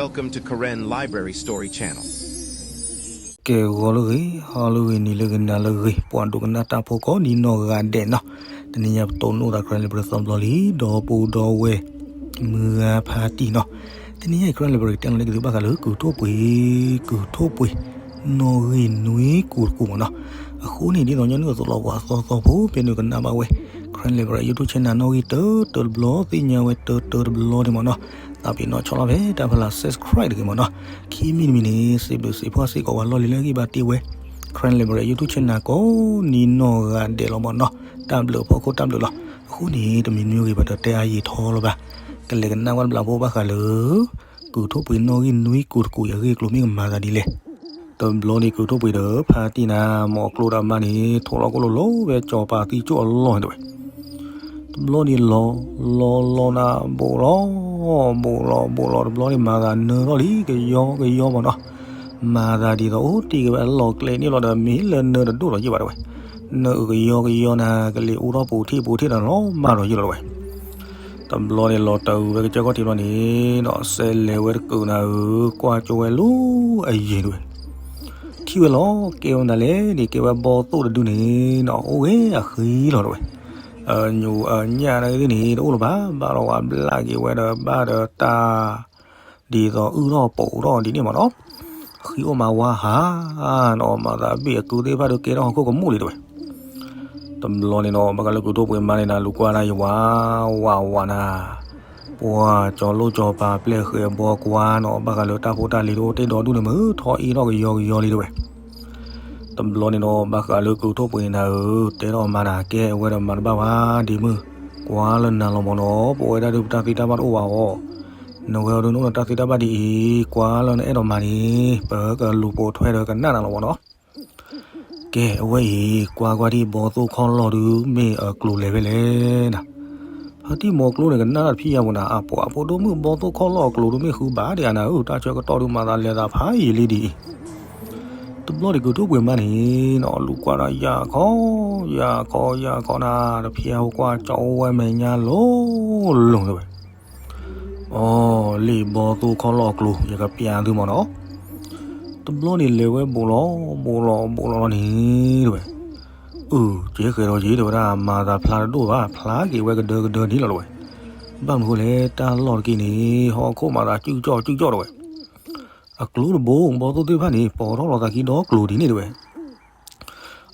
Welcome to Karen Library Story Channel. ကဲ ဂီၤလၢဂ့ၤ, ဟါလၢဂ့ၤ, နံၤလၢဂ့ၤ, နၤလၢဂ့ၤ, ပှၤဒိကနၣ်တၢ်ဖိကိးဒ်နီၢ်ဂၤဒဲးနီၤ, တနံၤညါပတိၢ်နီၣ်သး Karen Library သီဘျီလံ, ဒီပုၢ်ဒီဝဲၢ် မုၢ်ဂၤဖါတံၢ်နီၤ, တနံၤညါအံၤ Karen Library တဲလီၤန့ၢ်က့ၤသုဘၣ်ဃးလၢ ကုၢ်ထိၣ်ပှ့ၤ, ကုၢ်ထိၣ်ပှ့ၤ နီၣ်ဂံၢ်နွံကူၢ်တကူၢ်မ့ၢ်နီၤ, အဃိန့ၣ် ဒ်သိးညီနုၢ်အသိးလီၤ ပှၤသီသီဖိ ဖဲနုာ်ကနၣ်ဘၣ်ဝဲ Karen Library YouTube channel နီၣ်ဂံၢ်တၢတၢတဘျီ သ့ၣ်ညါဝဲတၢတၢတဘျီန့ၣ်မ့ၢ်နီၤ, သးပ့ၤနီၣ်ဆီလီၤဖဲတၢ်ဖီလာ် subscribe တဂ့ၤမ့ၢ်နီၤ, ခံမံၤတမံၤန့ၣ် စံးဘျုးစံးဖှိၣ်စ့ၢ်ကီးပှၤလီၢ်လံၤလၢအဂံၢ်ဘါတ့ၢ်ဝဲ Karen Library YouTube channel ကိးဒ်နီၢ်ဂၤဒဲးလီၤမ့ၢ်နီၤ, တၢ်ဘျုးဖီခိၣ်တၢ်ဘျုးလီၤ, အဃိန့ၣ် တမံၤမံၤဂ့ၤ ပတတဲအါယံာ်ထီလၢၤဘၣ်, ကလဲၤကနၣ်ဝဲတဘျီဖိဘၣ်ဃးလၢ ကုၢ်ထိၣ်ပှ့ၤနီၣ်ဂံၢ်နွံကူၢ်တကူၢ် အဂ့ၢ်အကျိၤမ့ၢ်ကမၤသးဒ်လဲၣ်. တဘျီန့ၣ် ကုၢ်ထိၣ်ပှ့ၤဒီး ဖါတံၢ်နၤ မိၢ်ကျိဒီးအမါန့ၣ် ထိးလီၤကိၣ်လိၤလိၤဝဲ စီၤပၤသံကၠိၣ်အလီၢ်န့ၣ်တဝဲ, တဘျီန့ၣ်လီၤ, လီၤလီၤနၤ ဘူးလီၤ, ဘူးလီၤဘူးလီၤ တဘျီန့ၣ် မၤသးနၢထီၣ်လံ ကယီကယီမ့ၢ်နီၤ, မၤသးဒ်သိးအိၣ်တ့ၢ်က့ၤဝဲအလီၢ်ကျဲန့ၣ်လီၤဒီး မ့ၢ်လၢနၢတဒိၣ်လီၤယံာ်ဘၣ်တဝဲ, နၢအုၣ်ကယီကယီနၤ ကလ့ၤအိၣ်ထီၣ်ပူၤထံၣ်ပူၤထံၣ်နၤလီၤမၢ်ဒီးယံာ်လီၤတဝဲ တဘျီန့ၣ် လီၤတၢ်အုးဝဲကစၢၢ်ခီၣ်ထံးဘျီန့ၣ်နီၤ စဲးလဲၤဝဲတကုးနၤဧၢ, ကွၢ်ကၠိဝဲလၢအယံၤတဝဲ, ထံၣ်ဝဲလီၤ ကဲဝဲမတၤလဲၣ်န့ၣ် ကဲဝဲဘီသိၣ်တဒုန့ၣ်နီၤ အိၣ်ဝဲအဃံလီၤတဝဲ, အညိအညၣ်နာ်က့သ့ၣ်န့ၣ် တအိၣ်လၢၤဘၣ်, ဘၣ်လီၤဝဲဘျၣ်က့ၤဝဲဒီး ဘၣ်ဒီးတၢ် ဒ်သိးအုၣ်ထီၣ်ပိာ်ထီၣ်ဒ်န့ၣ်မ့ၢ်နီၤ, ဃံအိၣ်မးဝါဟးနီၤ မၤသးဘ့ၣ်အကုသ့ၣ်တဖၣ်ဒုးကဲထီၣ်ဟီၣ်ခိၣ်ကမူၣ်လံတဝဲ တဘျီန့ၣ်နီၤ ဘၣ်ဃးလၢကုၢ်ထိၣ်ပှ့ၤမါန့ၣ်နၤ လူၤကွၢ်တၢ်ယဝၤ ဝးဝးနၤ, ပှၤကၠီၤလိၣ်ကၠီၤပၤပျဲၢ်ဃဲၤဘီကွၢ်နီၤ ဘၣ်ဃးလၢတၢ်ဖိတၢ်လံၤတအိၣ်တ့ၢ်ဒီဒူၣ်န့ၣ် မုၢ်ထီၣ်အ့ၣ်ထီၣ်ကယီကယီလံတဝဲ တဘျီန့ၣ်နီၤ ဘၣ်ဃးလၢကုၢ်ထိၣ်ပှ့ၤန့ၣ်နၤဧၢ, တဲထီၣ်အမါနၤ ကဲအဝဲဒီးမၤတဘၣ်ဘၣ်ဒ်မုၢ်, ကွၢ်လၢနၤလီၤမ့ၢ်နီၤ ပဝဲဒၣ်ဒုးပတၢ်သ့တၢ်ဘၣ်တအိၣ်ဘၣ်အီၤ, နဝဲအီၤဒုးနအိၣ်ဒီးတၢ်သ့တၢ်ဘၣ်ဒ်အံၤ, ကွၢ်လၢနအဲၣ်ဒိးမၤန့ၣ် ပကလူၤပိာ်ထွဲဒီးကနၣ်နၤလီၤမ့ၢ်နီၤ ကဲ အဝဲအံၤ ကွၢ်ကွၢ်ဒ်ဘီသိၣ်ခီၣ်လီၢ်ဒုး မ့ၢ်အကျိၤလဲၤဖဲလဲၣ်နၤ, ဖါတံၢ်မိၢ်ကျိန့ၣ် ကနၣ်တၢ်တဖံးယၤပူၤနၤ အပှၤဖိဒိၣ်မုၣ်ဘီသိၣ်ခီၣ်လီၢ်အကျိၤဒုး မ့ၢ်ဃုဘၣ်ဒံးဧါနၤဧၢ, တၢ်ဆၢကတီၢ်ဒုးမၤသးလဲၤသးဖးယံာ်လံဒ်အံၤ, တဘျီဒံးကုၢ်ထိၣ်ပှ့ၤမါန့ၣ်နီၤ လူၤကွၢ်ဒီးယၤခီ, ယၤခီ ယၤခီနၤ တဖံးယၤပူၤကွၢ်ကၠီဝဲမဲာ်ညါလိၤလိၤတဝဲ အီၤ လံာ်ဘီသိၣ်ခီၣ်လီၢ်အကျိၤ ယကပျးသုမ့ၢ်နီၤ, တဘျီန့ၣ်လဲၤဝဲဘူးလီၤဘူးလီၤဘူးလီၤလီၤန့ၣ်တဝဲ, အု ကဲဃဲၤဒီးက့ၤတဝဲဒၣ် မၤသးဖျါတဒိၣ်ဘၣ် ဖျါက့ၤဝဲကဒၢကဒၢဒ်လီၤတဝဲ, ဘၣ်မနုၤဃိလဲၣ် တၢ်လီၢ်တက့ၢ်န့ၣ် ဟီၣ်ခိၣ်မၤသးကၠူၣ်ကၠီၣ်ကၠူၣ်ကၠီၣ်တဝဲ, အကျိၤတဘိ ဘီသိၣ်သ့ၣ်တဖၣ်န့ၣ် ပိာ်ထီၣ်လီၤသးခံဒီကျိၤဒ်န့ၣ်တဝဲ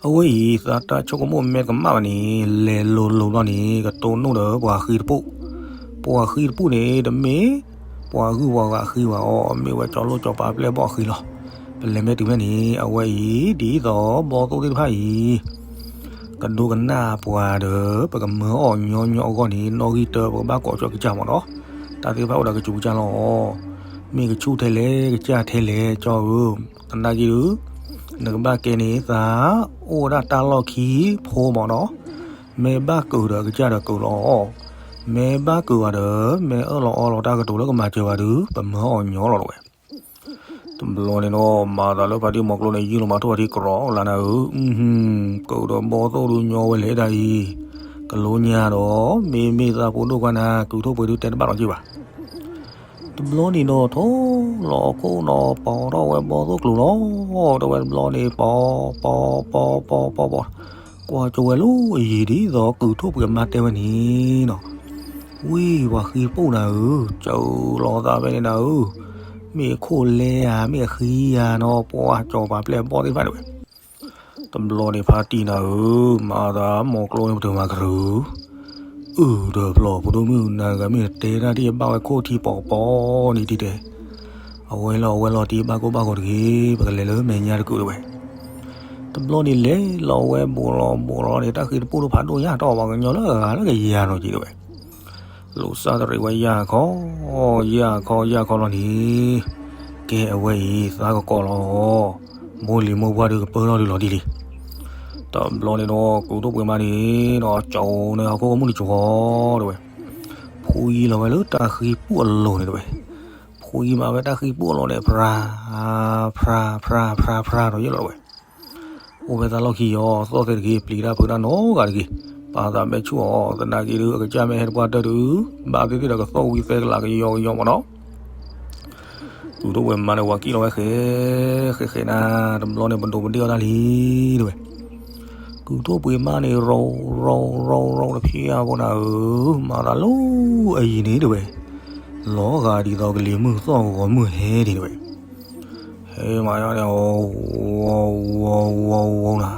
အဝဲအံၤ သးတၢ်ဆိကမိၣ်မဲာ်ကမၣ်ဘၣ်န့ၣ် လဲၤလိၤလိၤဘျီန့ၣ် ကတိၢ်နီၣ်ဒီးပှၤဃံတပူၤ, ပှၤဃံတပူၤန့ၣ် တမ့ၢ် ပှၤဂုၢ်ပှၤဂၤဃံဘၣ်အီၤ မ့ၢ်ဝဲကၠီလိၣ်ကၠီၤပၤပျဲၢ်ဘီၣ်ဃံလီၤ. ပလဲၤမ့ၢ်တုၤဖဲန့ၣ် အဝဲအံၤ ဒ်သိးဘီသိၣ်သ့ၣ်တဖၣ်အံၤ ကဒိကနၣ်ပှၤဒီး ပကမၢအီၣ်ညီညီအဂီၢ်န့ၣ် နီၣ်ဂံၢ်တၢ ပကဘၣ်ကိးကၠီကစၢ်မ့ၢ်နီၤ, တၢ်သ့ၣ်တဖၣ်အိၣ်ဒီးကစူးကစၢ်လီၤ. မ့ၢ်ကဆူၣ်ထဲလဲၣ် ကစၢ်ထဲလဲၣ် ကၠီဧၢ, သနာ်က့ဒုး နကဘၣ်ကဲန့ၣ် သးအိၣ်ဝဲဒၣ်တၢ်လီၢ်ခံဖိမ့ၢ်နီၤ, မ့ၢ်ဘၣ်ကုာ်ဒီးကစၢ်ဒီးကုာ်လီၤ, မ့ၢ်ဘၣ်ကုာ်ဘၣ်ဒီး မ့ၢ်အၢၣ်လီၤအီလီၤတၢ်ကတိၤလၢကမၤစၢၤဘၣ်ဒုး ပမၢအီၣ်ညီလီၤတဝဲ. တဘျီန့ၣ်နီၤ မၤသးလၢဖါတံၢ်မိၢ်ကျိန့ၣ် ယုၢ်လီၤမၤထီၣ်ဝဲထံကရီလၢနၤဧၢ, ကုာ်ဒီးဘီသိၣ်ဒုးညီဝဲလဲၤဒၣ်အံၤ, ကလိညါဒီး မ့မ့ၢ်သးဖိဒိၣ်ခွါနၤ ကုၢ်ထိၣ်ပှ့ၤဒုးတဲတဘၣ်လီၤက့ၤဘၣ် တဘျီန့ၣ်ဒီး ထိၣ်လီၤအခိၣ်နီၤ ပိာ်ထီၣ်ဝဲဘီသိၣ်ကျိၤလီၤ. တဝဲတဘျီန့ၣ် ပိာ် ပိာ် ပိာ် ပိာ် ပိာ် ပိာ်, ကွၢ်ကၠိဝဲလၢအယံၤဒ်သိးကုၢ်ထိၣ်ပှ့ၤအမါတဲဝဲန့ၣ်နီၤ, ဝံၤပှၤဃံတပူၤနၤဧၢ, စၢၤလီၤသးဖဲန့ၣ်နၤဧၢ, မ့ၢ်အခိၣ်လဲယၤ မ့ၢ်အဃံယၤနီၤ ပှၤကၠီၤပၤပျဲၢ်ဘီၣ်သ့ၣ်တဖၣ်န့ၣ်ဝဲ တဘျီန့ၣ်ဖါတံၢ်နၤဧၢ, မၤသးမိၢ်ကျိန့ၣ်ပတုာ်မၤကရၢ, အုၣ်ဒီးဖျီၣ်ဖိဒိၣ်မုၣ် နၤဂၤမ့ၢ်တဲတၢ်တဘၣ်ဝဲခိၣ်ထံပိာ်ပိာ်န့ၣ်တံၤတဲ, အဝဲလီၤအဝဲလီၤတံၤဘၣ်ကိၢ်ဘၣ်ဂီၤတဂ့ၤ, ပကလဲၤလၢမဲာ်ညါတကုာ်တဝဲ. တဘျီန့ၣ်လဲၤလီၤဝဲဘူးလီၤဘူးလီၤန့ၣ် တၢ်ဃံတပူၤဒိၣ်ဖးဒိၣ်ညါ တၢ်အီၣ်ပှၤကညီလၢအဂၤလၢကယၤနီၤက့ၤတဝဲ လိာ်စၢ်တရံးဝဲယၢ်ခီ, ယၢ်ခီယၢ်ခီလီၤန့ၣ်, ကဲအဝဲအံၤ သးကကိးလီၤ, မိၢ်လံၤမိၢ်ပှၢ်ဒုးကပၢလီၤဒုးလီၤဒ်လံ. တဘျီန့ၣ်ဒီး ကုၢ်ထိၣ်ပှ့ၤမါန့ၣ်ဒီး ကၠီၤန့ၣ်ဟီၣ်ခိၣ်ကမူၣ်တကၠီၤတဝဲ, ဖှံလီၤဝဲလၢတၢ်ဃံပူၤအလိၤန့ၣ်တဝဲ, ဖှံမးဝဲတၢ်ဃံပူၤအလိၤန့ၣ် ဖြါ, ဖြါ ဖြါ ဖြါ ဖြါ ဒီးယဲၢ်လီၤတဝဲ အိၣ်ဖဲသးလီၢ်ခံအီၤ သီၣ်သဲးတဂ့ၤ ပျံၤတၢ်ဖုးတၢ်နီတဂၤတဂ့ၤ, ပာ်သးမဲာ်ဆူၣ်အီၤ သနာ်က့ဒုး အကစၢ်မ့ၢ်ဟဲတပှၢ်တၢၢ်ဒုး ဘၣ်သ့ၣ်သ့ၣ်ဒီးကသီၣ်ဝံသဲကလးကယီကယီမ့ၢ်နီၤ. ကုၢ်ဒိၣ်ပှ့ၤမါန့ၣ် ဝၤကံၣ်လီၤဝဲဃဲ ဃဲဃဲနၤ, တဘျီန့ၣ် ပဒိးပဒ့ၣ်အီၤတၢ်လံ တဲဝဲ. ကုၢ်ဒိၣ်ပှ့ၤမါန့ၣ် ရီ ရီ ရီ ရီ တဖျၢၣ်ဖိနၤဧၢ, မၤသးလီၤအယံၤန့ၣ် တဲဝဲ. လီၤဂာ်ဒ်သိးကလံၤမုၢ်သီၣ်ဂီၤမုၢ်ဟဲန့ၣ် တဲဝဲ. ဟဲမၤယါန့ၣ် ဝီဝီဝီဝီနၤ,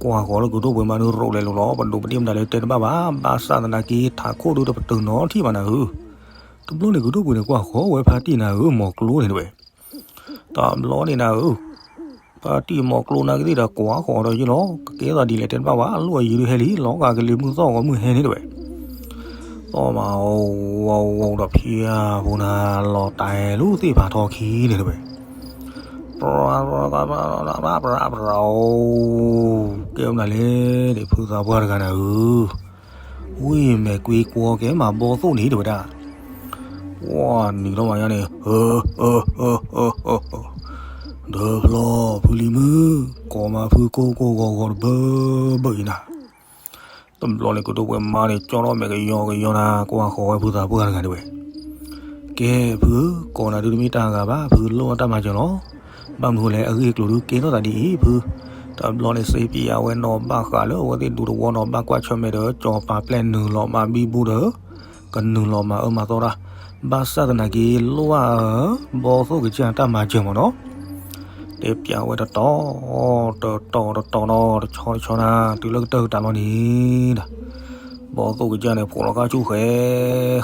ကွၢ်ဃီၤလၢကုၢ်ဒိၣ်ပှ့ၤမါဒုးရိးလဲၤလိၤလီၤ, ပဒိးပဒ့ၣ်မတၤလၢတဲတဘၣ်ဘၣ်, ဘၣ်ဆၣ်သနာ်က့ ထးခိၣ်ဒုးတပတုာ်နီတထံၣ်ဘၣ်နၤဧၢ. တဘျီန့ၣ် ကုၢ်ဒိၣ်ပှ့ၤန့ၣ် ကွၢ်ဃီၤဝဲဖါတံၢ်နၤဧၢ, မိၢ်ကျိန့ၣ် တဲဝဲ. တဘျီန့ၣ်နၤဧၢ, ဖါတံၢ်မိၢ်ကျိနၤကသ့ၣ်ဒီး ကွၢ်ဃီၤဒီးယ့ၢ်လီၤ, ကကဲထီၣ်သးဒ်လဲၣ်တဲတဘၣ်ဘၣ်, အလီၢ်အယံၤဒုးဟဲလံ, လီၤဂာ်ကလံၤမုၢ်သီၣ်ဂီၤမုၢ်ဟဲန့ၣ် တဲဝဲ. သီၣ်မး ဝီဝီဒီးဖျၢၣ်ဖိနၤ လီၤတဲာ်လၢသ့ၣ်ဖးထီခံန့ၣ် တဲဝဲ. ပြးပြးပြး ကဲမနုၤလဲၣ်န့ၣ် ဖုသးပှၢ်တဂၤနၤဧၢ, ဝံၣ်မဲာ်ကွ့ကွီကဲမးဘီသိၣ်န့ၣ် တဲဝဲဒၣ်. ပှၤနံၤထီၣ်မၤညါန့ၣ် ဒီးဖျီဖုလံၤမုၣ် ကိးမးဖုကိၢ်ကိၢ်ဂီၤဂီၤတဘၢဘၢအံၤနၤ. တဘျီန့ၣ် ကုၢ်ဒိၣ်ပှ့ၤမါန့ၣ် ကၠီထီၣ်မဲာ်ကယီကယီနၤ, ကွၢ်ဃီၤဝဲဖုသးပှၢ်တဂၤ တဲဝဲ. ကဲဖုဧၢ, ကိးနၤဒုးတမ့ၢ်တၢ်ဂၤဘၣ်, ဖုလိၣ်အတၢ်မၤစၢၤလီၤ. ဘၣ်မနုၤဃိလဲၣ်, အဂ့ၢ်အကျိၤဒုးကဲထီၣ်သးဒ်အံၤဖု, တဘျီန့ၣ် စ့ပၠးဝဲနီၤဘၣ်ဃးလၢအဝဲသ့ၣ်ဒူသဝီနီၤ, ဘၣ်ကွၢ်ဆၢၣ်မဲာ်ဒီး ကၠီၤပၤပျဲၢ်နုာ်လီၤမးဘံဘူဒီး ကနုာ်လီၤမၤအၢမၤသီတၢ်, ဘၣ်ဆၣ်သနာ်က့ လိၣ်ဘၣ်ဘီသိၣ်ကစၢ်တၢ်မၤစၢၤမးနီၤ. တဲပၠးဝဲတတီၤ တတီၤတတီၤနီၤ, တဆီတဆီနၤ, တုၤလၢကတၢၢ်ကတၢၢ်လီၤန့ၣ်ဒီး ဘီသိၣ်ကစၢ်န့ၣ် ဖိးလီၤဃာ်ဆူၣ်ဃဲ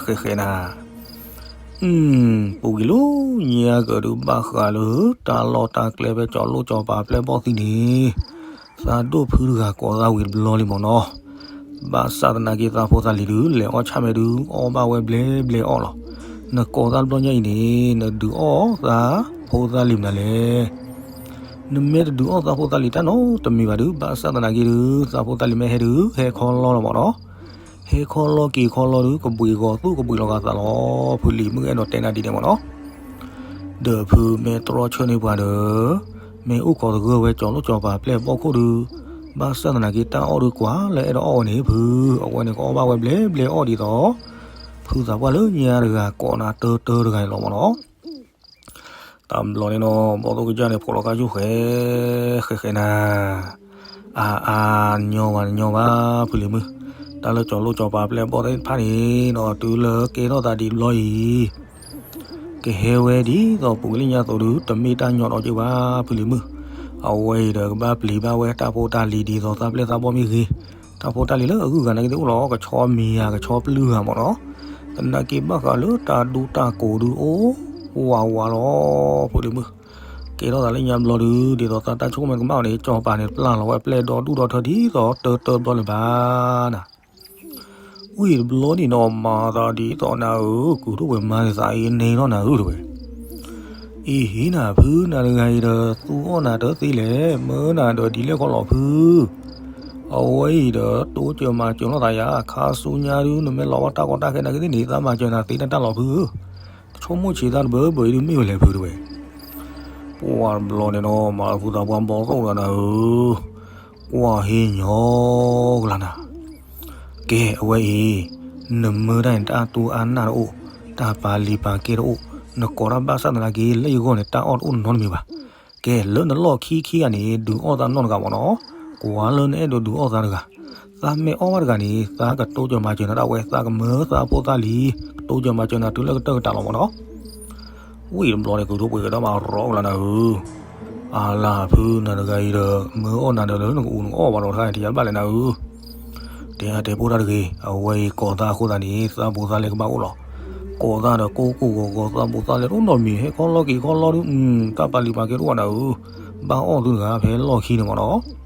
ဃဲဃဲနၤ. ပူၤကွံာ်လၢညါကဒုးဘၣ်ဃးလၢ တၢ်လီၢ်တၢ်ကျဲဖဲကၠီၤလိၣ်ကၠီၤပၤပျဲၢ်ဘီၣ်သံန့ၣ် သးဒိၣ်ဖုတဂၤကိးသးဝံၤတဘျီလံမးနီၤ. ဘၣ်ဆၣ်သနာ်က့ သးဖိသးလံၤဒုး လဲၤအီၣ်ဆၣ်မဲာ်ဒုး အီၣ်ဘၣ်ဝဲဘျဲဘျဲအီၣ်လီၤ. နကိးသးတဘျီညါအံၤန့ၣ် နဒုးအီၣ်သးဖိသးလံၤမနုၤလဲၣ်. နမ့ၢ်တဒုးအီၣ်သးဖိသးလံၤတၢ်နီတမံၤဘၣ်ဒုး ဘၣ်ဆၣ်သနာ်က့ဒုး သးဖိသးလံၤမ့ၢ်ဟဲဒုး ဟဲခီလီလီၤမးနီၤ. ဟဲခီလီက့ၤခီလီဒုး ကဘှံးဂီၤသူၣ်ကဘှံးလီၤဂာ်သးလီၤ. ဖုလံၤမုၣ်အဲၣ်ဒိးတဲနၤဒ်န့ၣ်မးနီၤ. ဒီးဖုမ့ၢ်တြီဆၢန့ၢ်ပှၤဒီး မ့ၢ်အိၣ်ခိးသဂၢၢ်ဝဲကၠီၤလိၣ်ကၠီၤပၤပျဲၢ်ဘီၣ်ခိၣ်ဒုး ဘၣ်ဆၣ်သနာ်က့တၢ်အီၣ်ဒုးကွၢ်လၢအဲၣ်ဒိးအီၣ်ဝဲန့ၣ်ဖု, အဝဲန့ၣ်ကအီၣ်ဘၣ်ဝဲဘျဲဘျဲအီၣ်ဒ်သိး ဖုသးပှၢ်လၢညါတဂၤကိးနၤတၢတၢတဂၤန့ၣ်လီၤမးနီၤ. တဘျီန့ၣ်နီၤ ဘီၣ်သိၣ်ကစၢ်န့ၣ် ဖိးလီၤဃာ်ဆူၣ်ဃဲ ဃဲဃဲနၤ. အါအါ ညီဘၣ်ညီဘၣ် ဖုလံၤမုၣ်, တၢ်လၢကၠီၤလိၣ်ကၠီၤပၤပျဲၢ်ဘီၣ်သ့ၣ်တဖၣ်န့ၣ်နီၤ တုၤလၢကဲထီၣ်သးဒ်တဘျီအံၤ ကဟဲဝဲဒ်သိးပူၤကွံာ်လၢညါအသိးဒုး တမ့ၢ်တၢ်ညီဒီးက့ၤဘၣ် ဖုလံၤမုၣ်. အဝဲအံၤဒီးကဘၣ်ပျံၤဘၣ်ဝဲတၢ်ဖိတၢ်လံၤဒ်သိးသးပျဲၢ်သးဘီၣ်မ့ၢ်ဂ့ၤ, တၢ်ဖိတၢ်လံၤလၢအဂုၤအဂၤနာ်က့သ့ၣ်အိၣ်လီၤ ကဆီမံၤဧါ ကဆီပျုၢ်ဧါမးနီၤ. သနာ်က့ဘၣ်ဃးလၢတၢ်ဒူတၢ်ကိးဒုးအိၣ်ဝးဝးလီၤ ဖုလံၤမုၣ်. ကဲထီၣ်သးလၢညါဘျီဒုး ဒ်သိးသးတၢ်ဆိကမိၣ်ကမၣ်အီၤန့ၣ် ကၠီၤပၤန့ၣ် ပျၢ်လီၤဝဲပျဲၢ်ဒီဒူၣ်ဒီထၢဒ်သိးတၢတၢဘျီလၢၤဘၣ်နၤ. ဝံၤတဘျီန့ၣ်နီၤ မၤသးဒ်သိးနၤဧၢ, ကုၢ်ဒိၣ်ပှ့ၤမါန့ၣ် သးအံၤန့ၢ်ထီၣ်နၤဧၢ တဲဝဲ. အံၤဟံးနၤဖု နၤတဂၤအံၤဒီး သူအီၣ်နၤတသ့လဲၣ်, မၢနၤဒီးဒ်လဲၣ်ခီလီၤဖု. အဝဲအံၤဒီး တိစၢၤမၤစၢၤလိာ်သးယၤ, ခါဆူညါဒုး နမ့ၢ်လီၤဘၣ်တၢ်ကီတၢ်ခဲနာ်က့သ့ၣ်န့ၣ် သးမၤစၢၤနၤသ့တၢ်တၢ်လီၤဖုဧၢ. တဆိကမိၣ်ဆံးတၢ်တဘၢဘၢအံၤဒုးမ့ၢ်ဝဲလဲၣ်ဖု တဲဝဲ. ပှၤတဘျီန့ၣ်နီၤ မၤလၢဖုသးပှၢ်ဘီၣ်သိၣ်ဒီးနၤဧၢ, ကွၢ်ဟ့ၣ်ညီကလါနၤ. ကဲအဝဲအံၤ, နမၢတၢ်န့ၣ် တၢ်အတိၢ်အါနၢ်တအိၣ်, တၢ်ပာ်လံာ်ပာ်ကဲတအိၣ်, နကိးတၢ်ဘၣ်ဆၣ်သနာ်က့ လၢယဂီၢ်န့ၣ် တၢ်အီၣ်တအိၣ်နီတမံၤဘၣ်. ကဲလၢနလီၢ်ခံခံဂၤန့ၣ် ဒုးအီၣ်သးနီၢ်တဂၤမးနီၤ, ကွၢ်လၢနအဲၣ်ဒိးဒုးအီၣ်သးတဂၤ. သးမ့ၢ်အီၣ်ဘၣ်တဂၤန့ၣ် သးကတိစၢၤမၤစၢၤနၤဒၣ်ဝဲ, သးကမၢသးဖိသၣ်လံၤ, ကတိစၢၤမၤစၢၤနၤတုၤလၢကတၢၢ်ကတၢၢ်လီၤမးနီၤ. ဝံၤတဘျီန့ၣ် ကုၢ်ဒိၣ်ပှ့ၤကဒီးမၤရီကလါနၤဧၢ, အလါဖုနၤတဂၤအံၤဒီး မၢအီၣ်နၤဒီး နကအူးနကအီၣ်ဘၣ်ဒီးတခါန့ၣ် တယၤဘၣ်လဲၣ်နၤဧၢ. တဲတဲပိၢ်တၢ်တဂ့ၤ, အဝဲအံၤကိးသးအဃိသတးန့ၣ် သးဖိသၣ်လဲကဘၣ်အိၣ်လီၤ. ကိးသးဒီးကိးကိးဂီၤဂီၤ သးဖိသၣ်လဲတအိၣ်နီတမံၤ, ဟဲခီလီက့ၤခီလီဒုး တၢ်ပာ်လံာ်ပာ်ကဲတအိၣ်ဘၣ်နၤဧၢ, ဘၣ်အီၣ်သုတဂၤဖဲလီၢ်ခံန့ၣ်မးနီၤ.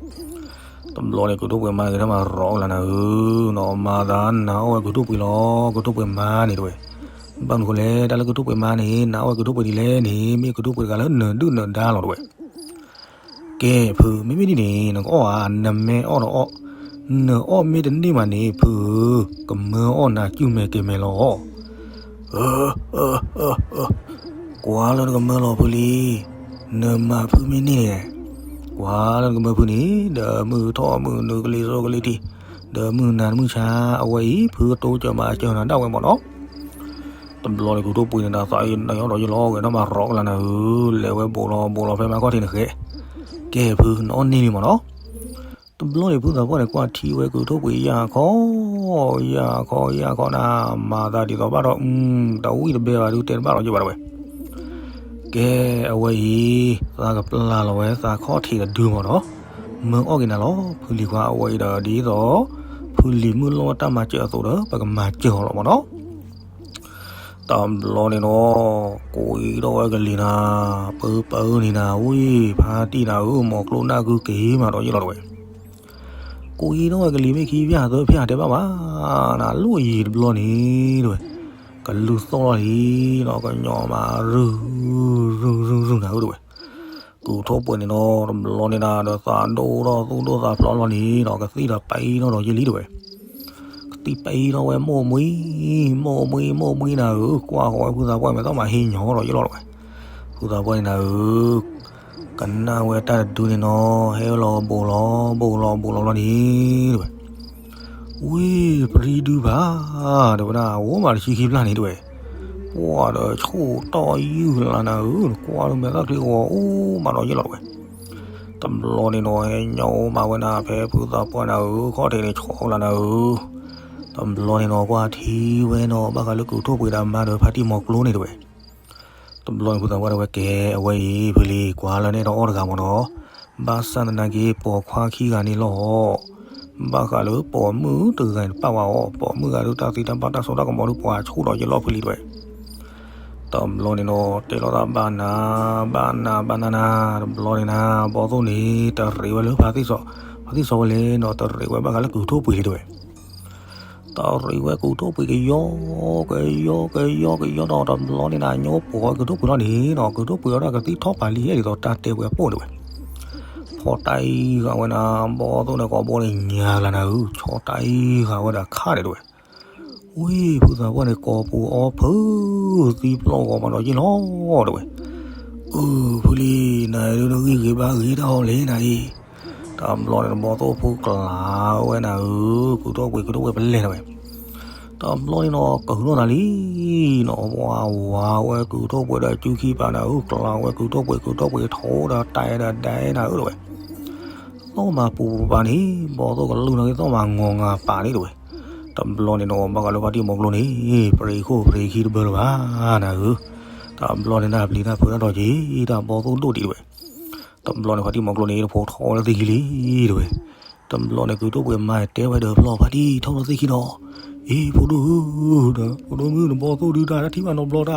တဘျီန့ၣ် ကုၢ်ဒိၣ်ပှ့ၤမါန့ၣ် ကတဲမၤရီကလါနၤဧၢ, နီၢ်မၤသးနၤအီၣ်ဝဲကုၢ်ဒိၣ်ပှ့ၤလီၤ, ကုၢ်ဒိၣ်ပှ့ၤမါန့ၣ်တဲဝဲ. ဘၣ်မနုၤဃိလဲၣ်, တၢ်လၢကုၢ်ဒိၣ်ပှ့ၤမါန့ၣ် နၤအီၣ်ဝဲကုၢ်ဒိၣ်ပှ့ၤဒ်လဲၣ်န့ၣ် မ့ၢ်ကုၢ်ဒိၣ်ပှ့ၤတဂၤလၢနဒုၣ်နဒါလီၤတဲဝဲ. ကဲဖု, မ့မ့ၢ်ဒ်န့ၣ် နကအီၣ်ဧါ, နမ့ၢ်အီၣ်ဒီးအီၣ်, နအီၣ်မ့ၢ်တန့ၢ်ဘၣ်န့ၣ် ဖုဧၢ, ကမၢအီၣ်နၤကုၢ်မဲာ်ကဲၤမဲာ်လီၤ. ကွၢ်လၢနကမၢလီၤဖုလံ, နမၤဖုမ့ၢ်န့ၢ်န့ၣ်, ကွၢ်လၢနကမၢဖုန့ၣ် ဒီးမုၢ်ထီၣ်မုၢ်နုာ်ကလံၤစိးကလံၤထံး, ဒီးမုၢ်နၤမုၢ်ဆါ, အဝဲအံၤ ဖုကတိစၢၤမၤစၢၤနၤဒၣ်ဝဲမးနီၤ. တဘျီန့ၣ် ကုၢ်ထိၣ်ပှ့ၤန့ၣ်ဒီး သးအံၤနယီဒီးယလီၤ ဂဲၤထီၣ်မၤရီၤကလၤနၤဧၢ, လဲၤဝဲဘူးလီၤဘူးလီၤဖဲမါခီၣ်ထံးန့ၣ်ဃဲ, ကဲဖုနီၢ်န့ၢ်န့ၣ်မ့ၢ်နီၤ. တဘျီန့ၣ် ဖုသးပှၢ်န့ၣ် ကွၢ်ထံဝဲကုၢ်ထိၣ်ပှ့ၤယၢ်ခီ, ယၢ်ခီယၢ်ခီနၤ, မၤသးဒ်သိးဘၣ်ဒီး တဝံၣ်တဘဲဘၣ်ဒုး တဲတဘၣ်လီၤယဘၣ်တဝဲ. ကဲအဝဲအံၤ သးကပျၢ်လီၤဝဲသးခီၣ်ထံးတဒုမ့ၢ်နီၤ, မၢအီၣ်က့ၤနၤလီၤ ဖုလံၤခွါ အဝဲအံၤဒီး ဒ်သိး ဖုလံၤမုၣ်လိၣ်တၢ်မၤစၢၤအသိးဒီး ပကမၤစၢၤအီၤလီၤမ့ၢ်နီၤ. တဘျီန့ၣ်နီၤ ကိးအံၤထီၣ်ဝဲကလံၤနၤ, ပၢပၢန့ၣ်နၤ ဝံၢ်ဖါတံၢ်နၤဧၢ, မီၤကျိနၢ်ကုက့ၤမးဒီးယလီၤတဝဲ. ကိးအံၤထီၣ်ဝဲကလံၤမ့ၢ်ခံဖျၢၣ်သၢဖျၢၣ်တဲဘၣ်ဘၣ်, နၤလိၣ်အံၤတဘျီန့ၣ်တဝဲ, ကလူၤသီၣ်လီၤလံနီၤ, ကညီမးရုၢ်ရုၢ်ရုၢ်ရုၢ်နၤဧၢတဝဲ. ကုၢ်ထိၣ်ပှ့ၤန့ၣ်နီၤ တဘျီန့ၣ်နၤဒီး သးဒိၣ်ထီၣ်သူၣ်ဒိၣ်သးဖျိးလီၤန့ၣ်နီၤ, ကသံၣ်ဒီးပံထီၣ်ဒီးယလံတဝဲ. ကသံၣ်ပံထီၣ်ဝဲ မိၢ်မှံ, မိၢ်မှံ မိၢ်မှံနၤဧၢ, ကွၢ်ဃီၤဝဲဖုသးပှၢ်မဲာ်သီၣ်မးဟ့ၣ်ညီဒီးယလီၤတဝဲ. ဖုသးပှၢ်န့ၣ်နၤဧၢ, ကနၣ်ဝဲတၢ်တဒုန့ၣ်နီၤ, ဟဲလီၤဘူးလီၤဘူးလီၤဘူးလီၤလီၤန့ၣ် တဝဲ. ဝံၢ်ပြံဒုဘၣ်, တဲဝဲဒၣ် အိၣ်မးတဆံခံဖျၢၣ်န့ၣ်တဝဲ. ပှၢ်ဒီးဆူၣ်တီၢ်ယုၢ်လၢနၤဧၢ, ကွၢ်လၢမဲာ်သၣ်ချံဂီၤအိၣ်မးဒီးယလီၤတဝဲ. တဘျီန့ၣ်နီၤ ဟဲညီအိၣ်မးဝဲနၤ ဖဲဖုသးပှၢ်နၤဧၢ, ခီၣ်ထံးန့ၣ်ဆီကလၤနၤဧၢ. တဘျီန့ၣ်နီၤ ကွၢ်ထံဝဲနီၤ ဘၣ်ဃးလၢကုၢ်ထိၣ်ပှ့ၤဒီးမါဒီးဖါတံၢ်မီၤကျိန့ၣ်တဝဲ. တဘျီန့ၣ်ဖုသးပှၢ်တဲဝဲ ကဲအဝဲအံၤ ဖုလံၤ ကွၢ်လၢနအဲၣ်ဒိးအီၣ်တဂၤမ့ၢ်နီၤ, ဘၣ်ဆၣ်သနာ်က့ ပိာ်ခွါခံဂၤန့ၣ်လီၤ. ဘၣ်ဃးလၢပိာ်မုၣ်တဂၤန့ၣ်တပာ်ဝဲအီၤ, ပိာ်မုၣ်ဂၤဒုးတၢ်သံတၢ်ဘၣ်တၢ်စိတၢ်ကမီၤဒုးပှၤဆူၣ်ဒီးယလီၤဖုလံၤတဝဲ. တဘျီန့ၣ်နီၤ တဲလိာ်သးဘၣ်နၤ, ဘၣ်နၤ ဘၣ်နၤနၤ, တဘျီန့ၣ်နၤ ဘီသိၣ်န့ၣ် တရံးဝဲလၢဖါသံၣ်စီၤ, ဖါသံၣ်စီၤဝဲလဲၣ်နီၤ, တရံးဝဲဘၣ်ဃးလၢကုၢ်ထိၣ်ပှ့ၤလံတဝဲ. တရံးဝဲကုၢ်ထိၣ်ပှ့ၤကယီ, ကယီ ကယီ ကယီဒီး တဘျီန့ၣ်နၤ ညိပိာ်ဝဲကုၢ်ထိၣ်ပှ့ၤလီၤန့ၣ်နီၤ, ကုၢ်ထိၣ်ပှ့ၤအီၤဒီးကသံၣ်ထီၣ်ပာ်လံဟဲဒ်သိးတၢ်တဲပှဲၤပိၢ်န့ၣ်ဝဲ. ဖီၣ်တၢ်အံၤဃာ်ဝဲနၤ, ဘီသိၣ်န့ၣ် ကိာ်ဘိန့ၣ်ညါလၢနၤဧၢ, ဆီၣ်တၢ်အံၤဃာ်ဝဲဒီးခါန့ၣ်တဝဲ. ဝံၢ်ဖုသးပှၢ်န့ၣ် ကိာ်ပူၤအီဖု သံပျီၢ်ဂီၤမးဒီးယလီၤတဝဲ. အၢ ဖုလံၤ နၤဒုးနဂံၢ်ဂ့ၤဘါဂ့ၤတၢ်ဟီလံနၤအံၤ, တဘျီန့ၣ် ဘီသိၣ်ဖိကျါဝဲနၤဧၢ, ကုၢ်ထိၣ်ပှ့ၤ ကုၢ်ထိၣ်ပှ့ၤပလဲၤတဝဲ. တဘျီန့ၣ်နီၤ ကဟုၣ်နီၢ်နၤလံနီၤ, ဝါဝါဝဲကုၢ်ထိၣ်ပှ့ၤဒီးစုခံပာ်နၤဧၢ, ကျါဝဲကုၢ်ထိၣ်ပှ့ၤ ကုၢ်ထိၣ်ပှ့ၤထိဒီးတၢ်အဲၣ်ဒီးဒဲနၤဧၢတဝဲ. သီၣ်မၤပူၤပူၤပၤန့ၣ် ဘီသိၣ်ကလူၢ်နီၣ်ဂံၢ်သီၣ်မၤငီၤငၤပာ်န့ၣ်တဝဲ. တဘျီန့ၣ်နီၤ ဘၣ်ဃးလၢဖါတံၢ်မီၤကျိန့ၣ် ပြံးခိၣ်ပြံးခံတဘၢလၢၤဘၣ်နၤဧၢ. တဘျီန့ၣ်နၤပျံၤတၢ်ဖုးတၢ်ဒီးက့ၤ တၢ်ဘီသိၣ်ဒိၣ်ဒံးတဝဲ. တဘျီန့ၣ်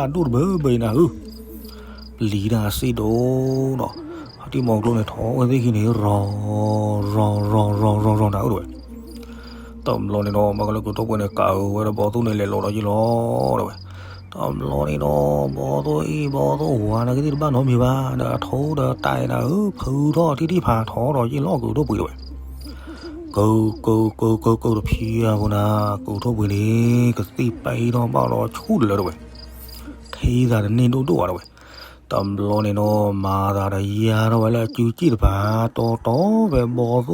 ဖါတံၢ်မီၤကျိန့ၣ် တဖိထီၣ်ဝဲလၢသ့ၣ်ခံလံတဝဲ. တဘျီန့ၣ်ကုၢ်ထိၣ်ပှ့ၤမါတဲဝဲဒီးဖျီၣ် ဖါတံၢ်ထီၣ်လၢသ့ၣ်ခံဒီး, အ့ ဖိဒိၣ်ဧၢ, ဒီးဖိဒိၣ်မုၣ် နဘီသိၣ်ဒုးတၢ်တၢ်ထံၣ်ဘၣ်နီတဘျီတၢ်အဒိၣ်တဘၢဘၢအံၤနၤဧၢ. ပျံၤတၢ်စ့ၢ်ဒိၣ်ဒီး ဖါတံၢ်မီၤကျိန့ၣ်ထီၣ်ဝဲသ့ၣ်ခံန့ၣ် ရီၤ ရီၤ ရီၤ ရီၤ ရီၤ ရီၤ နၤဧၢတဝဲ. တဘျီန့ၣ်ဒီး ဘၣ်ဃးလၢကုၢ်ထိၣ်ပှ့ၤန့ၣ် ကးအုးဝဲဒီးဘီသိၣ်န့ၣ်လဲၤလိာ်ဒီးယလီၤတဝဲ. တဘျီန့ၣ်ဒီး ဘီသိၣ်အံၤ ဘီသိၣ်ဝၤန့ၣ်ကသံၣ်တဘၣ်နီတမံၤဘၣ်, ဒီးထိဒီးတၢ်အံၤနၤဧၢ ဖုထီၣ်ထံၣ်ထံၣ်ဖးထီၣ်ဒီးယလီၤကုၢ်ထိၣ်ပှ့ၤတဝဲ. ကုၢ် ကုၢ် ကုၢ် ကုၢ် ကုၢ်တဖံးအပူၤနၤ ကုၢ်ထိၣ်ပှ့ၤန့ၣ် ကသံၣ်ပံထီၣ်ဘၣ်ဒီးဆူၣ်တလၢတဝဲ. ထံသးတန့ၢ်ဒိၣ်ဒိၣ်ဘၣ်တဝဲ. တဘျီန့ၣ်ဒီး မၤသးဒီးယါထီၣ်ဝဲလၢအစုစ့ၣ်တဖၣ် တီ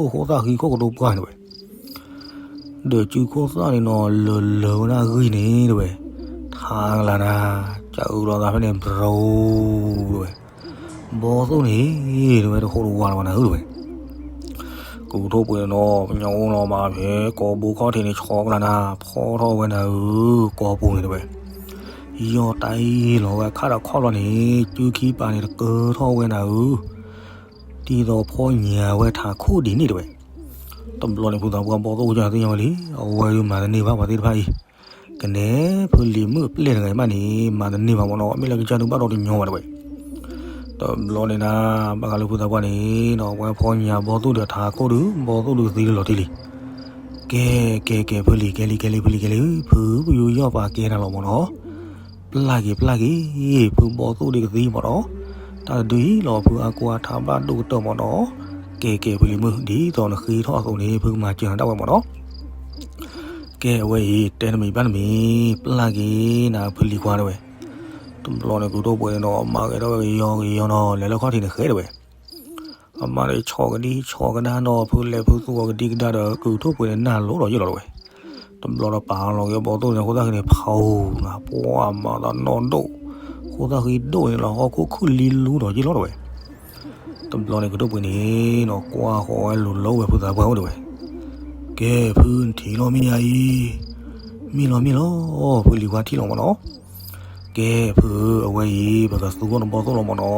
တီဖဲဘီသိၣ်ဃိသၣ်ဃံခိၣ်ကဒိပှၢ်န့ၣ်ဝဲ. ဒီးစုခိၣ်သၣ်န့ၣ်နီၤ လၢၤလၢၤဝဲဒၣ်ဂံၢ်န့ၣ်တဝဲ, ထါကလၤနၤ, ကအုးလီၤသးဖဲန့ၣ် ဘြိတဝဲ, ဘီသိၣ်န့ၣ် တဝဲတဟိးတဝးလီၤဝဲနၤဧၢတဝဲ. ကုၢ်ထိၣ်ပှ့ၤန့ၣ်နီၤ ပညီအိၣ်လီၤမးဖဲ ကိာ်ဘိခီၣ်ထံးန့ၣ် ဆီကလၤနၤ ဖီထီၣ်ဝဲနၤဧၢ ကိာ်ပူၤန့ၣ်တဝဲ. ယီၢ်တၢ်အံၤလီၤဝဲခါဒီးခီၣ်ဘျီန့ၣ် စုခံပာ်န့ၣ်တကၢထီၣ်ဝဲနၤဧၢ ဒ်သိးဖီညါဝဲထးခိၣ်ဒ်န့ၣ်တဝဲ. တဘျီန့ၣ် ဖုသးပှၢ်ဘီသိၣ်ကစၢ်သ့ၣ်ညါဝဲလံ, အဝဲဒုးမၤတန့ၢ်ဘၣ်ပှၤသ့ၣ်တဖၣ်အံၤ, ကနဲ ဖုလံၤမုၣ်အပျဲၢ်တဂၤအံၤမးန့ၣ် မၤတန့ၢ်ဘၣ်မ့ၢ်နီၤ, မ့ၢ်လၢကစၢ်ဒုးဘၣ်ဒီးတညီဘၣ်တဝဲ. တဘျီန့ၣ်နၤ ဘၣ်ဃးလၢဖုသးပှၢ်န့ၣ်နီၤ အဝဲဖီညါဘီသိၣ်ဒီးထးခိၣ်ဒုး ဘီသိၣ်ဒုးကသံလၢလီၤတံၢ်လံ. ကဲ ကဲ ကဲ ဖုလံၤ ကဲလံ ကဲလံ ဖုလံၤ ကဲလံ, ဖုပယိယီၢ်ပာ်ကဲနၤလီၤမ့ၢ်နီၤ. ပျၢ်က့ၤ ပျၢ်က့ၤ, ဖုဘီသိၣ်ဒုးကသံမ့ၢ်နီၤ. တၢ်တဒုအံၤလီၤ ဖုအါကိးအါထါဘၣ်ဒိၣ်ကတၢၢ်မ့ၢ်နီၤ. ကဲ ကဲ ဖုလံၤမုၣ် ဒ်သိးနဃ့ထီၣ်အသိးန့ၣ် ဖုကမၤစၢၤနၤဒၣ်ဝဲမ့ၢ်နီၤ. ကဲ အဝဲအံၤ တဲတမံၤဘၣ်တမံၤ ပျၢ်က့ၤနၤဖုလံၤခွါတဝဲ. တဘျီန့ၣ် ကုၢ်ထိၣ်ပှ့ၤန့ၣ်ဒီး မၤဂဲၤထီၣ်ဝဲကယီကယီနီၤ လဲၤလၢခီၣ်ထံးန့ၣ်ဃဲတဝဲ. အမါန့ၣ်ဆီၣ်ကဒံဆီၣ်ကဒါနီၤ ဖုလဲၤဖုသူအီၤကဒံကဒါဒီး ကုၢ်ထိၣ်ပှ့ၤန့ၣ်နၢ်လိၤဒီးယလီၤတဝဲ. တ တဘျီဒီးပာ်လီၤက့ၤဘီသိၣ်န့ၣ် အဃိသတးဃံန့ၣ် ဖးအူနၤ ပှၤမၤသးနီၢ်ဒိၣ်, အဃိသတးဃံဒိၣ်န့ၣ်လီၤ ဟီၣ်ခိၣ်ခုၣ်လံလူဒီးယ့ၢ်လီၤတဝဲ. တဘျီန့ၣ် ကထိၣ်ပှ့ၤန့ၣ်နီၤ ကွၢ်ဃီၤဝဲလိၤလိၤဝဲဖုသးပှၢ်အိၣ်တဝဲ. ကဲ ဖုနထံၣ်လီၤမ့ၢ်ဧါအံၤ, မ့ၢ်လီၤမ့ၢ်လီၤ, ဖုလံၤခွါထံၣ်လီၤမ့ၢ်နီၤ. ကဲ ဖု အဝဲအံၤ ပကသူထီၣ်နဘီသိၣ်လီၤမ့ၢ်နီၤ.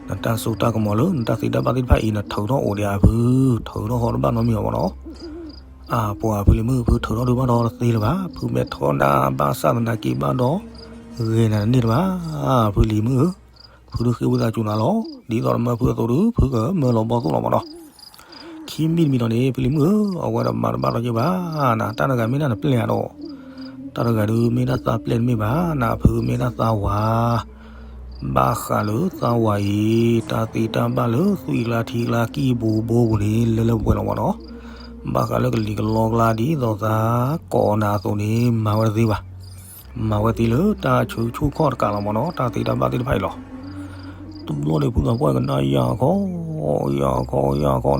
နတၢ်စိတၢ်ကမီၤလၢ နတၢ်သ့တၢ်ဘၣ်သ့ၣ်တဖၣ်အံၤ နထုးထီၣ်အိၣ်ဒံးဧါဖု, ထုးထီၣ်ဟီတဘၣ်နီတမံၤအီၤမ့ၢ်နီၤ. အၢ ပှၤဖုလံၤမုၣ် ဖုထုးထီၣ်ဒုးဘၣ်ဒီးတသ့လၢၤဘၣ်, ဖုမ့ၢ်ထီၣ်ဒၣ်ဘၣ်ဆၣ်သနာ်က့ဘၣ်ဒီး ဂ့ၤနၤတန့ၢ်တဘၣ်, ဖုလံၤမုၣ်ဧၢ, ဖုဒုးဃ့ဝံသးစူၤနၤလီၤ, ဒ်သိးနမၢဖုအသိးဒီး ဖုကမၢလီၤဘီသိၣ်လီၤမ့ၢ်နီၤ. ခံမံၤတမံၤဒီးန့ၣ် ဖုလံၤမုၣ်ဧၢ, အဝဲဒီးမၤတဘၣ်ဒီးယ့ၢ်ဘၣ်, နတၢ်တဂၤမ့ၢ်ဒၣ်နပျဲၢ်ဧါဒီး, တၢ်တဂၤဒုးမ့ၢ်ဒၣ်သးပျဲၢ်တမ့ၢ်ဘၣ်, နဖုမ့ၢ်ဒၣ်သးဝၤ ဘၣ်ဃးလၢသးဝၤအံၤ တၢ်သ့တၢ်ဘၣ်လၢသွံၣ်ကျါထံကျါကံၢ်ပူၤဘိပူၤန့ၣ် လၢလၢပှဲၤပှဲၤလီၤမ့ၢ်နီၤ. ဘၣ်ဃးလၢကလံၤကလီကျါ ဒ်သိးသးကိးနၤအသိးန့ၣ် မၤဝဲတသ့ဘၣ်. မၤဝဲသ့လၢတၢ်ဆၢဆူၣ်ခီၣ်တကးလီၤမ့ၢ်နီၤ, တၢ်သ့တၢ်ဘၣ်သ့ၣ်တဖၣ်အံၤလီၤ. တဘျီန့ၣ် ဖုသးပှၢ်ကနၣ်ယၢ်ခီ, ယၢ်ခီ ယၢ်ခီန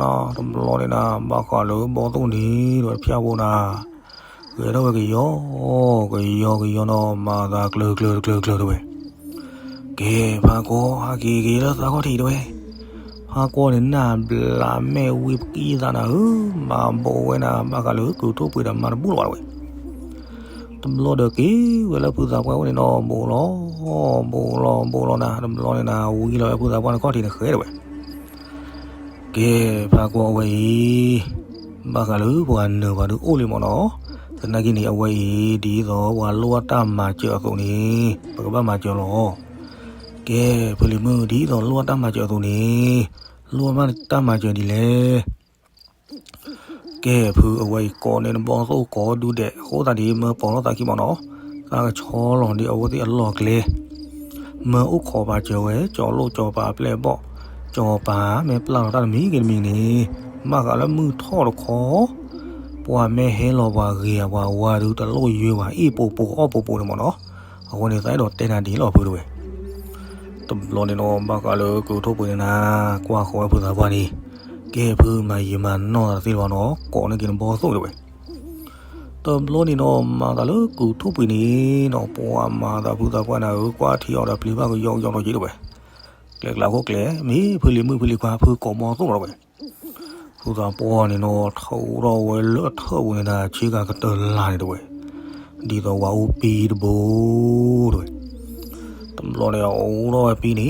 ၤ, တဘျီန့ၣ်နၤ ဘၣ်ဃးလၢဘီသိၣ်န့ၣ် ဒီးဖၠၣ်ဖိနၤ ဂဲၤထီၣ်ဝဲကယီ, ကယီကယီနီၤ မၤသးကျၢၤကျၢၤတကျၢၤကျၢၤတဝဲ. ကဲ ဖးကွီ ဟးက့ၤက့ၤလၢသးခီၣ်ထံးတဝဲ. ဖးကွီန့ၣ် နၢ်ဘျးမဲာ်ဝံပကံၢ်သးနၤဧၢ, မၤဘိးဝဲနၤ ဘၣ်ဃးလၢကုၢ်ထိၣ်ပှ့ၤဒီးမၤတဘူၣ်လီၤဘၣ်တဝဲ. တဘျီဒီးက့ၤဝဲလၢဖုသးပှၢ်အိၣ်န့ၣ်နီၤ ဘိးလီၤ, ဘိးလီၤ ဘိးလီၤနၤ, တဘျီန့ၣ်နၤ ဝံလီၤဝဲဖုသးပှၢ်န့ၣ်ခီၣ်ထံးန့ၣ်ဃဲတဝဲ. ကဲ ဖးကွီအဝဲအံၤ ဘၣ်ဃးလၢပှၤနၢၤပှၤဒုးအိၣ်လံမ့ၢ်နီၤ, သနာ်က့န့ၣ် အဝဲအံၤ ဒ်သိးပှၤလိၣ်ဘၣ်တၢ်မၤစၢၤအသိးန့ၣ် ပကဘၣ်မၤစၢၤလီၤ. ကဲ ဖုလံၤမုၣ် ဒ်သိးလိၣ်ဘၣ်တၢ်မၤစၢၤအသိးန့ၣ် လိၣ်ဘၣ်တၢ်မၤစၢၤဒ်လဲၣ်. ကဲ ဖုအဝဲအံၤ ကိးန့ၢ်နဘီသိၣ်ကိးဒုဒဲး အဃိသတးန့ၣ် မၢပီၤထီၣ်သးခံမ့ၢ်နီၤ, သးကဆီလီၤဒ်အဝဲသ့ၣ်အလီၢ်ကျဲ မၢအိၣ်ခိးပာ်စၢၤဝဲ ကၠီၤလိၣ်ကၠီၤပၤအပျဲၢ်အဘီၣ်, ကၠီၤပၤမ့ၢ်ပျၢ်လီၤတၢ်တမံၤဂ့ၤတမံၤန့ၣ် ဘၣ်ဃးလၢမုၢ်ထီၣ်တခီ ပှၤမ့ၢ်ဟဲလီၤပှၤဂ့ၤဧါပှၤဝါဒုးတလိၣ်ယွဲဘၣ် အ့ၣ်ပိာ်ပိာ်အီၣ်ပိာ်ပိာ်န့ၣ်မ့ၢ်နီၤ, အဃိန့ၣ်သးအဲၣ်ဒိးတဲနၤဒ်လီၤဖုတဝဲ. တဘျီန့ၣ်နီၤ ဘၣ်ဃးလၢကုၢ်ထိၣ်ပှ့ၤန့ၣ်နၤ ကွၢ်ဃီၤဝဲဖုသးပှၢ်န့ၣ်, ကဲဖုမၤယံာ်မၤနီၢ်သးတသ့လၢၤဘၣ်နီၤ ကိးန့ၢ်က့ၤနဘီသိၣ်တဝဲ. တဘျီန့ၣ်နီၤ မၤသးလၢကုၢ်ထိၣ်ပှ့ၤန့ၣ်နီၤ ပှၤမၤသးဖုသးပှၢ်နၤဧၢ ကွၢ်ထံအီၤဒီးပျံၤဘၣ်ကယီကယီနီၤက့တဝဲ. ကျဲကျါခိၣ်ကျဲ မ့ၢ်ဖုလံၤမုၣ်ဖုလံၤခွါ ဖုကိးမီသိၣ်လီၤတဝဲ. ဖုသးပှၢ်န့ၣ်နီၤ ထီၣ်အိၣ်ထီၣ်ဝဲလၢအထၢၣ်ပူၤန့ၣ်နၤ ဆ့ကၤကတၢၢ်လၢ်န့ၣ်တဝဲ, ဒ်သိးဝၤအူပံတဘိတဝဲ. တဘျီ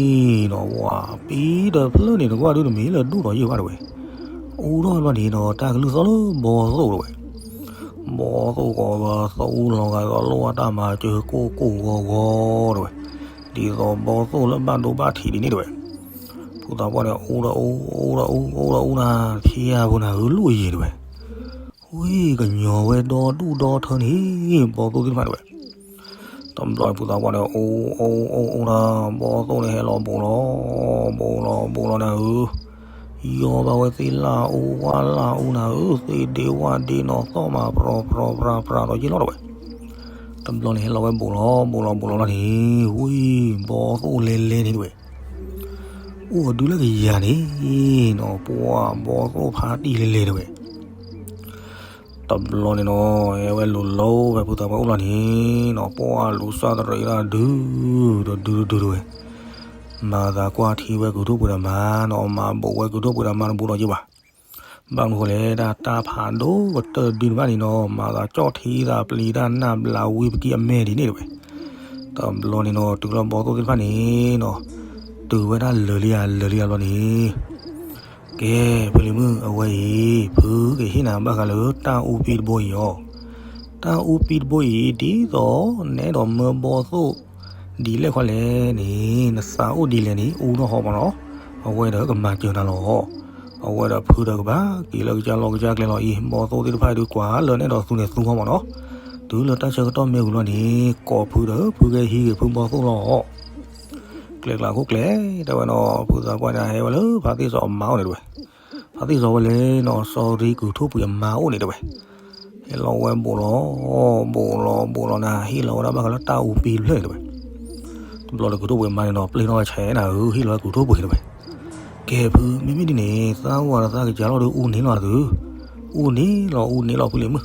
န့ၣ် အအိၣ်ထီၣ်ဝဲပံန့ၣ်နီၤ ဝၤပံတဖျၢၣ်န့ၣ် နကွၢ်ဒုတမ့ၢ်လၢဒူၣ်ဒီးယဲၢ်ဘၣ်တဝဲ. အိၣ်ထီၣ်ဝဲဘျီန့ၣ်နီၤ တၢ်ကလုၢ်သီၣ်လၢဘီသိၣ်တဝဲ. ဘီသိၣ်ကိးဝဲသးအူလီၤဂာ်သိးလိၣ်ဘၣ်တၢ်မၤစၢၤကိၢ်ကိၢ်ဂီၤဂီၤတဝဲ, ဒ်သိးဘီသိၣ်လၢဘၣ်ဒိဘၣ်ထံးဒ်န့ၣ်တဝဲ. ဖုသးပှၢ်န့ၣ် အိၣ်ဒီးအူ အိၣ်ဒီးအူ အိၣ်ဒီးအူနၤ ဖၠၣ်ဖိနၤ ဂုာ်လိၣ်ယံၤတဝဲ. ဝံၤကညီၤဝဲဒီဒူၣ်ဒီထၢန့ၣ် ဘီသိၣ်သ့ၣ်တဖၣ်တဝဲ. တဘျီဖုသးပှၢ်န့ၣ် အိၣ်အိၣ်အိၣ်အိၣ်နၤ ဘီသိၣ်န့ၣ်ဟဲလီၤဘူးလီၤ, ဘူးလီၤဘူးလီၤနၤဧၢ, ယီဘၣ်ဝဲသ့ၣ်လၣ်အူဝၣ်လၣ်အူနၤဧၢ, သ့ၣ်ဒ့ဝၣ်ဒ့နီၤသီၣ်မး ပြီပြီပြီပြီဒီးယ့ၢ်လီၤတဝဲ. တဘျီန့ၣ်ဟဲလီၤဝဲဘူးလီၤ ဘူးလီၤဘူးလီၤလီၤန့ၣ် ဝံၤ ဘီသိၣ်လဲၤလဲၤန့ၣ်တဝဲ. အိၣ်အဒုလၢကယၤန့ၣ်နီၤ ပှၤဘီသိၣ်ဖးတံၢ်လဲၤလဲၤတဝဲ. တဘျီန့ၣ်နီၤ ဟဲဝဲလူၤလိာ်ဝဲဖုသးပှၢ်အိၣ်လီၤန့ၣ်နီၤ ပှၤလူၤစၢ်တရံးတၢ်ဒု ဒီးဒုဒုဒုတဝဲ. မၤသးကွၢ်ထံဝဲကုၢ်ထိၣ်ပှ့ၤဒီးမါနီၤ မၤဘူးဝဲကုၢ်ထိၣ်ပှ့ၤဒီးမါတဘူးဒီးယ့ၢ်ဘၣ်. ဘၣ်မနုၤဃိလဲၣ် တၢ်တၢ်ဖးဒိၣ်ကတၢၢ်ဒုန့ၣ်ဘၣ်န့ၣ်နီၤ မၤသးကၠီၣ်ထံသးပျံၤတၢ်နၢ်ဘျးဝံပကံၢ်အမဲာ်ဒ်န့ၣ်တဝဲ. တဘျီန့ၣ်နီၤ တုၤလၢဘီသိၣ်သ့ၣ်တဖၣ်န့ၣ်နီၤ တုၤဝဲဒၣ်လၢာ်လံဧါ လၢာ်လံဧါဘျီန့ၣ် ကဲ ဖုလံၤမုၣ် အဝဲအံၤ ဖုကဟ့ၣ်နၤဘၣ်ဃးလၢတၢ်အူပံတဘိအံၤအီၤ. တၢ်အူပံတဘိအံၤ ဒ်သိးနအဲၣ်ဒိးမၢဘီသိၣ် ဒ်လဲၣ်ခွါလဲၣ်န့ၣ် နသးအိၣ်ဒ်လဲၣ်န့ၣ် အူထီၣ်ဃီမ့ၢ်နီၤ. အဝဲဒီးကမၤစၢၤနၤလီၤ. အဝဲဒီးဖုဒီးကဘၣ်က့ၤလၢကစၢ်လီၢ်ကစၢ်ကျဲလီၤအံၤ ဘီသိၣ်သ့ၣ်တဖၣ်ဒုးကွၢ်လၢနအဲၣ်ဒိးသူန့ၣ်သူဃီမ့ၢ်နီၤ. တုၤလၢတၢ်ဆၢကတီၢ်မ့ၢ်ဝံၤလီၤန့ၣ် ကိးဖုဒီးဖုကဟံးဂ့ၤဖုဘီသိၣ်လီၤ. ကျဲကျါခိၣ်ကျဲ တဲဝဲနီၤ ဖုသးပှၢ်န့ၣ် ဟဲဝဲလၢဖါသ့ၣ်စီၤအမါအိၣ်န့ၣ်တဝဲ. ဖါသ့ၣ်စီၤဝဲလဲၣ်နီၤ စီၤရံကုၢ်ထိၣ်ပှ့ၤအမါအိၣ်န့ၣ်တဝဲ. ဟဲလီၤဝဲဘူးလီၤ ဘူးလီၤဘူးလီၤနၤ ဟ့ၣ်လီၤဝဲဒၣ်ဘၣ်ဃးလၢတၢ်အူပံတဖျၢၣ်န့ၣ်တဝဲ. တဘျီဒီးကုၢ်ထိၣ်ပှ့ၤအမါန့ၣ်နီၤ ပျဲၢ်ထီၣ်ဝဲဆဲးနၤဧၢ ဟ့ၣ်လီၤဝဲကုၢ်ထိၣ်ပှ့ၤတဝဲ. ကဲဖု မ့မ့ၢ်ဒ်န့ၣ် သးဝၤဒီးသးကစၢ်လီၤဒီးအူန့ၢ်လီၤသု အူန့ၢ်လီၤ အူန့ၢ်လီၤဖုလံၤမုၣ်.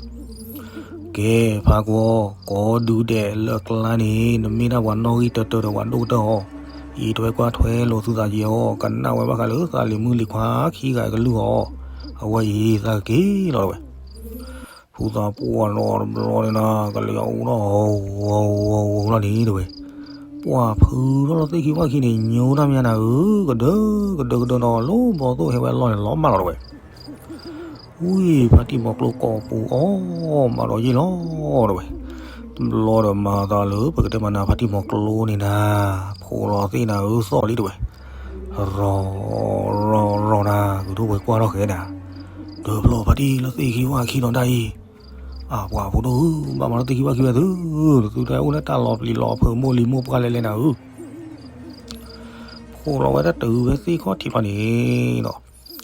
ကဲ ဖးကွီၤ, ကိးဒုးဒဲးလၢအကျါန့ၣ် နမ့ၢ်ဒၣ်ပှၤနီၣ်ဂံၢ်တၢတၢဒီးပှၤဒိၣ်ကတၢၢ်အီၤ, ယံာ်ထွဲကွၢ်ထွဲလိာ်သုသးက့ၤအီၤ, ကနၣ်ဝဲဘၣ်ဃးလၢသးလံၤမုၢ်လံၤခွါခံဂၤအကလုၢ်အီၤ, အဝဲအံၤသးကက့ၤလီၤတဝဲ. ဖုသးပှၢ်နီၤတဘျီန့ၣ်နၤ ကလဲၤအူထီၣ်ဂီၤဂီၤဂီၤဂီၤလီၤန့ၣ်တဝဲ, ပှၢ်ဖုထီၣ်လီၤသ့ၣ်ခံဝၣ်ခံန့ၣ် ညိတၢ်မ့ၢ်နၤဧၢ, ကဒၢကဒၢကဒၢနီၤ လၢဘီသိၣ်ဟဲဝဲအလီၢ်န့ၣ် လီၤမၢ်လီၤတဝဲ. ဝံၤ ဖါတံၢ်မီၤကျိကိးပူၤအီၤ မၤဒီးယ့ၢ်လီၤတဝဲ. တဘျီဒီးမၤသးလၢပကတဲမၤနၤ ဖါတံၢ်မီၤကျိန့ၣ်နၤ, ဖိးလီၤသ့ၣ်နၤဧၢ သီၣ်လံတဝဲ. ရီၤ ရီၤ ရီၤနၤ ကုၢ်ထိၣ်ပှ့ၤကွၢ်ထီၣ်ဃဲနၤ, တဘျီဖါတံၢ်လၢသ့ၣ်ခံဝၣ်ခံနီၤဒၣ်အံၤ, အပှၤဖိဒိၣ်ဧၢ ဘၣ်မၤလၢသ့ၣ်ခံဝၣ်ခံဝဲသု, သုတၢ်အိၣ်လၢတၢ်လီၤပျံၤလီၤဖုးမိၢ်လံၤမိၢ်ပှၢ်လဲၤလဲၤနၤဧၢ. ဖိးလီၤဝဲတၢ်တုၤဝဲသ့ၣ်ခီၣ်ထံးဖီန့ၣ်နီၤ,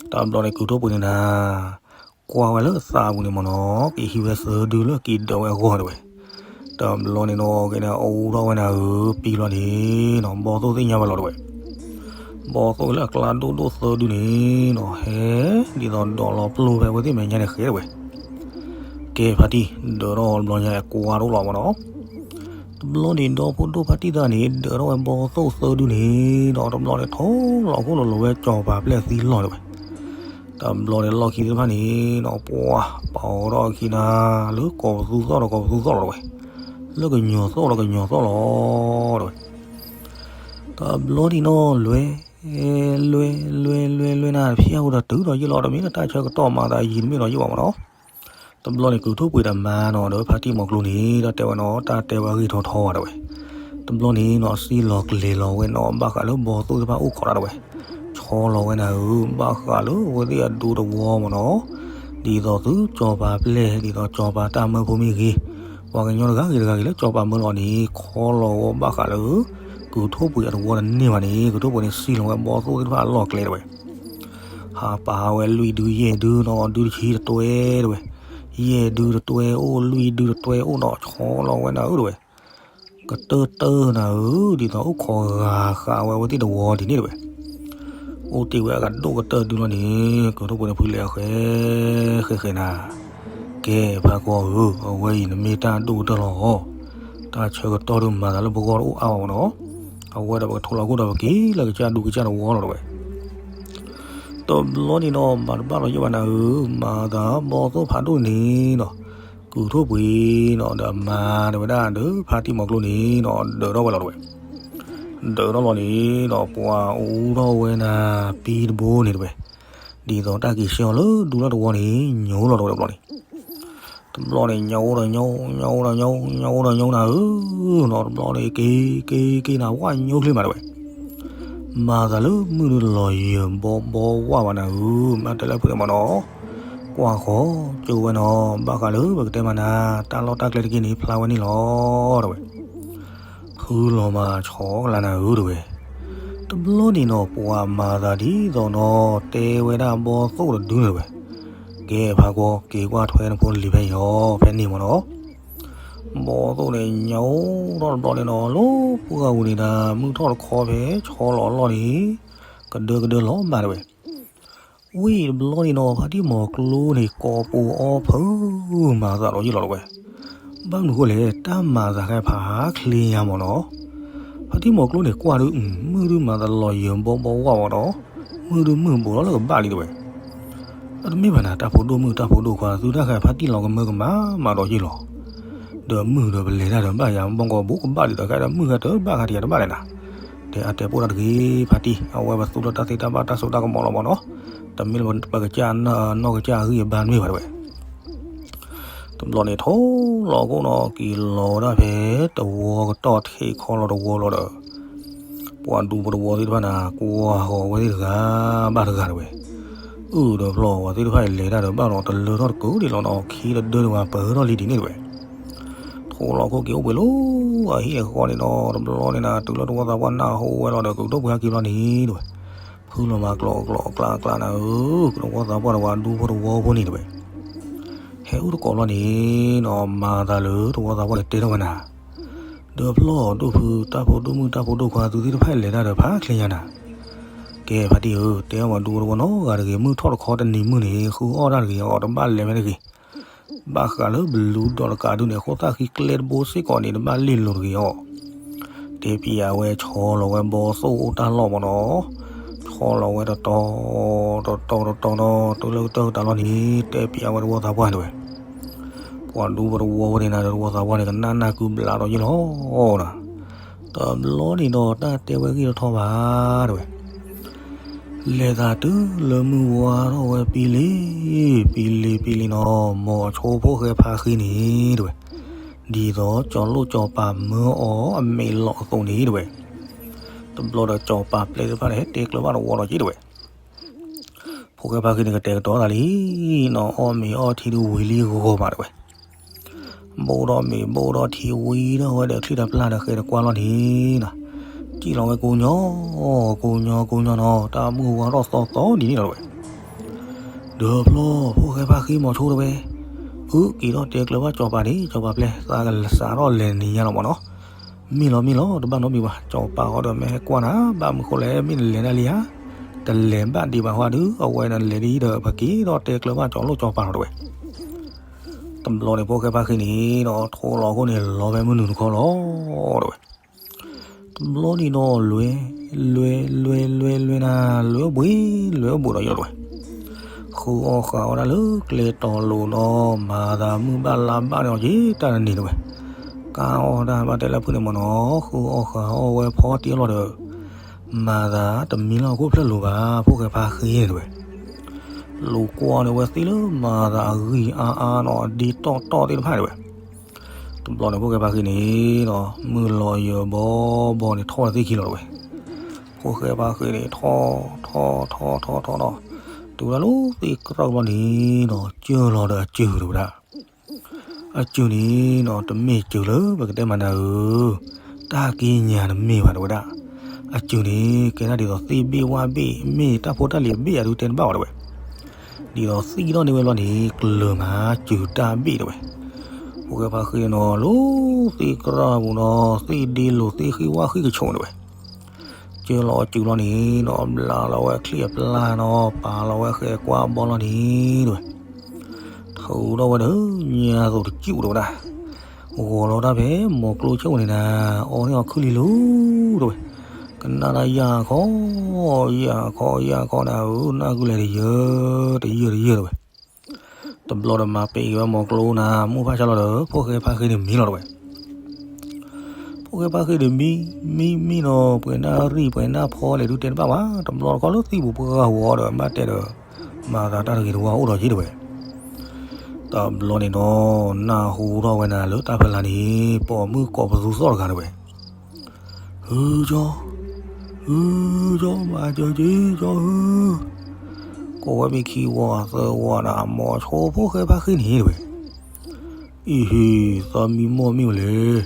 တဘျီန့ၣ်ကုၢ်ထိၣ်ပှ့ၤန့ၣ်နၤ ကွၢ်ဝဲလၢသးပူၤန့ၣ်မ့ၢ်နီၤ က့ၤဟံးဝဲသၢဒုလၢက့ၤဒၢးဝဲအဂီၢ်တဝဲ. တဘျီန့ၣ်နီၤ ကဲန့ၣ်အူထီၣ်ဝဲနၤဧၢ ပံလီၤန့ၣ်နီၤ ဘီသိၣ်သ့ၣ်ညါဝဲလီၤတဝဲ. ဘီသိၣ်လၢအကျါဒိၣ်ဒိၣ်သၢဒုန့ၣ်နီၤ ဟဲဒ်သိးဒိးလီၤပျိဖဲဝဲသ့ၣ်မဲာ်ညါန့ၣ်ဃဲတဝဲ. ကဲဖါတံၢ် ဒၢးထီၣ်တဘျီညါ ကွၢ်ထီၣ်လီၤမ့ၢ်နီၤ. တဘျီန့ၣ် ဒီဖိဒိၣ်ဖါတံၢ်တဂၤန့ၣ် ဒၢးထီၣ်ဝဲဘီသိၣ်သၢဒုန့ၣ်နီၤ တဘျီန့ၣ် ထိလီၤခိၣ်လိၤလိၤဝဲ စီၤပၤပျဲၢ်သံလီၤတဝဲ. တဘျီန့ၣ် လီၢ်ခံသ့ၣ်တဖၣ်န့ၣ်နီၤ ပှၤပာ်အီၤထီၣ်အခံနၤ လၢကိးပသူသီၣ်ဒီးကိးပသူသီၣ်လီၤတဝဲ, လၢကညီၤသီၣ်ဒီးကညီၤသီၣ်လီၤတဝဲ. တဘျီန့ၣ်နီၤ လွဲ လွဲ လွဲ လွဲ လွဲနၤ ဖၠၣ်ဖိဒီးတုၤဒီးယ့ၢ်လီၤ တမ့ၢ်လၢတၢ်ဆၢကတီၢ်မၤသးယံာ်တမ့ၢ်ဒီးယ့ၢ်ဘၣ်မ့ၢ်နီၤ. တဘျီန့ၣ် ကုၢ်ထိၣ်ပှ့ၤဒီးမါနီၤ ဒီးဖါတံၢ်မီၤကျိန့ၣ် တၢ်တဲဝဲနီၤ တၢ်တဲဝဲအဂ့ၢ်ထီထီဘၣ်တဝဲ. တဘျီန့ၣ်နီၤ စံၣ်လီၤကျဲၤလီၤဝဲနီၤ ဘၣ်ဃးလၢဘီသိၣ်သ့ၣ်တဖၣ်အိၣ်ခိးတၢ်တဝဲ, ဆီလီၤဝဲနၤဧၢ ဘၣ်ဃးလၢအဝဲသ့ၣ်အဒူတဝီမ့ၢ်နီၤ, ဒ်သိးသုစီၤပၤပျဲၢ် ဒ်သိးစီၤပၤတၢ်မၢဖိမ့ၢ်ဂ့ၤ, ပှၤကညီတဂၤဂ့ၤတဂၤဂ့ၤလၢစီၤပၤမၢလီၤန့ၣ် ဆီလီၤဝဲဘၣ်ဃးလၢ ကုၢ်ထိၣ်ပှ့ၤအတဝီတန့ၢ်ဘၣ်န့ၣ် ကုၢ်ထိၣ်ပှ့ၤန့ၣ် စံၣ်လီၤဝဲဘီသိၣ်သ့ၣ်တဖၣ်အလီၢ်ကျဲတဝဲ. ဟးပာ်ဝဲလွံၢ်ဒုယဲၢ်ဒုနီၤ ဒုတဆံတတွဲတဝဲ, ယဲၢ်ဒုတတွဲအိၣ် လွံၢ်ဒုတတွဲအိၣ်နီၤ ဆီလီၤဝဲနၤဧၢတဝဲ. ကတၢၢ်တၢၢ်နၤဧၢ ဒ်သိးအိၣ်ခိးဂၤဃာ်ဝဲအဝဲသ့ၣ်တဝီဒ်န့ၣ်တဝဲ. အိၣ်တ့ၢ်ဝဲအကဒိၣ်ကတၢၢ်ဒုလီၤန့ၣ် ကုၢ်ထိၣ်ပှ့ၤန့ၣ်ဖုလဲၤအဃဲ ဃဲဃဲနၤ, ကဲဖါကွီၤဧၢ အဝဲအံၤနမ့ၢ်တၢ်ဒိၣ်ကတၢၢ်လီၤ, တၢ်ဆၢကတီၢ်ဒုမၤသးလၢပဂီၢ်တအိၣ်အါဘၣ်မ့ၢ်နီၤ, အဝဲဒီးပကထိလီၤခိၣ်ဒီးပက့ၤလၢကစၢ်ဒူကစၢ်တဝီလီၤတဝဲ. တဘျီန့ၣ်နီၤ မၤတဘၣ်လီၤယဲၢ်ဘၣ်နၤဧၢ, မၤသးဘီသိၣ်ဖးဒိၣ်န့ၣ်နီၤ, ကုၢ်ထိၣ်ပှ့ၤနီၤ ဒီးမါတဝဲဒၣ်ဒီးဖါတံၢ်မီၤကျိန့ၣ်နီၤ ဒၢးထီၣ်ဝဲလီၤတဝဲ. ဒၢးထီၣ်လီၤန့ၣ်နီၤ ပှၤအူထီၣ်ဝဲနၤ ပံတဘိန့ၣ်တဝဲ, ဒ်သိးတၢ်က့ၤဆှၢအီၤလၢဒူလီၢ်တဝီန့ၣ် ညိလီၤတဝဲတဘျီန့ၣ် တဘျီန့ၣ် ညိဒီးညိ ညိဒီးညိ ညိဒီးညိနၤဧၢ, နီၤတဘျီန့ၣ် က့ၤ က့ၤ က့ၤနၤ ဝၣ်ညိချ့မးတဝဲ. မၤသးလၢမုၢ်ဒုလီၤယၢၤဘီဘီဝၣ်ဝၣ်နၤဧၢ, မ့ၢ်တဲလၢဖုန့ၣ်မ့ၢ်နီၤ, ကွၢ်ဃီ ကၠိဝဲနီၤ, ဘၣ်ဃးလၢပကတဲမၤနၤ တၢ်လီၢ်တၢ်ကျဲတက့ၢ်န့ၣ် ဖျါဝဲန့ၣ်လီၤ တဝဲ. ဖုလီၤမၤဆီကလါနၤဧၢ တဝဲ. တဘျီန့ၣ်နီၤ ပှၤမၤသးဒ်သိးနီၤ တဲဝဲဒၣ်ဘီသိၣ်တဒုန့ၣ်တဝဲ. ကဲဖါကွီၤ က့ၤကွၢ်ထွဲနဖိနလံၤဖဲအံၤအီၤ ဖဲန့ၣ်မ့ၢ်နီၤ. ဘီသိၣ်န့ၣ် ညိထီၣ်တဘျီန့ၣ်နီၤ လီၤပှၢ်ဂၤပူၤန့ၣ်ဒီး မုၢ်ထီၣ်တခီဖဲ ဆီလီၤအလီၢ်န့ၣ် ကဒၢကဒၢလီၤမးတဝဲ. ဝံၤတဘျီန့ၣ်နီၤ ဖါတံၢ်မီၤကျိန့ၣ် ကိးပူၤအီဖု မၤသးဒီးယ့ၢ်လီၤတဝဲ. ဘၣ်မနုၤဃိလဲၣ် တၢ်မၤသးခဲဖးချ့ညါမ့ၢ်နီၤ. ဖါတံၢ်မီၤကျိန့ၣ် ကွၢ်ဒုး မုၢ်ဒုးမၤသးလီၤယၢၤဘီဘီဝၣ်ဝၣ်ဒီး မုၢ်ဒုးမုၢ်ဘူးလီၤလၢကဘၣ်လံတဝဲ. အတမ့ၢ်ဘၣ်နၤ တၢ်ဖိဒိၣ်မုၣ်တၢ်ဖိဒိၣ်ခွါ သုတၢ်ခဲဖါတံၢ်လီၤကမၢကမၣ်မးဒီးယ့ၢ်လီၤ. ဒီးမုၢ်ဒီးပလဲၤတၢ်ဒီးဘၣ်ယၤ ဘီကီးဘူးကဘၣ်ဒ်သိးခဲဒီး မုၢ်ဂၤတဘၣ်ဂၤတယၤတဘၣ်လဲၣ်နၤ. တဲအတဲပိာ်တၢ်တဂ့ၤ ဖါတံၢ် အဝဲပသူလၢတၢ်သ့တၢ်ဘၣ်တၢ်စိတၢ်ကမီၤလီၤမ့ၢ်နီၤ. တမ့ၢ်လၢပကစၢ်နီၢ်ကစၢ်အဂံၢ်အဘါတမ့ၢ်ဘၣ်တဝဲ. တဘျီန့ၣ် ထိလီၤခိၣ်နီၤ က့ၤလီၤဝဲဒၣ်ဖဲတဝီကတီၢ်ထံးခီလီၤတဝီလီၤဒီး ပှၤဒူဖိတဝီသ့ၣ်တဖၣ်န့ၣ် ကွၢ်ဃီၤဝဲသ့ၣ်တဂၤဘၣ်တဂၤတဝဲ. အုၣ်ဒီးဖျီၣ်ဝဲသ့ၣ်တဖၣ်အံၤ လဲၤတၢ်ဒီးဘၣ်ဒီးတလၢထီၣ်တကိးဒံးလီၤနီၤ ခံတဒၢတဝၤပၢၢ်ထီၣ်လံဒ်န့ၣ်တဝဲ. ထိလီၤခိၣ်က့ၤအိၣ်ပှဲၤလၢအဟံၣ်အဃီန့ၣ်နီၤ တဘျီန့ၣ်နၤ တုၤလၢတဝီသးပှၢ်နၢ်ဟူဝဲလီၤဒီး ကုၢ်ဒိၣ်ပှ့ၤဟဲက့ၤဘျီန့ၣ်တဝဲ. ဖုလီၤမၤကျိးကျိးအကျါအကျါနၤဧၢ, ကုၢ်ဒိၣ်ပှ့ၤသးပှၢ်တဝၤဒူဖိတဝီဖိန့ၣ်တဝဲ. ဟဲအိၣ်တကိးဘျီန့ၣ်နီၤ မၤသးလၢတဝီသးပှၢ်န့ၣ်တဲထီၣ်ဝဲနၤ ဒီးဖျီၣ်ဒိၣ်ဖု တၢ်ဖိဒိၣ်မုၣ်တၢ်ဖိဒိၣ်ခွါသုသ့ၣ်တဖၣ်လဲၤတၢ်ဒီးဖးချ့ညါနၤ. ကဲဖါတံၢ်ဧၢ, တဲအီၣ်ပှၤဒူဖိတဝီနီတဂၤတဂ့ၤ, မုၢ်ထီၣ်တခီတနံၤမုၢ်န့ၣ် ဃုအီၣ်တၢ်တဂ့ၤအီၤ တဘၣ်လဲၤဖဲတဂ့ၤ. ဘၣ်ဃးလၢဘလူဒီးတကးဒုန့ၣ် အဃိသၣ်ဃံကျဲတဘိစ့ၢ်ကီးန့ၣ် တဘၣ်လ့ၢ်လိၤတဂ့ၤအီၤ. တဲပံၤအဝဲဆီလီၤဝဲဘီသိၣ်အိၣ်တၢ်လီၢ်မ့ၢ်နီၤ, ဆီလီၤဝဲတတီၤ တတီၤတတီၤနီၤ တုၤလၢကတၢၢ်ကတၢၢ်လီၤန့ၣ် တဲပံၤအဝဲတဝီသးပှၢ်န့ၣ်ဝဲ ပှၤဒူပတဝီဝဲန့ၣ်နၤဒီးတဝီသးပှၢ်န့ၣ် ကနၣ်နၢ်ကုဘျးဒီးယ့ၢ်လီၤနၤ. တဘျီန့ၣ်ဒီးတၢ်တဲဝဲဂံၢ်တထီၣ်ဘၣ်တဲဝဲ လဲၤသးတုၤလၢမုၢ်ဝါထီၣ်ဝဲပံလံ, ပံလံပံလံနီၤ မိၤဆိဖိၣ်ဃဲဖါဃံန့ၣ်တဲဝဲ, ဒ်သိးကၠီၤလိၣ်ကၠီၤပၤမၢအီၤအမဲာ်လီၤအသိးန့ၣ်တဲဝဲ, တဘျီဒီးကၠီၤပၤပျဲသ့ၣ်တဖၣ်န့ၣ်ဟဲတဲကျၢၤဘၣ်တဝီဒီးက့တဲဝဲ ဖိၣ်ဃဲဖါဃံန့ၣ်ကတဲာ်ကတီၤသးလံနီၤ အီၣ်မ့ၤအီထံဒုဝံၤလံဂီၤမးတဲဝဲ ဘိၣ်ဒီးမ့ၤဘိၣ်ဒီးထံဝံၤဒီးဝဲဒီး ချံၣ်တပျၢ်ဒီးဃဲၤတကွၢ်လီၤန့ၣ်နီၤ, စံၣ်လီၤဝဲကိညီ, ကိညီကိညီနီၤ တၢ်မုၢ်ဝါထီၣ်သီသီဒ်န့ၣ်လီၤတဲဝဲ, ဒီးဖျီၣ်ဖိၣ်ဃဲဖါဃံမိၤဆိတဲဝဲ, အုက့ၤထီၣ်တဲကျၢၤဘၣ်ကၠီၤပၤန့ၣ် ကၠီၤပၤပျဲ သးကစးထီၣ်လဲၤနံၤညါလီၤမ့ၢ်နီၤ, မ့ၢ်လီၤမ့ၢ်လီၤ တဘၣ်နီတမံၤဘၣ် ကၠီၤပၤဃီဒီးမ့ၢ်ဟဲကွၢ်နၤ ဘၣ်မနုၤဃိလဲၣ် မ့ၢ်နလဲၤဒၣ်လံဧါ, တလဲၤဘၣ်ဒံးဘၣ်ဃီဒု အဝဲနလဲၤဒ်အံၤဒီး ပက့ၤထီၣ်တဲကျၢၤဘၣ်ကၠီၤလိၣ်ကၠီၤပၤလီၤတဲဝဲ တဘျီန့ၣ်ဖိၣ်ဃဲဖါဃံန့ၣ်ဒီး ထိလီၤခိၣ်န့ၣ် လီၤဖဲမုၢ်နုာ်တခီလီၤတဲဝဲ, တဘျီန့ၣ်ဒီး လဲၤ လဲၤ လဲၤ လဲၤ လဲၤနၤ လဲၤအိၣ်ဘှံး လဲၤအိၣ်ဘှံးဒီးယီၤတဲဝဲ, ဃုအီၣ်ဃုအီဒၣ်လၢကျဲတီၤလိၤဒီး မၤသးမုၢ်ဘၣ်လါဘၣ်န့ၣ်အီၤက့ၤတၢ်တနံၤတဲဝဲ, ကါအီၣ်တၢ်ဘၣ်တဲလၢဖုန့ၣ်မ့ၢ်နီၤ ဃုအီၣ်ဃုအီဝဲဖီတံၢ်လီၤဒီး မၤသးတမံလီၤခိၣ်ဖျဲၣ်လိၤဘၣ် ဖိၣ်ဃဲဖါဃံန့ၣ်တဲဝဲ, လူၤကွၢ်န့ၢ်ဝဲသ့ၣ်လၢမၤသးအဂံၢ်အါအါနီၤ အဒ့တီၣ်တီၣ်သ့ၣ်တဖၣ်တဲဝဲ, တဘျီန့ၣ်ဖိၣ်ဃဲဖါဃံန့ၣ်ဒီး မုၢ်လီၤယၢၤဘီဘီန့ၣ်ထီၣ်သ့ၣ်ခံလီၤတဲဝဲ, ဖိၣ်ဃဲဖါဃံန့ၣ် ထီၣ် ထီၣ် ထီၣ် ထီၣ် ထီၣ်ဒီး တုၤဝဲဒၣ်လၢသ့ၣ်ကြၢၢ်ဘျီန့ၣ်ဒီး ကၢၢ်လီၤဒီးအစၢၤတဲဝဲဒၣ် အစၢၤန့ၣ်ဒီး တမ့ၢ်စၢၤလၢပကတဲမၤနၤဧၢ, တၢ်က့ညါတမ့ၢ်ဘၣ်တဲဝဲဒၣ်, အစၢၤန့ၣ် ကဲဒၣ်ဒ်သိးသ့ၣ်ဘ့ၣ်ဝၣ်ဘ့ၣ် မ့ၢ်တၢ်ဖိတၢ်လံၤအဘ့ၣ်အဒုတဲတဘၣ်ဘၣ်တဲဝဲ, ဒ်သိးသံၣ်ထီၣ်န့ၢ်ဝဲဘျီန့ၣ် ကျၢၤမးစၢၤတၢ်ဘ့ၣ်တဲဝဲ, ဖိၣ်ဃဲဖါဃံန့ၣ်ဒီး လၢသ့ၣ်ကြၢၢ်ပူၤဒီး သ့ၣ်ဒ့လိၤသ့ၣ်ဃံဝၣ်ဃံကဆိးတဲဝဲ ကၢၢ်လီၤအစၢၤလီၤန့ၣ်ဒီး ဘျးလီၤဝဲချံၣ်အပျၢ်နီၤ ပာ်လီၤဝဲဃဲၤကွၢ်ဘီလီၤန့ၣ်တဲဝဲ, ထုးထီၣ်ဝဲဒီးညါသိးတစူၣ်တဲဝဲဒၣ်, ဂီၤလီၤတၢ်ဖဲမိၤကျိဆၢၣ်ဝဲန့ၣ်နၤ အီန့ၢ်အီၤခုၣ်လံလီၤတဲဝဲ, ကနၣ်တၢ်ယၢ်ခီ ယၢ်ခီ ယၢ်ခီနၤဧၢ နၢ်ကုလဲၤတယၢၢ် တယၢၢ်တယၢၢ်တဲဝဲ, တဘျီဒီးမၤပ့ၤက့ၤဝဲမိၤကျိနၤ မိၢ်ဖၣ်ဆါလီၤဒီး ဖိၣ်ဃဲဖါဃံန့ၣ်မံလီၤတဲဝဲ ဖိၣ်ဃဲဖါဃံန့ၣ်မံ မံမံနီၤ ပှဲၤနၢ်ရံၣ်ပှဲၤနၢ်ဖီလဲၣ်ဒုတဲတဘၣ်ဘၣ် တဘျီတခီလၢသံၣ်ပူၤပှၢ်ဂီၤဒီး ဘၣ်တဲဒီး မၤသးတၢ်တဂ့ၤတဝါအိၣ်ဒီးက့တဲဝဲ, တဘျီန့ၣ်ဒီး နၢ်ဟူထီၣ်ဝဲနၤလၢတၢ်ဖဲလၢ်န့ၣ် ပိာ်မုၣ်ကိးပသူသီၣ်တဂၤတဲဝဲ ဟုကၠီ, ဟုကၠီ မၤစၢၤက့ၤ ကၠီဧၢ, ကိးဝဲမ့ၢ်ခံဝီသၢဝီနၤ မိၤဆိဖိၣ်ဃဲဖါဃံန့ၣ်တဲဝဲ, အံၤဟ့ၣ် သးမံမီၢ်မံဝဲလဲၣ်,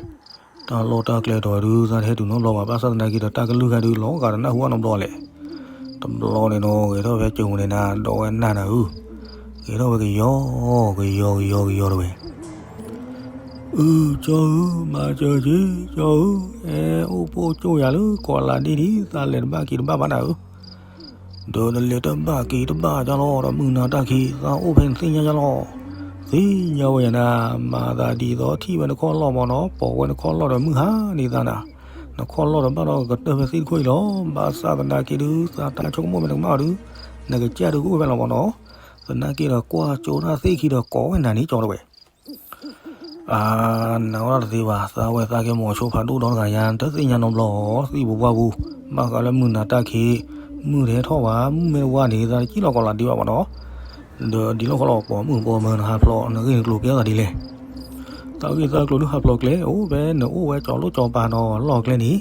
တၢ်လီၢ်တၢ်ကျဲတီၤဒု သးတဟဲတုၤနီတဘျီဘၣ် ဘၣ်ဆၣ်သနာ်က့ဒီး တၢ်ကလုၢ်ခါဒု လီၤဂာ်ဒီးနၢ်ဟူအနီတဘျီလဲၣ်, တဘျီန့ၣ်ဒီး ဂဲၤထီၣ်ဖဲကၠိၤပူၤန့ၣ်နၤ ဒီးဝဲနၢ်နၤဧၢ, ဂဲၤထီၣ်ဝဲကယီ ကယီ ကယီ ကယီတဲဝဲ အၢ ကၠီဧၢ, မၤစၢၤက့ၤ ကၠီဧၢ, အဲၣ်အိၣ်ပိၢ်ကၠိၣ်ယၤလၢကီးလးဒ့ဒံး သးလဲၤတဘၣ်က့ၤတဘၣ်ဘၣ်နၤဧၢ, ဒီးနလဲၤတဘၣ်က့ၤတဘၣ်ကၠီလီၤ ဒီးမုၢ်နၤတၢ်ခံး သးအိၣ်ဖဲနသ့ၣ်ညါကၠီလီၤ, သ့ၣ်ညါဝဲယၤနၤ, မၤသးဒ်သိးထံၣ်ဝဲနခီၣ်လီၢ်မ့ၢ်နီၤ ပိာ်ဝဲနခီၣ်လီၢ်ဒီးမုၢ်ဟါန့ၣ်သးနၤ, နခီၣ်လီၢ်ဒီးဘၣ်ဒီးကတၢၢ်ဖဲသ့ၣ်တခိၣ်အံၤလီၤ, ဘၣ်ဆၣ်သနာ်က့ဒု သးတၢ်ဆိကမိၣ်မ့ၢ်နကမၣ်အီၤဒု, နကစၢ်ဒုကအိၣ်ဖဲလီၤမ့ၢ်နီၤ, သနာ်က့ဒီးကွၢ်ကၠိတၢ်သ့ၣ်ခံဒီးကိးဝဲနၤန့ၣ်ကၠီတဲဝဲ အါ, နဝဲဒၣ်တသ့ဘၣ်, သးဝဲသးကဲမိၤဆိဖးဒိၣ်ဒီတဂၤညါ တသ့ၣ်ညါနီတဘျီ, သံၣ်ပူၤပှၢ်ပူၤ, ဘၣ်ဃးလၢမုၢ်နၤတၢ်ခံး, မုၢ်တဟဲထီၣ်ဘၣ်, မုၢ်မ့ၢ်တဝါန့ၣ် သးတစံၣ်လီၤကီးလးဒ့ဘၣ်မ့ၢ်နီၤ, ဒီးဒ်လီၢ်ဃီလီၤ ပိာ်မုၣ်ပိာ်မၢၤနဟးဖျိး နဂ့ၢ်နကျိၤကဲသးဒ်လဲၣ်, သးဂ့ၢ်သးကျိၤဒုးဟးဖျိးကျဲ, အိၣ်ဖဲနအိၣ်ဝဲကၠီၤလိၣ်ကၠီၤပၤနီၤ လီၢ်ကျဲန့ၣ်,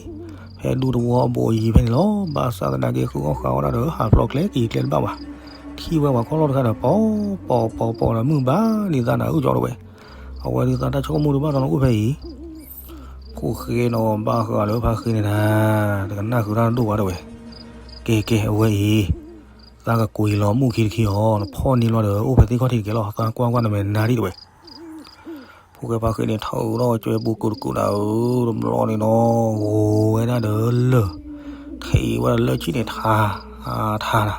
ဖဲဒူသဝီအဘိးအယံၤဖဲန့ၣ်လီၤ, ဘၣ်ဆၣ်သနာ်က့ဃုအီၣ်ဃုအီဒၣ်ဒီးဟးဖျိးကျဲက့ၤကျဲတဘၣ်ဘၣ်, ထံၣ်ဝဲပှၤခီၣ်လီၢ်တခါဒီး ပိာ်ပိာ်ပိာ်ပိာ်ဒီး မုၢ်ဘၣ်န့ၢ်သးနၤအုၣ်ကၠီတဲဝဲ, အဝဲဒုးသးတၢ်ဆိကမိၣ်ဒုးဘၣ်ဒီးနအိၣ်ဖဲအံၤ, ဖိၣ်ဃဲနီၤဘၣ်ဃးလၢဖါဃ့န့ၣ်နၤ, တကနၣ်ဃုာ်တၢ်ဒိၣ်ဘၣ်တဲဝဲ, ကဲကဲအဝဲအံၤ, သးကကွံာ်လီၤမုၢ်ခံတခံအီၤ, နဖီၣ်န့ၢ်လီၤဒီး အိၣ်ဖဲသ့ၣ်ခီၣ်ထံးတကဲလီၤ, သးကွၢ်ကွၢ်နမဲာ်နါဒံးတဲဝဲ ဖိၣ်ဃဲဖါဃ့န့ၣ် ထုးထီၣ်ကၠွဲပူၤကိးတကိးနၤဧၢ, တဘျီန့ၣ်နီၤ ဂိၤဝဲဒၣ်ဒီးလၢၢ်, ထံးဝဲဒၣ်လၢၢ်ဆံၣ်န့ၣ် ထါ, ထါနၤ,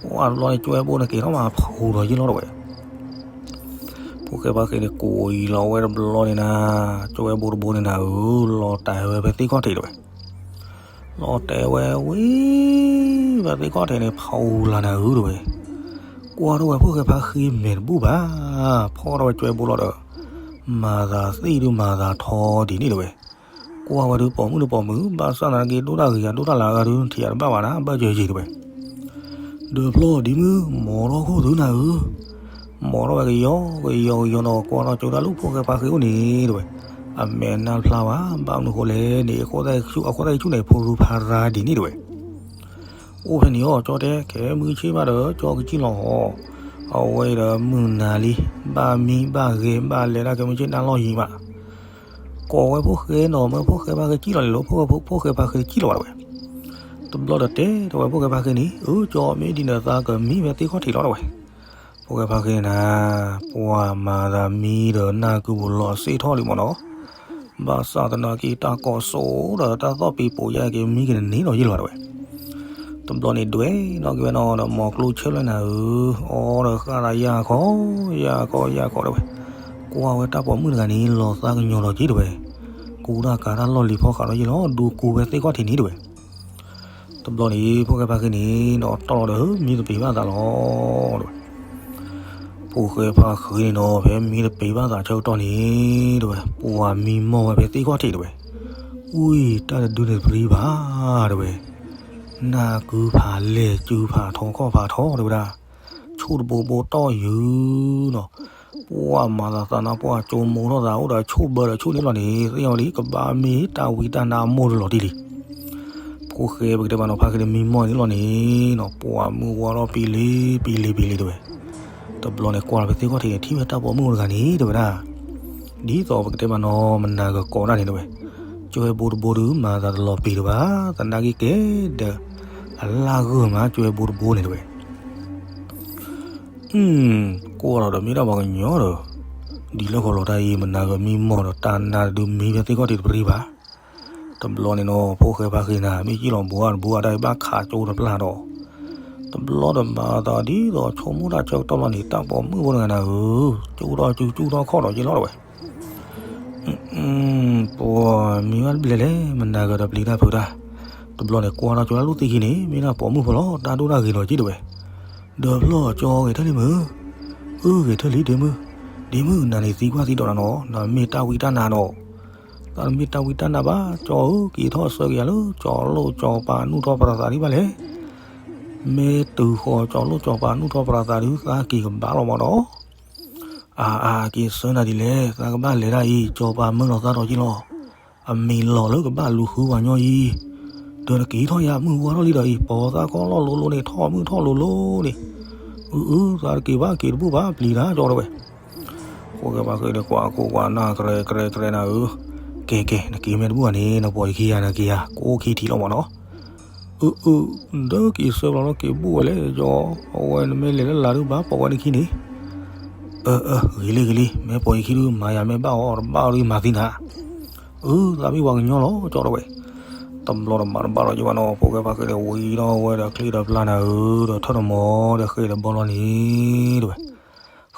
ပှၢ်တဘျီန့ၣ် ကၠွဲပူၤန့ၣ်က့ၤထီၣ်မးဖူးဒီးယံာ်လီၤတဲဝဲ, ဖိ ဖိၣ်ဃဲဖါဃ့န့ၣ် ကိးအံၤလီၤဝဲတဘျီန့ၣ်နၤ, ကၠီဝဲဘိတဘိန့ၣ်နၤဧၢ, လီၤတဲာ်ဝဲဖဲသ့ၣ်ခီၣ်ထံးတဝဲ, လီၤတဲာ်ဝဲဝံၤ ဖဲသ့ၣ်ခီၣ်ထံးန့ၣ် ဖီအူလၢ်နၤဧၢတဝဲ, ကွၢ်ထီၣ်ဝဲဖိၣ်ဃဲဖါဃ့မဲာ်တဘူၣ်ဘၣ်, ဖီထီၣ်ဝဲကၠီဝဲဘိလီၤဒီး မၤသးသ့ၣ်ဒုးမၤသးထီဒ်န့ၣ်တဝဲ, ကွၢ်ဝဲဒုးပိာ်မုၣ်ဒုးပိာ်မုၣ် ဘၣ်ဆၣ်သနာ်က့ ဒိၣ်တၢ်ဂ့ၤယၤဒိၣ်တၢ်လၢအဂၤဒုး ထံၣ်ယၤတဘၣ်ဘၣ်နၤ ဘၣ်ယဲယံၤတဝဲ ဒီးဖျီၣ်ဒ်မုၢ် မိာ်ထီၣ်ခိၣ်သုနၤဧၢ, မိာ်ထီၣ်ဝဲကယီကယီကယီနီၤ ကွၢ်ထီၣ်ကၠိတၢ်လူၢ်ဖိၣ်ဃဲဖါဃ့အိၣ်န့ၣ်တဝဲ, အမဲာ်နၢ်ဖျါဝဲ ဘၣ်မနုၤဃိလဲၣ်န့ၣ် အခိၣ်သၣ်ဆူၣ်န့ၣ် ဖိရူဖါရါဒ်န့ၣ်တဝဲ, အိၣ်ဖဲန့ၣ်အီၤ ကၠီတဲ ကဲမုၢ်ဆ့ၣ်မးဒီး ကၠီကစံၣ်လီၤဟီ, အဝဲဒီးမုၢ်နၤလံ, ဘၣ်မံဘၣ်ဂဲၤဘၣ်လဲၤတၢ်ကဲမုၢ်ဆ့ၣ်နၢ်လီၢ်ယံၤမး ကိးဝဲဖိၣ်ဃဲနီၤ မၢဖိၣ်ဃဲဖါဃ့ကံၣ်လီၤလဲၤလိၤ ဖိၣ်ဃဲဖါဃ့ကံၣ်လီၤဘၣ်တဝဲ, တဘျီဒီးတဲထီၣ်ဝဲဖိၣ်ဃဲဖါဃ့န့ၣ် အၢ ကၠီမ့ၢ်ဒ်န့ၣ်သးကမံဖဲသ့ၣ်ခီၣ်ထံးလီၤတဝဲ, ဖိၣ်ဃဲဖါဃ့န့ၣ်နၤ ပှၤမၤသးမံဒီးနၢ်ကုပူၤလီၤစ့ၣ်ထီၣ်လံမ့ၢ်နီၤ, ဘၣ်ဆၣ်သနာ်က့တၢ်ကီၢ်စိဒီးတၢ်သီၣ်ပံၤပိာ်ယါက့ၤမံက့ၤတန့ၢ်နီၤယ့ၢ်လီၤတဝဲ တဘျီန့ၣ်ဒွဲၣ်နီၣ်က့ၤဝဲနီၤဒီး မိာ်ကျိဆၢလၢနၤဧၢ, အီဒီးဃၣ်သးယၢ်ခီ, ယၢ်ခီယၢ်ခီတဝဲ, ကွၢ်ဝဲတၢ်ပိာ်မုၣ်တဂၤန့ၣ် လီၤသးကညီၤဒီးက့ၤတဝဲ, ကူတၢ်ကၤတၢ်လီၢ်လံၤဖီဃးဒီးယ့ၢ်လီၤ ဒူကူဖဲသ့ၣ်ခီၣ်ထံးန့ၣ်တဝဲ, တဘျီန့ၣ် ဖိၣ်ဃဲဖါဃ့န့ၣ်နီၤ တီၢ်လီၤဒီးမံတပ့ၤဘၣ်သးလီၤတဝဲ ဖိၣ်ဃဲဖါဃ့န့ၣ်နီၤ ဖဲမံတပ့ၤဘၣ်သးဆၢကတီၢ်န့ၣ်တဝဲ, ပှၤမံမီၢ်ဝဲဖဲသ့ၣ်ခီၣ်ထံးတဝဲ, အူအံၤ တၢ်တဒုန့ၣ်တပရံဘၣ်တဝဲ, နၢ်ကုဖးလဲၢ်စုဖးထီခီၣ်ဖးထီတဝဲဒၣ်, ဆူၣ်တဘိဘိတီၢ်ယုာ်နီၤ, ပှၤမၤသးသးနါ ပှၤကၠိမိထီၣ်သးအိၣ်ဒီးဆူၣ်ဘၢဒီးဆူၣ်န့ၣ်လီၤန့ၣ် သ့ၣ်ညါဝဲလံ ကဘၣ်မ့ၢ်တၢ်ဝံတၢ်နါအမိၢ်တလီၤတံၢ်လံ ဖိၣ်ဃဲပကတဲဘၣ်နီၤ ဖါဃ့န့ၣ်မံမီၢ်န့ၣ်လီၤန့ၣ်နီၤ ပှၤမုၢ်ဝါထီၣ်ပံလံ ပံလံ ပံလံတဝဲ, တဘျီန့ၣ်ကွၢ်လီၤဖဲသ့ၣ်ခီၣ်ထံးန့ၣ် ထံၣ်ဝဲတၢ်ပိာ်မုၣ်အိၣ်တဂၤန့ၣ်တဝဲဒၣ်, ဒ်သိးပကတဲဘၣ်နီၤ မနၤဂၤကိးဒၣ်န့ၣ်တဝဲ, ကၠီဝဲဘိတဘိဒုး မၤသးတလီၤပံၤတဘၣ် သနာ်က့ကဲဒီး အလၢဂၢၢ်မး ကၠီဝဲဘိတဘိန့ၣ်တဝဲ ကွၢ်လီၤဒီးမ့ၢ်ဒၣ်ပှၤကညီဒီး, ဒ်လဲၣ်ဃီလီၤတၢ်အံၤ မနၤဂၤမံမီၢ်ဒီး တၢ်နါတဒုမံဖဲသ့ၣ်ခီၣ်ထံးတပရံဘၣ်, တဘျီန့ၣ်နီၤ ဖိၣ်ဃဲဖါဃ့နၤ မ့ၢ်ကံၣ်လီၤဘှါတဘှါတၢ်အံၤဘၣ်ခးကၠိတပျၢ်ဒီး, တဘျီဒီးမၤသးဒ်သိးဆိကမိၣ်တၢ်ဆၢကတီၢ်လီၤန့ၣ် တၢ်ပိာ်မုၣ်ဖိတဂၤနၤဧၢ, ကၠိထီၣ်ကၠူကၠူထီၣ်ခီၣ်ဒီးယ့ၢ်လီၤတဝဲ ပှၤမံဘၣ်တဘျဲၣ်လဲၣ် မနၤဂၤဒီးပျံၤတၢ်ဖုးတၢ်, တဘျီန့ၣ်ကွၢ်ထီၣ်ကၠိလၢလူၢ်သ့ၣ်ခံန့ၣ် မ့ၢ်ဒၣ်ပိာ်မုၣ်ဖိလီၤ တၢ်ဒိၣ်တၢ်ဂ့ၤလီၤက့ၤတဝဲ, ဒီးဖျီၣ်ကၠီဂဲၤထၢၣ်လံမုၢ်, အၢဂဲၤထၢၣ်လံဒ့မုၢ်, ဒ့မုၢ် နၤန့ၣ်သံကွၢ်သံဒိးနၤနီၤ နမ့ၢ်တၢ်ဝံတၢ်နါနီၤ, တၢ်တမ့ၢ်တၢ်ဝံတၢ်နါဘၣ် ကၠီဧၢ က့ၤထီၣ်ဆၢက့ၤယၤလၢ ကၠီလိၣ်ကၠီပၤနူၢ်ထီၣ်ပရသးဒံးဘၣ်လဲၣ် မ့ၢ်တုၤဃီၤကၠီလိၣ်ကၠီပၤနူၢ်ထီၣ်ပရသးဒုး သးက့ၤကဘၣ်လီၤမးဒီး, အါအါ က့ၤဆၢနၤဒ်လဲၣ် သးကဘၣ်လဲၤဒၣ်အံၤ ကၠီပၤမၢလီၤသးဒီးက့ၤလီၤ, အမံၤလီၤလၢကဘၣ်လူၤဃုပှၤညီအံၤ, ဒီးနက့ၤထီၣ်ယၤမုၢ်ဝါထီၣ်လံဒီးအံၤ ပိာ်သးခီလီၢ်လိၤလိၤန့ၣ် ထီၣ်မုၢ်ထီၣ်လိၤလိၤန့ၣ်, အုအု သးတက့ၤဘၣ်က့ၤတဘူၣ်ဘၣ်ပျံၤတၢ်ကၠီတဝဲ ဖိၣ်ဃဲဖါဃ့ဒီးကွၢ်ခိၣ်ကွၢ်နၢ် ကရဲကရဲကရဲနၤဧၢ, ကဲကဲ နက့ၤမ့ၢ်တဘူၣ်ဘၣ်န့ၣ် နပိာ်ယခံယၤနက့ၤယၤ ကအိၣ်ခံထံၣ်လီၤမးနီၤ, အုအု ဒီးက့ၤဆၢဘျီလီၤက့ၤဘူၣ်ဝဲလဲၣ် ကၠီ, အဝဲနမ့ၢ်လဲၤလၢလာ်ဒုးဘၣ်ပိာ်ဝဲနခံန့ၣ်, အၢအၢ ဂ့ၤလံဂ့ၤလံ မ့ၢ်ပိာ်ယခံဒုး မၤယၤမ့ၢ်ဘၣ်အီၤတဘၣ်အီၤဒုးမၤသံနၤ, အု သးမ့ၢ်ပှၤကညီလီၤ ကၠီတဝဲ တဘျီတဘၣ်တဘၣ်ဒီးယဘၣ်နီၤ ဖိၣ်ဃဲဖါဃ့ဒီးဝံၤဒီးဝဲဒီး ချ့ဒီးပျၢ်နၤဧၢ ဒီးထၢၣ်တမီၤဒီးဃ့ဒီးဘီလီၤန့ၣ်တဝဲ,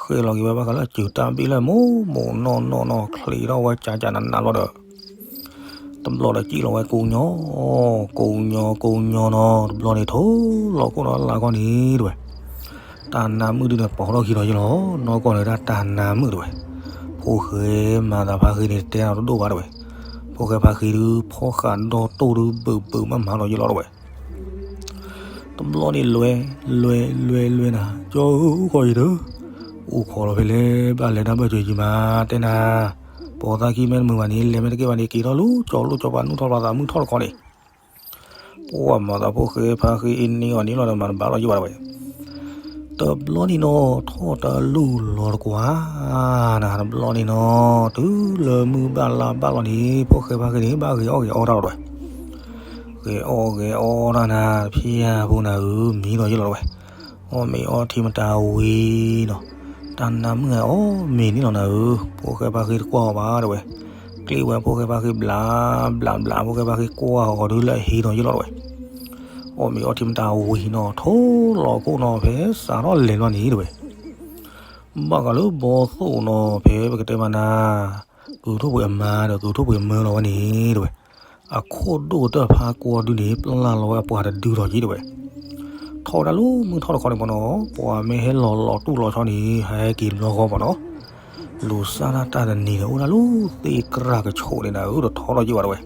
ဃ့လီၤက့ၤဝဲဘၣ်ဃးလၢအစုၤတၢ်ဘ့ၣ်လၢမိၢ်မိၢ်နီၢ်နီၢ်နီၢ် ချ့ထီၣ်ဝဲကၠးကၠးနးနးလီၤဒီး, တဘျီဒီးကံၣ်လီၤဝဲကိးညီ, ကိးညီကိးညီနီၤ တဘျီန့ၣ်ထိၣ်လီၤခိၣ်ဒီးလၢ်ခီန့ၣ်တဝဲ, တၢ်နါမုၣ်ဒုးန့ၣ်ပိာ်ထီၣ်ခံဒီးယလီၤ နီၢ်ကီၢ်န့ၣ်ဒၣ်တၢ်နါမုၣ်တဝဲ, ဖိၣ်ဃဲမၤသးဖါဃ့န့ၣ် တဲနၤတဒိၣ်ဘၣ်တဝဲ, ဖိၣ်ဃဲဖါဃ့ဒုး ဖီၣ်ဃာ်ဒီတိၢ်ဒုးဘုးဘုးမးမးဒီးယလီၤတဝဲ တဘျီန့ၣ်လွဲ, လွဲလွဲလွဲနၤ ကၠီဧၢ အိၣ်ခိးယံၤတၢ်, အိၣ်ခိးလီၤဖဲလဲၣ် ဘၣ်လဲၤတၢ်ဘၢၣ်စၢၤယံၤမး တဲနၤ, ပိာ်သးခံမ့ၢ်တမုာ်ဘၣ်န့ၣ် လဲၤမ့ၢ်တကဲဘၣ်န့ၣ် က့ၤထီၣ်လူၤကၠီပၤနူၢ်ထီၣ်ပရသးမုၢ်ထီၣ်တခီန့ၣ် ပှၤမၤသးဖိၣ်ဃဲဖါဃ့အ့န့ၢ်အီၤန့ၣ်လီၤဒီးမၤတဘၣ်လီၤယဘၣ်တဝဲ တဘျီန့ၣ်နီၤ ထီၣ်တလူၢ်လီၤတကွၢ်, နၤတဘျီန့ၣ်နီၤ တုၤလၢမုၢ်ဘၣ်လါဘၣ်လီၤန့ၣ် ဖိၣ်ဃဲဖါဃ့န့ၣ် ဘၣ်ဂဲၤအီၣ်ဂဲၤအီတၢ်လီၤတဝဲ, ဂဲၤအီၣ်ဂဲၤအီတၢ်နၤ ဖံယၤဖိနၤဧၢ မံလီၤယလီၤတဝဲ, အီၣ်မ့ၤအီထံမတၤဝံၤနီၤ, တၢ်နါမုၣ်ဂၤအီၣ်မ့ၤန့ၣ်လီၤနၤဧၢ, ဖိၣ်ဃဲဖါဃ့တကွၢ်အီၤဘၣ်တဝဲ, ကျ့ဝဲဖိၣ်ဃဲဖါဃ့ဘျးဘျးဘျး ဖိၣ်ဃဲဖါဃ့ကွၢ်အီၤဒုးလၢအဟံးနီၤယလီၤတဝဲ, အီၣ်မ့ၤအီထံမတၤဝံၤနီၤ ထိၣ်လီၤခိၣ်နီၤ ဖဲစးထီၣ်လဲၤလီၤန့ၣ်တဝဲ ဘၣ်ဃးလၢဘီသိၣ်နီၤ ဖဲပကတဲမးနၤ, ကုၢ်ထိၣ်ပှ့ၤအမါဒီး ကုၢ်ထိၣ်ပှ့ၤမၢလီၤဝဲန့ၣ် တဲဝဲ, အခိၣ်ဒိၣ်ကတၢၢ်ဖါကွီၤဒုန့ၣ် ပျၢ်လီၤဝဲအပှၤတဒုလီၤက့ၤ တဲဝဲ. ထီၣ်ဝဲဒၣ်လၢမုၢ်ထီၣ်တခီန့ၣ်မ့ၢ်နီၤ, ပှၤမ့ၢ်ဟဲလီၤလီၤတူၢ်လီၤဆီန့ၣ် ဟဲက့ၤတဘျီဃီမ့ၢ်နီၤ, လူၤစၢ်တၢ်တနံၤဒီး အိၣ်ဒၣ်လၢသ့ၣ်ကြၢ်ကဆိးန့ၣ်နၤဧၢ ဒီးထီထီၣ်က့ၤဘၣ် တဲဝဲ.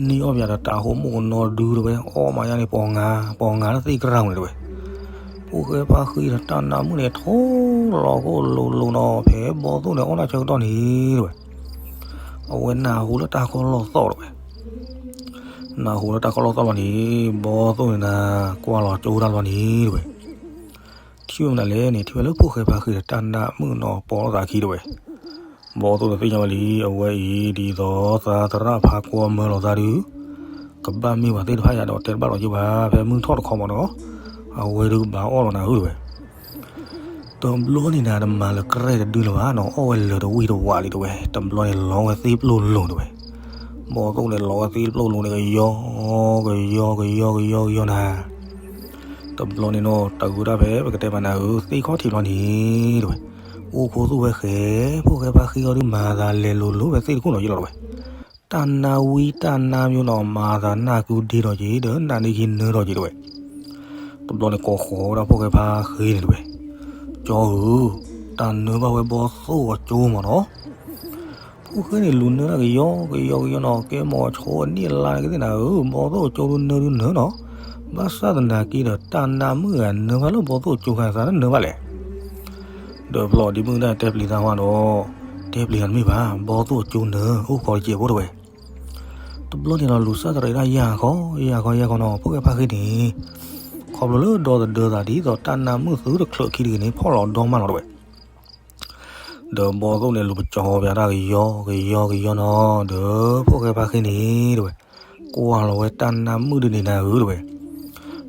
နံၣ်အီၣ်ပၠးဒီးတၢ်ဟိးမုၣ်ကနီၤဒု တဲဝဲ, အီၣ်မးယါန့ၣ် ပှၤငါ ပှၤငါလၢသ့ၣ်ကြၢ်န့ၣ် တဲဝဲ. ဖိၣ်ဃဲဖါဃံဒီးတၢ်နးမုၣ်န့ၣ် ထိလီၤခိၣ်လိၤလိၤနီၤ ဖဲဘီသိၣ်န့ၣ်အီၣ်တၢ်ဆၢကတီၢ်န့ၣ် တဲဝဲ. အဝဲနၢ်ဟူလၢတၢ်ကီလီၢ်သီၣ် တဲဝဲ. နၢ်ဟူလၢတၢ်ကီလီၢ်သီၣ်လီၤန့ၣ် ဘီသိၣ်န့ၣ်နၤ ကွၢ်လီၤကၠိတၢ်လီၤန့ၣ် တဲဝဲ. ထံၣ်ဝဲမနုၤလဲၣ်န့ၣ် ထံၣ်ဝဲလၢဖိၣ်ဃဲဖါဃံဒီးတၢ်နးမုၣ်နီၤ ပိာ်လိာ်သးခံ တဲဝဲ. ဘီသိၣ်န့ၣ်သ့ၣ်ညါဝဲလံ အဝဲအံၤ ဒ်သိးသးသရၣ်ဖါကွီၤမၢလီၤသးဒု ကဘၣ်မ့ၢ်ပှၤသ့ၣ်တဖၣ်ယါဒီး တဲတဘၣ်လီၤက့ၤဘၣ် ဖဲမုၢ်ထီၣ်တခီမ့ၢ်နီၤ, အဝဲဒုကဘၣ်အီၣ်လီၤနၤဧၢ တဲဝဲ. တဘျီန့ၣ်နၤ တမၤလၢၤကြဲတဒုလၢၤဘၣ်နီၤ, အီၣ်ဝဲလၢာ်တဝံၣ်တဝးလံ တဲဝဲ. တဘျီန့ၣ်လီၤဝဲသ့ၣ်ပျိၢ်လိၤ တဲဝဲ. ဘီသိၣ်န့ၣ်လီၤဝဲသ့ၣ်ပျိၢ်လိၤန့ၣ် ကယီ ကယီ ကယီ ကယီ ကယီနၤ. တဘျီန့ၣ်နီၤ တဂုၤဒၣ်ဖဲပကတဲမးနၤဧၢ သ့ၣ်ခီၣ်ထံးဘျီန့ၣ် တဲဝဲ. အိၣ်ခိးသူၣ်ဝဲဃဲ ဖိၣ်ဃဲဖါဃံအီၤဒု မၤသးလဲၤလိၤလိၤဝဲသ့ၣ်တခိၣ်နီၤယံလီၤ တဲဝဲ. တၢ်နးဝံတၢ်နါမ့ၢ်နီၤ မၤသးနၢ်ကုဒ့ဒီးက့ၤ ဒီးနၢ်န့ၢ်က့ၤနၢဒီးက့ၤ တဲဝဲ. တဘျီန့ၣ်ကိးဃီၤဝဲဒၣ်ဖိၣ်ဃဲဖါဃံန့ၣ် တဲဝဲ. ကၠီဧၢ, တၢ်နၢဘၣ်ဝဲဘီသိၣ်အကၠိမ့ၢ်နီၤ. ဖိၣ်ဃဲန့ၣ်လူၤနၢတၢ်ကယီကယီကယီနီၤ, ကဲမ့ၢ်ဆိအနံၣ်အလါကသ့ၣ်နၤဧၢ, ဘီသိၣ်ကၠိဒုနၢဒုနၢနီၤ. ဘၣ်ဆၣ်သနာ်က့ဒီး တၢ်နးမုၣ်ဂၤနၢဘၣ်လၢဘီသိၣ်ကၠိခါသးတနၢဘၣ်လဲၣ်. ဒီးဖျီၣ်ဒ့မုၣ်ဒၣ်တဲပျံၤသးဝဲဒီး, တဲပျံၤတမ့ၢ်ဘၣ်, ဘီသိၣ်ကၠိနၢ, အိၣ်ဃီတကဲးဖိ တဲဝဲ. တဘျီန့ၣ်လီၤ လူၤစၢ်တရံးဒၣ်ယၢ်ခီ, ယၢ်ခီယၢ်ခီနီၤ, ဖိၣ်ဃဲဖါဃံန့ၣ် ခီဖျိလၢဒီသဒၢသးဒ်သိးတၢ်နးမုၣ်သုတချုးခံတဂ့ၤန့ၣ် ဖီၣ်လီၤဒီမးလီၤ တဲဝဲ. ဒီးဘီသိၣ်န့ၣ်လူၤပကၠီပၠးတၢ်ကယီကယီကယီနီၤ, ဒီးဖိၣ်ဃဲဖါဃံန့ၣ် တဲဝဲ, ကွၢ်လီၤဝဲတၢ်နးမုၣ်ဒုန့ၣ်နၤဧၢ တဲဝဲ.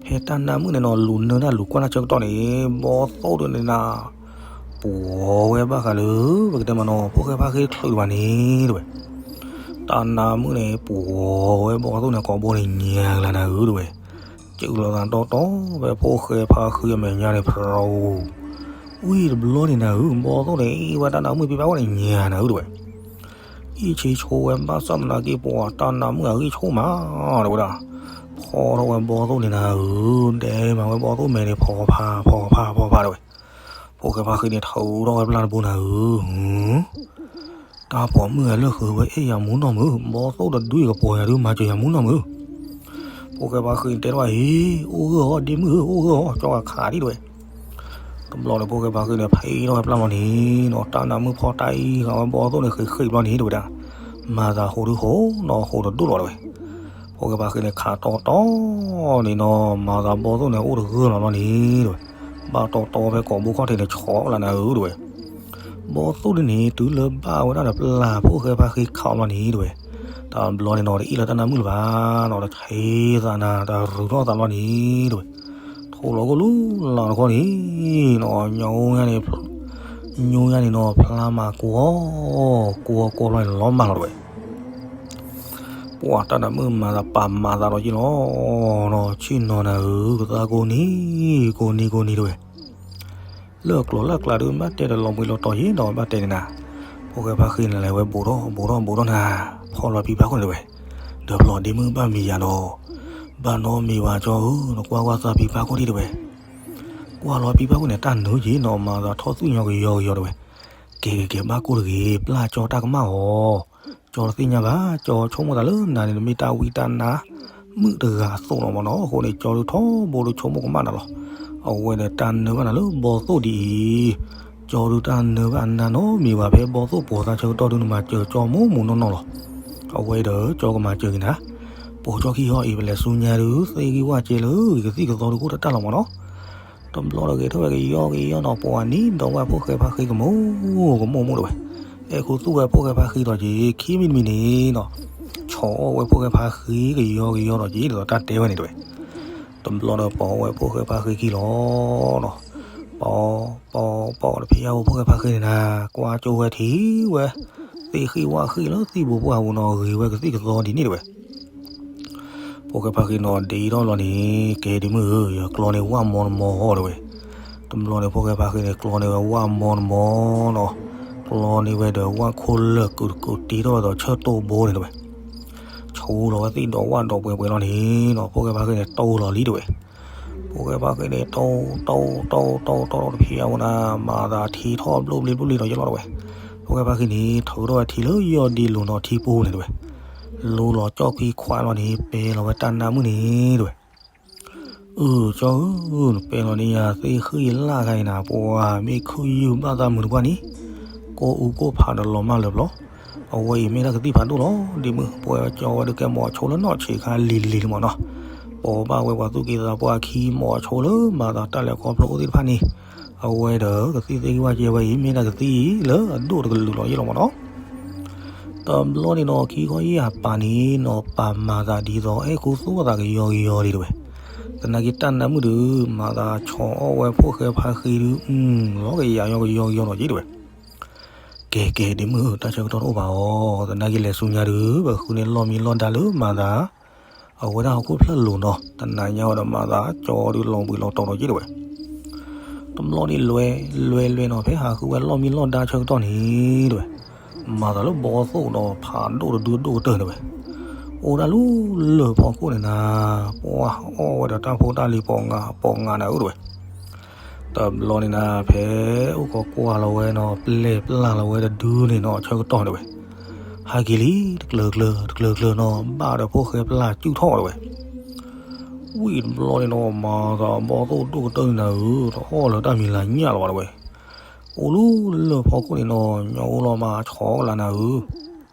ဖဲတၢ်နးမုၣ်န့ၣ်နီၤ လူၤနၢတၢ်လူၤကွၢ်တၢ်ဆၢကတီၢ်န့ၣ် ဘီသိၣ်ဒုန့ၣ်နၤ ပှီၤဝဲဘၣ်ဃးလၢ ပကတဲမးနီၤ ဖိၣ်ဃဲဖါဃံတချုးဘၣ်န့ၣ် တဲဝဲ. တၢ်နးမုၣ်န့ၣ် ပှီၤဝဲဘီသိၣ်န့ၣ် ကိးဘိန့ၣ်ညါကလၤနၤဧၢ တဲဝဲ. စၢလီၤသးတီတီ ဖဲဖိၣ်ဃဲဖါဃံအမဲာ်ညါန့ၣ် ဖြူ, ဝံၤတဘျီန့ၣ်နၤဧၢ ဘီသိၣ်န့ၣ် အ့ၣ်ဝဲတၢ်နးမုၣ်ဖံဖးဝဲန့ၣ်ညါနၤဧၢ တဲဝဲ. အ့ၣ်ဆ့ဆိဝဲဘၣ်ဆၣ်သနာ်က့ ပှၤတၢ်နးမုၣ်အဂံၢ်ဆိမး တဲဝဲဒၣ်. ဖီထီၣ်ဝဲဘီသိၣ်န့ၣ်နၤဧၢ, ဒဲးမးဝဲဘီသိၣ်မဲာ်န့ၣ် ဖီဖးဖီဖးဖီဖး တဲဝဲ. ဖိၣ်ဃဲဖါဃံန့ၣ် ထုးထီၣ်ဝဲပျၢ်တဘိနၤဧၢ, တၢ်ပိာ်မုၣ်ဂၤလၢဃုာ်ဝဲအဲၣ်ယၤမူနီၢ်မုၢ်, ဘီသိၣ်တဒုအံၤကပိာ်ယၤဒု မၤစၢၤယၤမူနီၢ်မုၢ်. ဖိၣ်ဃဲဖါဃံန့ၣ်တဲထီၣ်အံၤ, အိၣ်ဂၢၢ်အီၤ ဒ့မုၣ်ဧၢ, အိၣ်ဂၢၢ်အီၤ ကၠီဂၤခးဒံး တဲဝဲ. တဘျီန့ၣ် ဖိၣ်ဃဲဖါဃံန့ၣ် ဖံးထီၣ်ဝဲပျၢ်လီၤန့ၣ်နီၤ, တၢ်နးမုၣ်ဖီတၢ်အံၤဃာ်ဝဲဘီသိၣ်န့ၣ် ဃ့ဃ့ဘျီန့ၣ် တဲဝဲဒၣ်. မၤသးဟိးဒုဟိးနီၤ ဟိးတဒိၣ်လီၤ တဲဝဲ. ဖိၣ်ဃဲဖါဃံန့ၣ်ခးတီတီန့ၣ်နီၤ, မၤသးဘီသိၣ်န့ၣ် အိၣ်တဂၢၢ်လီၤဘျီန့ၣ် တဲဝဲ. ဘၣ်တီတီဖဲကိာ်ဘိခီၣ်ထံးန့ၣ် ဆီးလၢနၤဧၢ တဲဝဲ. ဘီသိၣ်ဒုန့ၣ် တုၤလၢဘၣ်ဝဲဒၣ်ဒီးပျၢ် ဖိၣ်ဃဲဖါဃံခးအီၤဘျီန့ၣ် တဲဝဲ. တဘျီန့ၣ်နီၤ တအ့ၣ်လၢတၢ်နးမုၣ်လၢၤဘၣ်နီၤ, တဆံးသးနၤ တရူးထီၣ်သးလီၤန့ၣ် တဲဝဲ. ထိၣ်လီၤကအိၣ်လူလၢ်တခီန့ၣ်နီၤ, ညိညါန့ၣ်, ညိညါန့ၣ်နီၤ ဖျါမးကွီၤ, ကွီၤကွီၤဘျီန့ၣ်လီၤမၢ်လီၤ တဲဝဲ. ပှၤတၢ်နးမုၣ်မၤသးပာ်မၤသးဒီးက့ၤလီၤနီၤ, ဆ့ၣ်နီၤနၤဧၢ, ကသါကိးနံၤ, ကိးနံၤကိးနံၤ တဲဝဲ. လၢကျိၤလၢကျါဒုး ဘၣ်တဲဒီးလီၤဘှံးလီၤတီၤယ့ၣ်နီၤ ဘၣ်တဲန့ၣ်နၤ. ဖိၣ်ဃဲဖါဃံန့ၣ် လဲၤဝဲဘူးထီၣ်ဘူးထီၣ်ဘူးထီၣ်နၤ, ဖီၣ်လီၤဖံဖါခိၣ်န့ၣ် တဲဝဲ. ဒီးဖျီၣ်ဒ့မုၣ်ဘၣ်မံၤယၤဒီး, ဘၣ်နီတမံၤဘၣ်ကၠီဧၢ, နကွၢ်ကွၢ်သးဖံဖါခိၣ်ဒံး တဲဝဲ. ကွၢ်လီၤဖံဖါခိၣ်န့ၣ် တၢ်နုၤယ့ၣ်နီၤ မၤသးထီၣ်သူၣ်ညီကယီကယီ တဲဝဲ. ကဲကဲကဲ ဘၣ်ကိၢ်တဂ့ၤ, ပျၢ်ကၠီတၢ်ကမၣ်အီၤ, ကၠီတသ့ၣ်ညါဘၣ်, ကၠီဆိကမိၣ်သးလၢနၤန့ၣ် နမ့ၢ်တၢ်ဝံတၢ်နါမုၣ်တဂၤအသိးလီၤမ့ၢ်နီၤ, အဃိန့ၣ် ကၠီဒုးထီဘိဒုးဆိကမိၣ်ကမၣ်နၤလီၤ. အဝဲန့ၣ်တၢ်နၢဘၣ်နၤလၢဘီသိၣ်ဒ်အံၤ, ကၠီဒုးတၢ်နၢဘၣ်အနါနီတမံၤဘၣ်, ဖဲဘီသိၣ်ပိာ်သးဆၢကတီၢ်ဒုး နမၤစၢၤကၠီမိၢ်မိၢ်နီၢ်နီၢ်လီၤ. အဝဲဒီးကၠီကမၤစၢၤက့ၤနၤ, ပိာ်ကၠီခံဟီအံၤ ပလဲၤဆူညါဒုး သ့ၣ်ဂံၢ်ဝၣ်ကဲလၢ ကသံၣ်ကသီဒုးကအိၣ်တၢ်တၢ်လီၤမ့ၢ်နီၤ. တဘျီဒီးဂဲၤထီၣ်ဝဲကယီကယီနီၤ, ပှၤနံၤဒီးဝဲဖိၣ်ဃဲဖါဃံကမိၢ်ကမိၢ်မိၢ်တဲဝဲ. အဲၣ်ခူသူၣ်ဝဲဖိၣ်ဃဲဖါဃံဒီးက့ၤ ခံမံၤတမံၤန့ၣ်နီၤ, ဆီၣ်အီၣ်ဝဲဖိၣ်ဃဲဖါဃံကယီကယီဒီးက့ၤ ဒ်သိးတၢ်တဲဝဲန့ၣ်တဲဝဲ. တဘျီဒီးပိာ်ဝဲဖိၣ်ဃဲဖါဃံခံလီၤနီၤ. ပိာ်ပိာ်ပိာ်တဖံးအါဝဲဖိၣ်ဃဲဖါဃံန့ၣ်နၤ, ကွၢ်ကၠိဝဲထံၣ်ဝဲ သ့ၣ်ဃံၣ်ဝၣ်ဃံၣ်လၢသံၣ်ဘိပှၢ်ပူၤနီၤ, ဂ့ၤဝဲကသံၣ်ကသီဒ်န့ၣ်တဲဝဲ. ဖိၣ်ဃဲဖါဃံနီၤ ဒ့ထီၣ်လီၤန့ၣ်, ကဲဒ့မုၣ်ဧၢ, ယကျီန့ၣ်ဝၣ်မီတမီဟီတဲဝဲ. တဘျီန့ၣ် ဖိၣ်ဃဲဖါဃံန့ၣ် ကျီန့ၢ်ဝဲဝၣ်မီတမီနီၤ, ကျီန့ၢ်ဝဲဒီးဝၣ်ခိၣ်လၢာ်ကုာ်တကိးတ့ထီၣ်ဝဲဒီးဆၢၣ်တီၢ်ဘိန့ၣ်တဝဲ, ဆူလီၤဝဲသ့ၣ်ဒီးဝၣ်ဒီးပှဲၤပှဲၤလီၤန့ၣ်နီၤ, ဖိၣ်ဃဲဖါဃံန့ၣ် တိၢ်လီၤလံတဝဲ. ဖိၣ်ဃဲဖါဃံန့ၣ် တိၢ်တိၢ်တိၢ်တိၢ်တိၢ်တဖံးအဝဲဒၣ် မၤသးထံထီၣ်ဘျိၣ်ဘျ့ဘျိၣ်ဘျ့ဒီးယလီၤတဝဲ. ဖိၣ်ဃဲဖါဃံန့ၣ် ထုးထီၣ်ဝဲထံလၢယီၢ်ဒ့လိၤနီၤထံပူၤန့ၣ်တဝဲ, လူလီၤကၠီၣ်ခွံခွါလီၤန့ၣ် ပဲလီၤဝဲတၢ်နါမုၣ်န့ၣ်တဝဲ. အၢ ကၠီဧၢ, နပဲလီၤန့ၢ်ယၤသ့ၣ်ဃံလၢ်ခါအံၤနၤ, ပှၤမ့ၢ်ခုၣ်ယုၢ်ဘၣ်သးမုာ်တပှၢ်န့ၣ်, ကိၢ်အူကိၢ်ဖးဒီးလီၤမၢ်လၢာ်ပျီ, အဝဲအံၤမ့ၢ်တၢ်ကသံၣ်ဖးဒိၣ်လီၤ, ဒ့မုၣ်, ပဝဲကၠီဝဲဒုးကဲမိၤဆိလၢနီၢ်ဆံးခါလံၤလံၤလံမၢ်နီၤ, ပိာ်ဘၣ်ဝဲပှၤသူၣ်က့သးပှၢ်ခံမိၤဆိလၢမၤသးတၢ်လဲၤခီဖျိအိၣ်သ့ၣ်တဖၣ်န့ၣ်, အဝဲဒီးကသံၣ်သ့ၣ်ဂံၢ်ဘၣ်ကဲဝဲအံၤ မ့ၢ်တၢ်ကသံၣ်လၢအဒိၣ်တကလုာ်လီၤယလီၤမၢ်နီၤ. တဘျီန့ၣ်နီၤ ခံခီယဲၢ်အပၤန့ၣ်နီၤ ပာ်မၤသးဒ်သိး အဲၣ်ခူသူၣ်အသးကယီကယီဒံးတဝဲ. သနာ်က့တၢ်နါမုၣ်ဒုး မၤသးဆီအီၣ်ဝဲဖိၣ်ဃဲဖါဃံဒုး လီၤကယၤယီကယီကယီနီၤက့တဝဲ. ကဲကဲ ဒ့မုၣ်ဧၢ, တၢ်ဆၢကတီၢ်တအိၣ်ဘၣ်အီၤ, သနာ်က့လဲၤဆူညါဒုး ပဃုန့ၢ်လီၢ်မံလီၢ်ဒါလၢမၤသး အဝဲဒၣ်ဟီၣ်ခိၣ်ဖျၢၣ်လိၤနီၤ, တနၤညါဝဲဒီးမၤသးကၠီဒုးလီၤဘှံးလီၤတီၤနီၤက့တဝဲ. တဘျီန့ၣ်လွဲလွဲလွဲနီၤ ဖဲဟးဃုဝဲလီၢ်မံလီၢ်ဒါဆၢကတီၢ်န့ၣ်တဝဲ, မၤသးလၢဘီသိၣ်ဒီးဖးဒိၣ်တဒုဒိၣ်ကတၢၢ်န့ၣ်တဝဲ, အိၣ်ဒၣ်လၢလၢၢ်ဖီခိၣ်န့ၣ်နၤ, ပှၤအီၣ်ဝဲဒီးတၢ်ဖိတၢ်လံၤပိာ်ငါပိာ်ငါနၤဧၢတဝဲ. တဘျီန့ၣ်နၤ ဖဲအိၣ်ခိးကွၢ်လီၤဝဲနီၤ ပျဲၢ်ပျၢ်လီၤဝဲတဒုန့ၣ်နီၤ ဆၢကတီၢ်န့ၣ်တဝဲ, ဟဲက့ၤလံ တကျၢၤကျၢၤ တကျၢၤကျၢၤနီၤ ဘၣ်ဒီးဖိၣ်ဃဲပျၢ်စုၣ်ထီၣ်တဝဲ. ဝံၤတဘျီန့ၣ်နီၤ မၤသးဘီသိၣ်ဒိၣ်ကတၢၢ်န့ၣ်နၤဧၢ, တအီၣ်လၢတၢ်မံၤလၤညၣ်လၢၤဘၣ်တဝဲ, အိၣ်လၢလၢၢ်ဖီခိၣ်န့ၣ်နီၤ ညီအိၣ်လီၤမၤဆီကလးနၤဧၢ.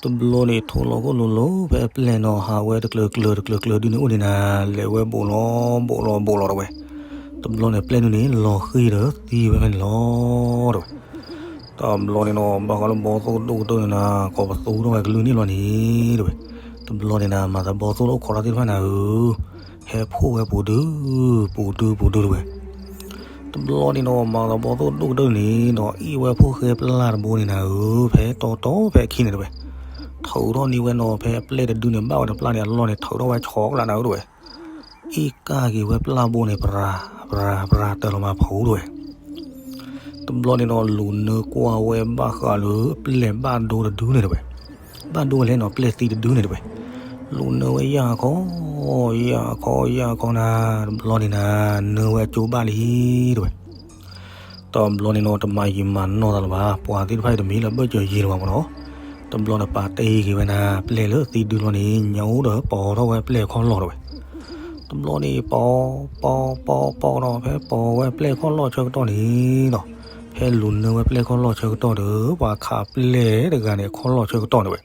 တဘျီန့ၣ်ထိၣ်လီၤခိၣ်လိၤလိၤ ဖဲပျဲၢ်နီၤ ဟးဝဲတကျၢၤကျၢၤ တကျၢၤကျၢၤဒုန့ၣ်အိၣ်န့ၣ်နၤ လဲၤဝဲဘူးလီၤဘူးလီၤဘူးလီၤတဝဲ. တဘျီန့ၣ်ပျဲၢ်ဒုန့ၣ် လီၤဃံၤဒီးသံဝဲဖဲန့ၣ်လီၤတဝဲ. တဘျီန့ၣ်နီၤ ဘၣ်ဃးလၢဘီသိၣ်ဒိၣ်ကတၢၢ်န့ၣ်နၤ ကိးပသူထီၣ်ဝဲကလုၢ်န့ၣ်လီၤန့ၣ်တဝဲ. တဘျီန့ၣ်နၤ မၤသးဘီသိၣ်လၢအိၣ်ခိးထီၣ်သ့ၣ်တဖၣ်နၤဧၢ, ဟဲဖှိၣ်ဝဲပူၤဒု ပူၤဒုပူၤဒုတဝဲ. တဘျီန့ၣ်နီၤ မၤသးဘီသိၣ်ဒိၣ်ကတၢၢ်န့ၣ်နီၤ အ့ၣ်ဝဲဖိၣ်ဃဲပျၢ်တဘိန့ၣ်နၤဧၢ, ဖဲတီတီဖဲအခံန့ၣ်တဝဲ. ထုးထီၣ်န့ၢ်ဝဲနီၤ ဖဲအပျဲၢ်တဒုန့ၣ် ဘၣ်ဝဲဒီးပျၢ်န့ၣ်အလီၢ်န့ၣ် ထုးထီၣ်ဝဲဆီကလးနၤဧၢတဝဲ. အ့ၣ်ကၢ်က့ၤဝဲပျၢ်ဘိန့ၣ် ပြၤ ပြၤ ပြၤ တၢ်လီၤမၤဖှိၣ်တဝဲ. တဘျီန့ၣ်နီၤ လူၤနၢကွၢ်ဝဲဘၣ်ဃးလၢပျဲၢ်ဘၣ်ဒိတဒုန့ၣ်တဝဲ. ဘၣ်ဒိဝဲလဲၣ်နီၤ ပျဲၢ်သံတဒုန့ၣ်တဝဲ. လူၤနၢဝဲယၢ်ခီ ယၢ်ခီ ယၢ်ခီနၤ, တဘျီန့ၣ်နၤ နၢဝဲအကၠိဘၣ်လံတဝဲ. တဘျီန့ၣ်နီၤ တမၤယံာ်မၤနီၢ်သးလၢၤဘၣ်, ပှၤသ့ၣ်တဖၣ်အံၤတမံၤလၢဘၢၣ်စၢၤယံၤလၢၤဘၣ်မၢ်နီၤ. တဘျီန့ၣ်ပာ်တ့ၢ်က့ၤဝဲနၤ ပျဲၢ်လၢသံဒုလီၤန့ၣ် ညၣ်အိၣ်ဒီးပိာ်ထီၣ်ဝဲပျဲၢ်ခီၣ်လီၢ်တဝဲ. တဘျီန့ၣ်ပိာ် ပိာ် ပိာ် ပိာ်နီၤ ဖဲပိာ်ဝဲပျဲၢ်ခီၣ်လီၢ်ဆၢကတီၢ်န့ၣ်နီၤ, ဖဲလူၤနၢဝဲပျဲၢ်ခီၣ်လီၢ်ဆၢကတီၢ်ဒီး ပှၤခးပျဲၢ်တဂၤန့ၣ် ခီၣ်လီၢ်ဆၢကတီၢ်န့ၣ်ဝဲ.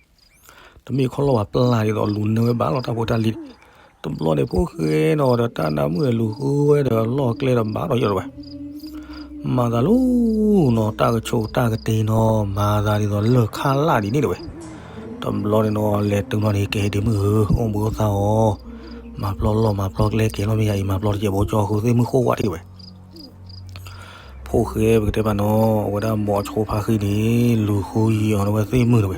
တမ့ၢ်ခီၣ်လီၢ်ပှၤပျၢ်ဒ်သိး လူၤနၢဝဲဘၣ်လီၤတၢ်ဖိတၢ်လံၤ. တဘျီန့ၣ်ဖိၣ်ဃဲနီၤဒီးတၢ်နါမုၣ်န့ၣ် လူၤဃုဝဲဒီးလီၢ်ကျဲဒီးဘၣ်ဒီးယီၤတဝဲ. မၤသးလီၤနီၤ တၢ်ကဆိးတၢ်ကတ့ၤနီၤ မၤသးဒ်သိးလၢၢ်ခါလၢ်ဒ်န့ၣ်တဝဲ. တဘျီန့ၣ်နီၤ လဲၤတုၤလီၤန့ၣ် ကဲဒ့မုၣ်ဧၢ အိၣ်ဘှံးအိၣ်သါအီၤ, မၤပျီလီၢ်မၤပျီကျဲ ကဲလီၤမ့ၢ်ယၤအံၤ မၤပျီတစဲးဖိ ကၠီဃုသ့ၣ်မုၣ်ဃိဝဲတဝဲ. ဖိၣ်ဃဲပကတဲဘၣ်နီၤ အဝဲဒၣ်မိၤဆိဖါဃံန့ၣ် လူၤဃုယံၤအီၤန့ၢ်ဝဲသ့ၣ်မုၣ်တဝဲ.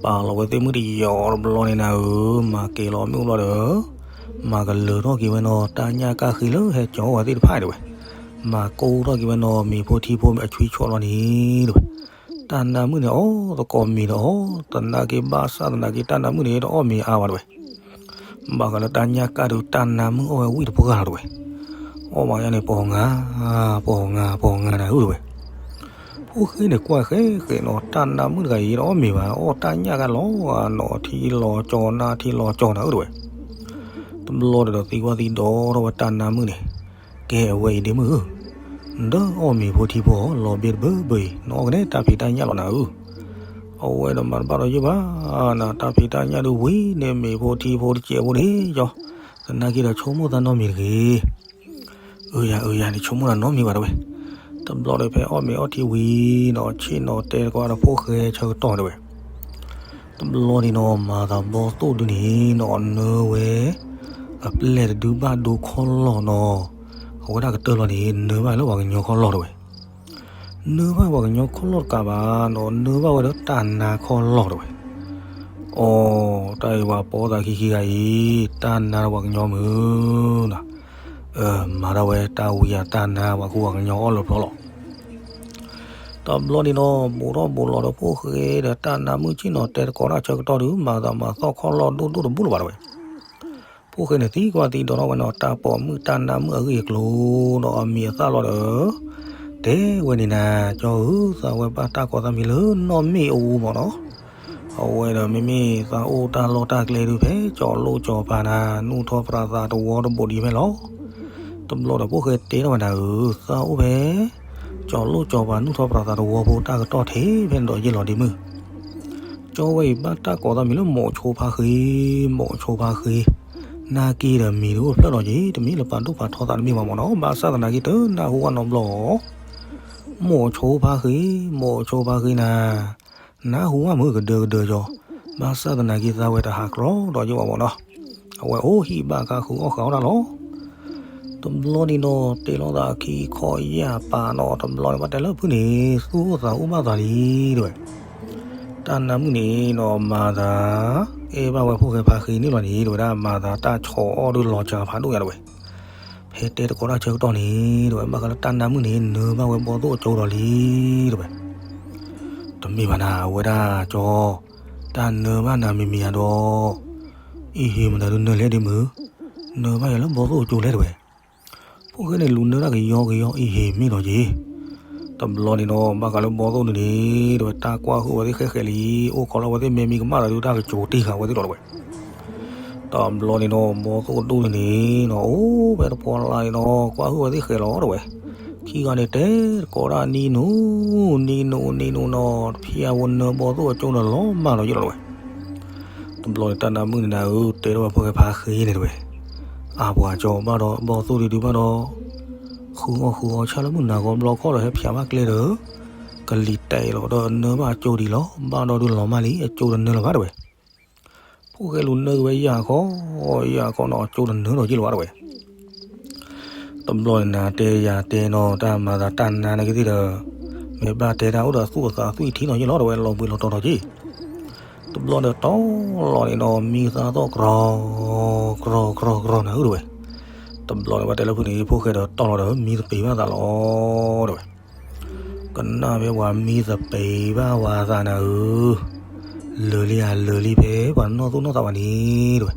ပာ်လီၤဝဲသ့ၣ်မုၣ်တယီၤတဘျီန့ၣ်နၤဧၢ, မၤကဲၤလီၤမ့ၣ်အူလီၤဒီး မၤကလၢၤထီၣ်က့ၤဝဲနီၤ တၢ်ညၣ်ကၣ်ဃံလၢဟဲကၠီဝဲသ့ၣ်တဖၣ်တဝဲ. မၤကိၢ်ထီၣ်က့ၤဝဲနီၤ မ့ၤဖိထံဖိအဆွံဆိးလီၤန့ၣ်တဝဲ. တၢ်နါမုၣ်န့ၣ် အီၣ်သကိးမ့ၤဒီးအီၣ်, သနာ်က့ဘၣ်ဆၣ်သနာ်က့တၢ်နါမုၣ်န့ၣ် တအီၣ်မ့ၤအါဘၣ်တဝဲ. ဘၣ်ဃးလၢတၢ်ညၣ်ကၣ်ဒုး တၢ်နါမုၣ်အီၣ်ဝဲဝံၣ်တပှၢ်လီၤတဝဲ. အီၣ်မးယါန့ၣ် ပိာ်ငါ, ပိာ်ငါ, ပိာ်ငါနၤဧၢတဝဲ. ဖိၣ်ဃဲန့ၣ်ကွၢ်ဃဲဃဲနီၤ တၢ်နါမုၣ်တဂၤအံၤ တအီၣ်မ့ၤဘၣ်, အီၣ်တၢ်ညၣ်ကၣ်လီၤနီၤ ထံလီၤကၠီနါ ထံလီၤကၠီနၤဧၢတဝဲ. တဘျီဒီးသံကွၢ်သံဒိးထီၣ်ဝဲတၢ်နါမုၣ်န့ၣ်, ကဲအဝဲအံၤဒ့မုၣ်ဧၢ, နဒၢအီၣ်မ့ၤဖိထံဖိအီၤ လီၤဘ့ၣ်တဘၢဘၢအံၤ နအီၣ်ကနဲတၢ်ဖံးတၢ်ညၣ်လီၤနၤဧၢ. အဝဲဒီးမၤတဘၣ်ဒီးယဲၢ်ဘၣ်, နတၢ်ဖံးတၢ်ညၣ်ဒုးဝံၤန့ၢ်မ့ၤဖိထံဖိတစဲးဖိန့ၣ်ယီၤ, သနာ်က့ဒီးဆိကမိၣ်သးနီတမံၤတဂ့ၤ. အၢယၤ အၢယၤန့ၣ် ဆိကမိၣ်တၢ်နီတမံၤဘၣ်တဝဲ. တဘျီဒီးဖဲအီၣ်မ့ၤအီထံဝံၤနီၤ ဆ့ၣ်နီၤတဲတကွၢ်ဒီးဖိၣ်ဃဲဆၢကတီၢ်တဝဲ. တဘျီန့ၣ်နီၤ မၤသးဘီသိၣ်ဒုန့ၣ်နီၤ နၢဝဲ အပျဲၢ်တဒုဘၣ်ဒိခီၣ်လီၢ်နီၤ, အဝဲဒၣ်ကတၢၢ်လီၤန့ၣ် နၢဘၣ်လၢပှၤကညီခီၣ်လီၢ်တဝဲ. နၢဘၣ်ပှၤကညီခီၣ်လီၢ်တကးဘၣ်နီၤ နၢဘၣ်ဝဲဒီးတၢ်နါခီၣ်လီၢ်တဝဲ. အိ, တၢ်အံၤပှၤပိာ်သးခံခံဂၤအံၤ တၢ်နါဒီးပှၤကညီမုၢ်နီၤ. မၤထီၣ်ဝဲတၢ်ဝံယၤတၢ်နါ ပှၤကူပှၤကညီအီၣ်လၢဖျီလီၤ. တဘျီန့ၣ်နီၤ ဘူးထီၣ်ဘူးလီၤဒီးဖိၣ်ဃဲဒီးတၢ်နါမုၣ်ဆ့ၣ်နီၤ တဲတကိးတၢ်ဆၢကတီၢ်ဒုး မၤသးမၤသီၣ်ခီၣ်လီၢ်ဒိၣ်ဒိၣ်တဘူၣ်လၢၤဘၣ်တဲဝဲ. ဖိၣ်ဃဲန့ၣ်သံကွၢ်သံဒိးထီၣ်ဝဲနီၤ တၢ်ပိာ်မုၣ်တၢ်နါမုၣ်အဂ့ၢ်အကျိၤဒီးအမံၤအသၣ်လီၤဒီး တဲဝဲန့ၣ်နၤ ကၠီဧၢ သးဝဲဘၣ်တၢ်ကိးသးမံၤလၢနီၢ်မ့ၣ်အူမၢ်နီၤ. အဝဲဒီးမ့မ့ၢ်သးအိၣ်တၢ်လီၢ်တၢ်ကျဲဒုးဖဲ ကၠီၤလိၣ်ကၠီၤပၤနၤ နူၢ်ထီၣ်ပြးသးတဝီတဘိးဒံးဖဲလီၤ. တဘျီဒီးဖိၣ်ဃဲတဲထီၣ်ဝဲဒၣ်ဧၢ သးအိၣ်ဖဲ ကၠီၤလိၣ်ကၠီၤပၤနူၢ်ထီၣ်ပြးသးတဝီဖိတၢ်ကတီၢ်ထဲဖဲန့ၣ်ဒီးယ့ၢ်လီၤဒံးမုၢ် ကၠီဝဲအံၤဘၣ်တၢ်ကိးသးမံၤလၢမိးဆိဖါဃ့, မိးဆိဖါဃ့, နၢ်က့ဒီးမံၤဒုးအိၣ်ဖျၢၣ်လီၤက့ၤ တမ့ၢ်လၢပာ်ဒိၣ်ပာ်ထီသးတမ့ၢ်ဘၣ်မၢ်နီၤ ဘၣ်ဆၣ်သနာ်က့တနၢ်ဟူဘၣ်နီတဘျီ မိးဆိဖါဃ့, မိးဆိဖါဃ့နၤ, နၢ်ဟူဘၣ်မုၢ်ကဒၢကဒၢကၠီ, ဘၣ်ဆၣ်သနာ်က့သးဝဲတဟးကြီဒီးယ့ၢ်ဘၣ်မၢ်နီၤ, အဝဲအိၣ်ဟံၣ်ဘၣ်ခါဃုအီၣ်ဃုအီတၢ်လီၤ တဘျီန့ၣ်နီၤ တဲလိာ်သးခံခီယၢ်ပာ်နီၤ တဘျီန့ၣ်ဘၣ်တဲလၢဖုန့ၣ် သူၣ်အိၣ်သးအိၣ်ဘၣ်သးလံတဲဝဲ, တၢ်နါမုၣ်န့ၣ်နီၤ မၤသး အဲၣ်ဘၣ်ဝဲဖိၣ်ဃဲဖါဃ့န့ၣ်လီၤန့ၣ် တဲဝဲဒၣ် မၤသးတၢ်ဆီၣ်အီၣ်ဒုးလီၤစှၤဖးဒိၣ်ညါတဲဝဲ, ဖဲတဲတကိးတၢ်ဆၢကတီၢ်န့ၣ် တဲဝဲ ဘၣ်ဃးလၢတၢ်နါမုၣ်န့ၣ် နၢဘၣ်ဝဲဘီသိၣ်အကၠိဒီးလံတဲဝဲ တမ့ၢ်ဘၣ်နၤ အဝဲဒၣ်ကၠီ, တၢ်နၢဘၣ်နၤမံၤမံၤယၤဒီး, အံၤဟ့ၣ်မတၤဒုးနၢလဲၣ်ဒ့မုၢ်, နၢဘၣ်ယၤလၢဘီသိၣ်အကၠိလဲၣ်တဲဝဲ, ဖိၣ်ဃဲန့ၣ်လူၤနၢတၢ်ကယီကယီအံၤဟ့ၣ်မ့ၢ်ဒီးက့ၤ, တဘျီန့ၣ်ဒီး ဘၣ်ဃးလၢဘီသိၣ်ဒုးန့ၣ် တဲဝဲတၢ်ကွၢ်ဟုၣ်ဝဲသ့ၣ်ဃဲဃဲလံ, အိၣ်ခိးလၢအဝဲသ့ၣ်မဲမံကမၣ်သးဒုးတၢ်ကစိၤတ့ၢ်ဃာ်ဝဲသ့ၣ်ဒီးတဲဝဲ တဘျီန့ၣ်ဒီး ဘီသိၣ်ဒိၣ်န့ၣ်နီၤ အိၣ်ဖဲတပှီလါန့ၣ်နီၤ ကွၢ်ဟုၣ်ဝဲသ့ၣ်ဃဲလီၤတဲဝဲ, ခံဂၤန့ၣ်တဲတကိးတၢ်နံနူ, နံနူနံနူနီၤ တဖံအဝဲနၢဘီသိၣ်အကၠိဒီးလီၤမၢ်လီၤယ့ၢ်လီၤတဲဝဲ, တဘျီန့ၣ်တၢ်နါမုၣ်န့ၣ်နၤဧၢ တဲထီၣ်ဝဲဖိၣ်ဃဲဖါဃ့န့ၣ်တဲဝဲ, အပှၤကၠီဘၣ်ဒီး ဘီသိၣ်ဒုးဒုးဘၣ်ဒီး ဃုအီၣ်ဃုအီဆၣ်လၢမုၢ်နၤဂီၤဘျီခီၣ်ဒီးဟဲဖျါဘၣ်ကျဲဒီး ကလံၤတဲာ်လီၤဒီးနၢဘၣ်အကၠိဒံးလီၤ, ဘၣ်ဒီးဒုးလီၤမၢ်လံ အကၠိတနၢလၢၤဘၣ်တဲဝဲ ဖိၣ်ဃဲလူၤနၢက့ၤဝဲယၢ်ခီ, ယၢ်ခီနီၤ အကၠိတနၢဒီးယ့ၢ်လၢၤဘၣ်တဲဝဲ, တဘျီန့ၣ်နၤတဲယၤတဲနီၤ တၢ်မၤသးတၢ်နါန့ၣ်ကသ့ၣ်ဒီး, မ့ၢ်ဘၣ်တဲတၢ်အိၣ်ဒီးသူၣ်အသးသွံၣ်ထံနီၤယ့ၢ်လီၤတဲဝဲ လီၤဘှံးလီၤတီၤဒီးက့ၤ, တဘျီဒီးတီၢ်လီၤန့ၣ်နီၤ မံသးသီၣ်ကြီ, ကြီကြီကြီနၤဧၢတဲဝဲ, တဘျီန့ၣ်ဘၣ်တဲလၢဖုန့ၣ် ဖိၣ်ဃဲဒီးတီၢ်လီၤဒီး မံသပ့ၤဘၣ်သးလီၤတဲဝဲ ကနၣ်ဖဲပှၤမံသပ့ၤဘၣ်ဝဲသးနၤဧၢ, လၢာ်လံဧါ လၢာ်လံဖဲပှၤနီၢ်သူၣ်နီၢ်သးဘၣ်န့ၣ်တဲဝဲ,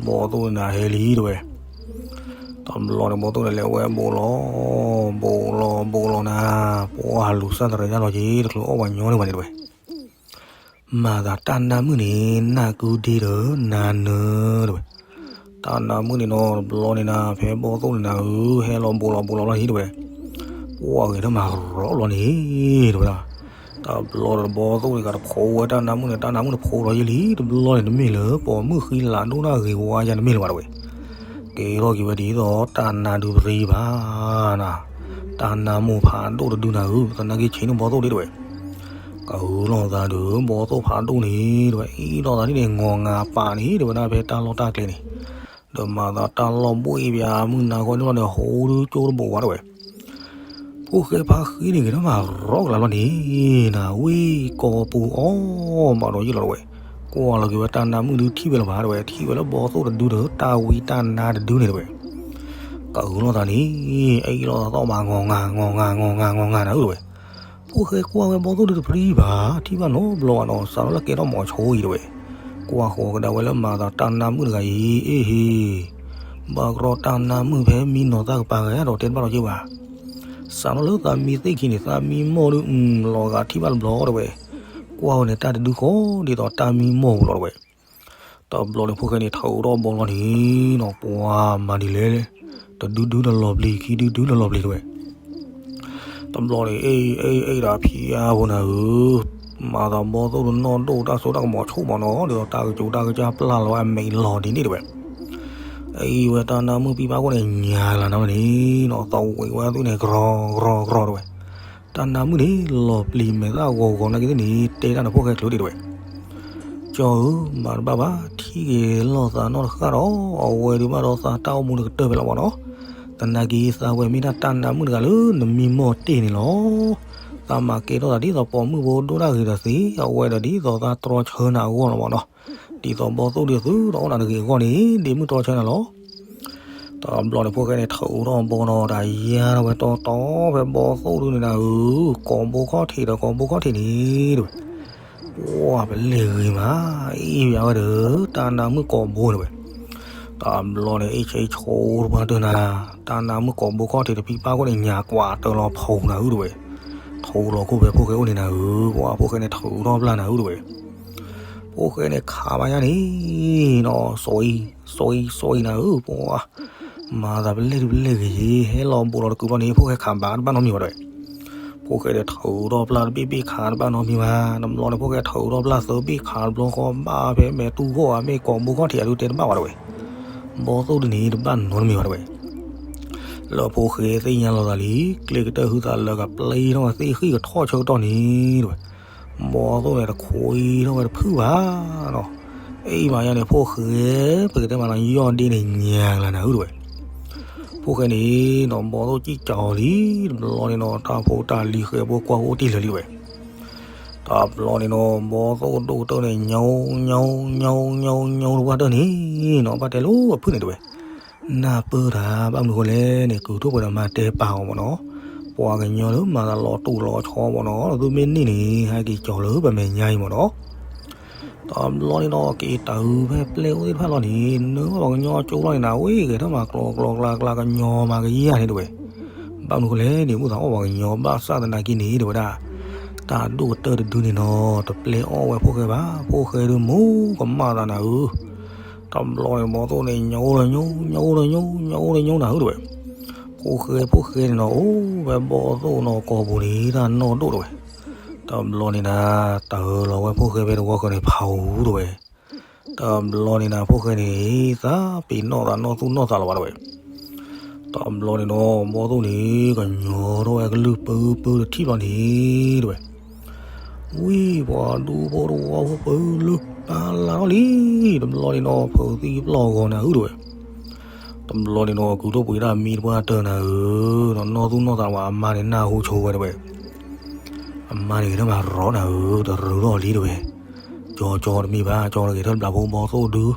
ဘီသိၣ်န့ၣ်နၤဟဲလံတဲဝဲ, တဘျီန့ၣ်ဘီသိၣ်န့ၣ်လဲၤဝဲဘူးလီၤ, ဘူးလီၤဘူးလီၤနၤ, ပှၤလူၤစၢ်တရံးတၢ်လီၤက့ၤ တချုးအီၣ်ပှၤညီန့ၢ်ဘၣ်န့ၣ်တဲဝဲ မၤသးတၢ်နါမုၣ်န့ၣ် နၢ်ကုဒ့ဒီးနၤနၢၤတဲဝဲ, တၢ်နါမုၣ်န့ၣ်နီၤ တဘျီန့ၣ်နၤ ဖဲဘီသိၣ်န့ၣ်နၤဧၢ ဟဲလီၤဘူးလီၤဘူးလီၤလီၤန့ၣ်တဲဝဲ, ပှၤဂ့ၤထီၣ်မၤရီလီၤန့ၣ်တဲဝဲဒၣ်, တဘျီဒီးဘီသိၣ်န့ၣ်ကတဖိဝဲတၢ်နါမုၣ်န့ၣ် တၢ်နါမုၣ်တဖိလီၤယ့ၢ်လံ တဘျီန့ၣ် တမ့ၢ်လၢပိာ်မုၣ်ဃံလၤဒိၣ်တၢ်ဂ့ၤဝါယၤတမ့ၢ်လၢၤဘၣ်တဲဝဲ ကဲထီၣ်က့ၤဝဲဒ်သိးတၢ်နါဒုးပရံဘၣ်နၤ, တၢ်နါမိၢ်ဖးဒိၣ်တဒုနၤဧၢ သနာ်က့ဆ့ၣ်နီၤဘီသိၣ်ဒ့တဲဝဲ, ကအုလီၤသးဒီးဘီသိၣ်ဖးဒိၣ်န့ၣ်တဲဝဲ အ့ၣ်လိာ်သးဒ်န့ၣ် ငီၤငါပာ်န့ၣ်တဲဝဲဒၣ်ဖဲတၢ်လီၢ်တၢ်ကျဲန့ၣ်, ဒီးမၤသးတၢ်လီၢ်ဘှံးဘၣ်မုၢ်နၤဂီၢ်န့ၣ်လီၤဒီး ဟိဒုကၠိတဘိးဝဲတဲဝဲ ဖိၣ်ဃဲဖါဃံန့ၣ်ဂ့ၤထီၣ်မၤရီကလၤလီၤန့ၣ်, နဝ့ၢ်ကီပူၤအီၣ်မးဒီးယ့ၢ်လီၤတဲဝဲ, ကွၢ်လီၤက့ၤဝဲတၢ်နါမုၣ်ဒုးထံၣ်ဝဲလၢၤဘၣ်တဲဝဲ, ထံၣ်ဝဲလၢဘီသိၣ်တဒုဒီး တၢ်ဝံတၢ်နါတဒုန့ၣ်တဲဝဲ, ကအုလီၤသးန့ၣ်, အ့ၣ်လိာ်သးသီၣ်မး ငီၤငါ ငီၤငါ ငီၤငါ ငီၤငါနၤဧၢတဲဝဲ, ဖိၣ်ဃဲကွၢ်ဝဲဘီသိၣ်ဒုးတပရံဘၣ် ထံၣ်ဘၣ်နီတဘျီဘၣ်နီၤ စးထီၣ်လၢကဲထီၣ်မိၤဆိအံၤတဲဝဲ, ကွၢ်ဃီၤကဒါဝဲလၢမၤသးတၢ်နါမုၣ်တဂၤအံၤ အ့ၣ်ဟ့ၣ် ဘၣ်ကြီတၢ်နါမုၣ်ဖဲမံနီၤသၣ်ကပၤဂဲၤဒီးတဲတဘၣ်လီၤက့ၤဘၣ်, စးထီၣ်လၢသးမံသ့ၣ်ခံန့ၣ် သးမံမိၢ်ဒုး လီၤဂာ်ထံၣ်ဘၣ်တဘျီတဲဝဲ, ကွၢ်ဝဲန့ၣ်တၢ်တဒုဃီဒ်သိးတၢ်မံမိၢ်ပူၤလီၤတဲဝဲ, တဘျီန့ၣ်ဖိၣ်ဃဲန့ၣ် ထုးထီၣ်ဘီလီၤန့ၣ်နီၤ ပှၤမၤဒ်လဲၣ်, တဒုဒုလီၤလီၤပျံၤ ခံဒုဒုလီၤလီၤပျံၤတဲဝဲ တဘျီန့ၣ် အ့ၣ်အ့ၣ်အ့ၣ် ဒီးဖံအါဖိနၤဧၢ, မၤသးဘီသိၣ်တနီၢ်ဒိၣ်တၢ်စိတၢ်ကမီၤဆိၣ်မးနီၤ ဒီးတၢ်ကစိၤတၢ်ကစၢ်ပျၢ်လီၤအမဲာ်လီၤဒ်န့ၣ်တဲဝဲ, အအံၤဝဲတၢ်နါမုၣ်ပံၢ်ဘၣ်ခိၣ်န့ၣ် ညါလၢနၤန့ၣ်နီၤ သဝံးဝဲသ့ၣ်န့ၣ် ကြီကြီကြီတဲဝဲ, တၢ်နါမုၣ်န့ၣ် လီၤပျံၤမဲာ်သၣ်ဂီၤဂီၤနာ်က့သ့ၣ်န့ၣ် တဲတၢ်န့ၣ်ဖိၣ်ဃဲချုးဒ့တဲဝဲ ကၠီဧၢ, မၤတဘၣ်ဘၣ် ထံၣ်က့ၤလိာ်သးနီတဃၣ်ဒီး အဝဲဒုးဘၣ်ဒီးသးတၢ်အိၣ်မူန့ၣ်ကတၢၢ်ဖဲလီၤမးနီၤ, သနာ်က့သးဝဲမ့ၢ်ဒၣ်တၢ်နါမုၣ်တဂၤလၢနမံမီၢ်တ့ၢ်န့ၣ်လီၤ, သးမၤကဲထီၣ်သးဒ်သိးပိာ်မုၣ်ဖိဒိၣ်တၢ်ဂ့ၤဒီးသ့ အဝဲဒီးဒ်သိးသးတြီဆၢနၤအဂီၢ်လီၤမးနီၤ, ဒ်သိးဘီသိၣ်ဒုးသုဒီးအိၣ်နၤတဂ့ၤအဂီၢ်န့ၣ် ဒ့မုၣ်တြီဆၢနၤလီၤ. တဘျီန့ၣ် ဖိၣ်ဃဲန့ၣ်ထုးထီၣ်ဘီနီၤ တၢ်ယါထီၣ်ဝဲတီတီဖဲဘီသိၣ်ဒုန့ၣ်နၤဧၢ, ကိာ်ဘိခီၣ်ထံးဒီးကိာ်ဘိခီၣ်ထံးန့ၣ်တဝဲ, ပှၤပလဲၢ်ဂ့ၤမး, အ့ၣ်ယါဝဲဒီး တၢ်နါမုၣ်ကိာ်ဘိတဝဲ. တဘျီန့ၣ် အ့ၣ်ဆ့ဆိတပှၢ်တၢၢ်နၤ, တၢ်နါမုၣ်ကိာ်ဘိခီၣ်ထံးတဖံပၢ်ခိၣ်န့ၣ် ညၣ်ကွၢ်တၢၢ်လီၤဖီနၤဧၢတဝဲ, ထိလီၤခိၣ်ဖဲဖိၣ်ဃဲအိၣ်န့ၣ်နၤဧၢ, ပှၤဖိၣ်ဃဲန့ၣ်ထုးထီၣ်ပျၢ်နၤဧၢတဝဲ. ဖိၣ်ဃဲန့ၣ်ခးဘၣ်ယါန့ၣ်နီၤ, စီအံၤ စီအံၤ စီအံၤနၤဧၢ, ပှၤမၤသးပလဲၢ်ဒုပလဲၢ်ဂ့ၤယ့ၤ, ဟဲလီၤဘူးလီၤတကုာ်ဘျီန့ၣ် ဖိၣ်ဃဲခးဘၣ်တဘၣ်နီတမံၤဘၣ်တဝဲ. ဖိၣ်ဃဲဒီးထုးထီၣ်ပျၢ်တဘ့ၣ်ဘ့ၣ်ခးတဘၣ်နီတမံၤဘၣ်, တဘျီန့ၣ် ဖိၣ်ဃဲထုးထီၣ်ပျၢ်သၢဘ့ၣ်ခးတဘျီဃီ ဘၣ်ဖဲမဲာ်တူၢ်ဂီၢ်ဧါ မ့ၢ်ကိာ်ဘိခီၣ်ထံးအဒုတဲတဘၣ်ဘၣ်တဝဲ. ဘီသိၣ်ဒုန့ၣ် တဘၣ်နီတမံၤဘၣ်တဝဲ. လၢဖိၣ်ဃဲသ့ၣ်ညါလီၤသးလံ, ကျဲကတၢၢ်ဟုသးလၢကပျံထီၣ်ဝဲသ့ၣ်ဃံၣ်ကထီၣ်ဆၢကတီၢ်န့ၣ်တဝဲ, ဘီသိၣ်န့ၣ်တခွံထီၣ်ဝဲတဖုၣ်ဘၣ်နီၤ, အ့ၣ်မးယါန့ၣ် ဖိၣ်ဃဲ ပကတဲမးနီၤ ယီၢ်ဒ့န့ၣ်ညါကလၤနၤဧၢတဝဲ. ဖိၣ်ဃဲန့ၣ်နီၤ ဘီသိၣ်စံၣ်ကၠီၤလံ, တဘျီန့ၣ်နီၤ တၢ်ဖိတၢ်လံၤဃဲၤဖိကွၢ်အိၣ်တ့ၢ်လၢာ်လံတဝဲ. တဘျီန့ၣ်နီၤ ဘီသိၣ်ဒိၣ်ကတၢၢ်န့ၣ် ညိ ညိ ညိ ညိ ညိတပှၢ်တၢၢ်န့ၣ်နီၤ ဘၣ်တဲလိာ်အဖုၣ်န့ၣ်တဝဲ. နၢ်ပၢၢ်တၢ်ဘၣ်မနုၤဃိလဲၣ်န့ၣ် ကုၢ်ထီၣ်ပှဲၤဒီးမၤတဲပာ်အီၤမ့ၢ်နီၤ, ပှၤကညီလၢမၤသးလီၤတိၢ်လီၤဆီမ့ၢ်နီၤ, သုမ့ၢ်န့ၢ်န့ၣ် ဟဲက့ၤကၠီၤလၢပမဲာ်ညါအံၤမ့ၢ်နီၤ. တဘျီန့ၣ်နီၤ က့ၤတၢ်အုးဖဲပျဲၢ်အိၣ်သ့ၣ်တဖၣ်လီၤန့ၣ် နၢပှၤကညီကၠိလီၤန့ၣ်နၤ ဝ့ၢ်ဂဲၤထီၣ်မးကျီကျီကျါကျါ ကညီမၤကယၤန့ၣ်တဝဲ. ဘၣ်မနုၤဃိလဲၣ်န့ၣ် မုၢ်သးအီၣ်ပှၤကညီ ဘၣ်ဆၣ်သနာ်က့န့ၣ်တဝဲဒၣ် တၢ်ဒိၣ်ကတၢၢ်တဒုန့ၣ်နီၤ တပျဲအီၣ်ဝဲဖိၣ်ဃဲဘၣ်, ဖိၣ်ဃဲဒုးမူကမၣ်သးနၤဧၢ. တဘျီန့ၣ် ဘီသိၣ်န့ၣ် ညိဒီးညိ ညိဒီးညိ ညိဒီးညိနၤဧၢတဝဲ. ဖိၣ်ဃဲဖိၣ်ဃဲန့ၣ်နီၤ အိၣ်ဝဲဘီသိၣ်နီၤ ကိာ်ပူၤန့ၣ် တၢ်နီၢ်ဒိၣ်တဝဲ. တဘျီန့ၣ်နၤ တၢ်လီၤဝဲဖိၣ်ဃဲဖဲတဝီဃီန့ၣ် ဖးဧူတဝဲ. တဘျီန့ၣ်နၤ ဖိၣ်ဃဲန့ၣ် သးပ့ၤနီၣ်သးနီၢ်သူၣ်နီၢ်သးလီၤဘၣ်တဝဲ. တဘျီန့ၣ်နီၤ ဘီသိၣ်န့ၣ် ကညီထီၣ်ဝဲကလုၢ်ပၢပၢတထံၣ်ဘျီန့ၣ်တဝဲ. ဝံၤပှၤဒူဖိတဝီဖိပၢလၢပၢ်လၢ်ထီၣ်လံ, တဘျီန့ၣ်နီၤ ဖုးသံပျီၢ်ဂီၤနၤဧၢတဝဲ. တဘျီန့ၣ်နီၤ ကုၢ်ထီၣ်ပှ့ၤဒၣ်မံတပှၢ်တၢၢ်နၤဧၢ, နီၢ်သူၣ်နီၢ်သးဝဲအမါန့ၣ် နၢ်ဟူဆိဝဲတဝဲ. အမါန့ၣ်ဂဲၤထၢၣ်မၤရီနၤဧၢ, တရူးထီၣ်လံတဝဲ. ကၠီကၠီတမ့ၢ်ဘၣ်, ကၠီတဂဲၤထၢၣ်တ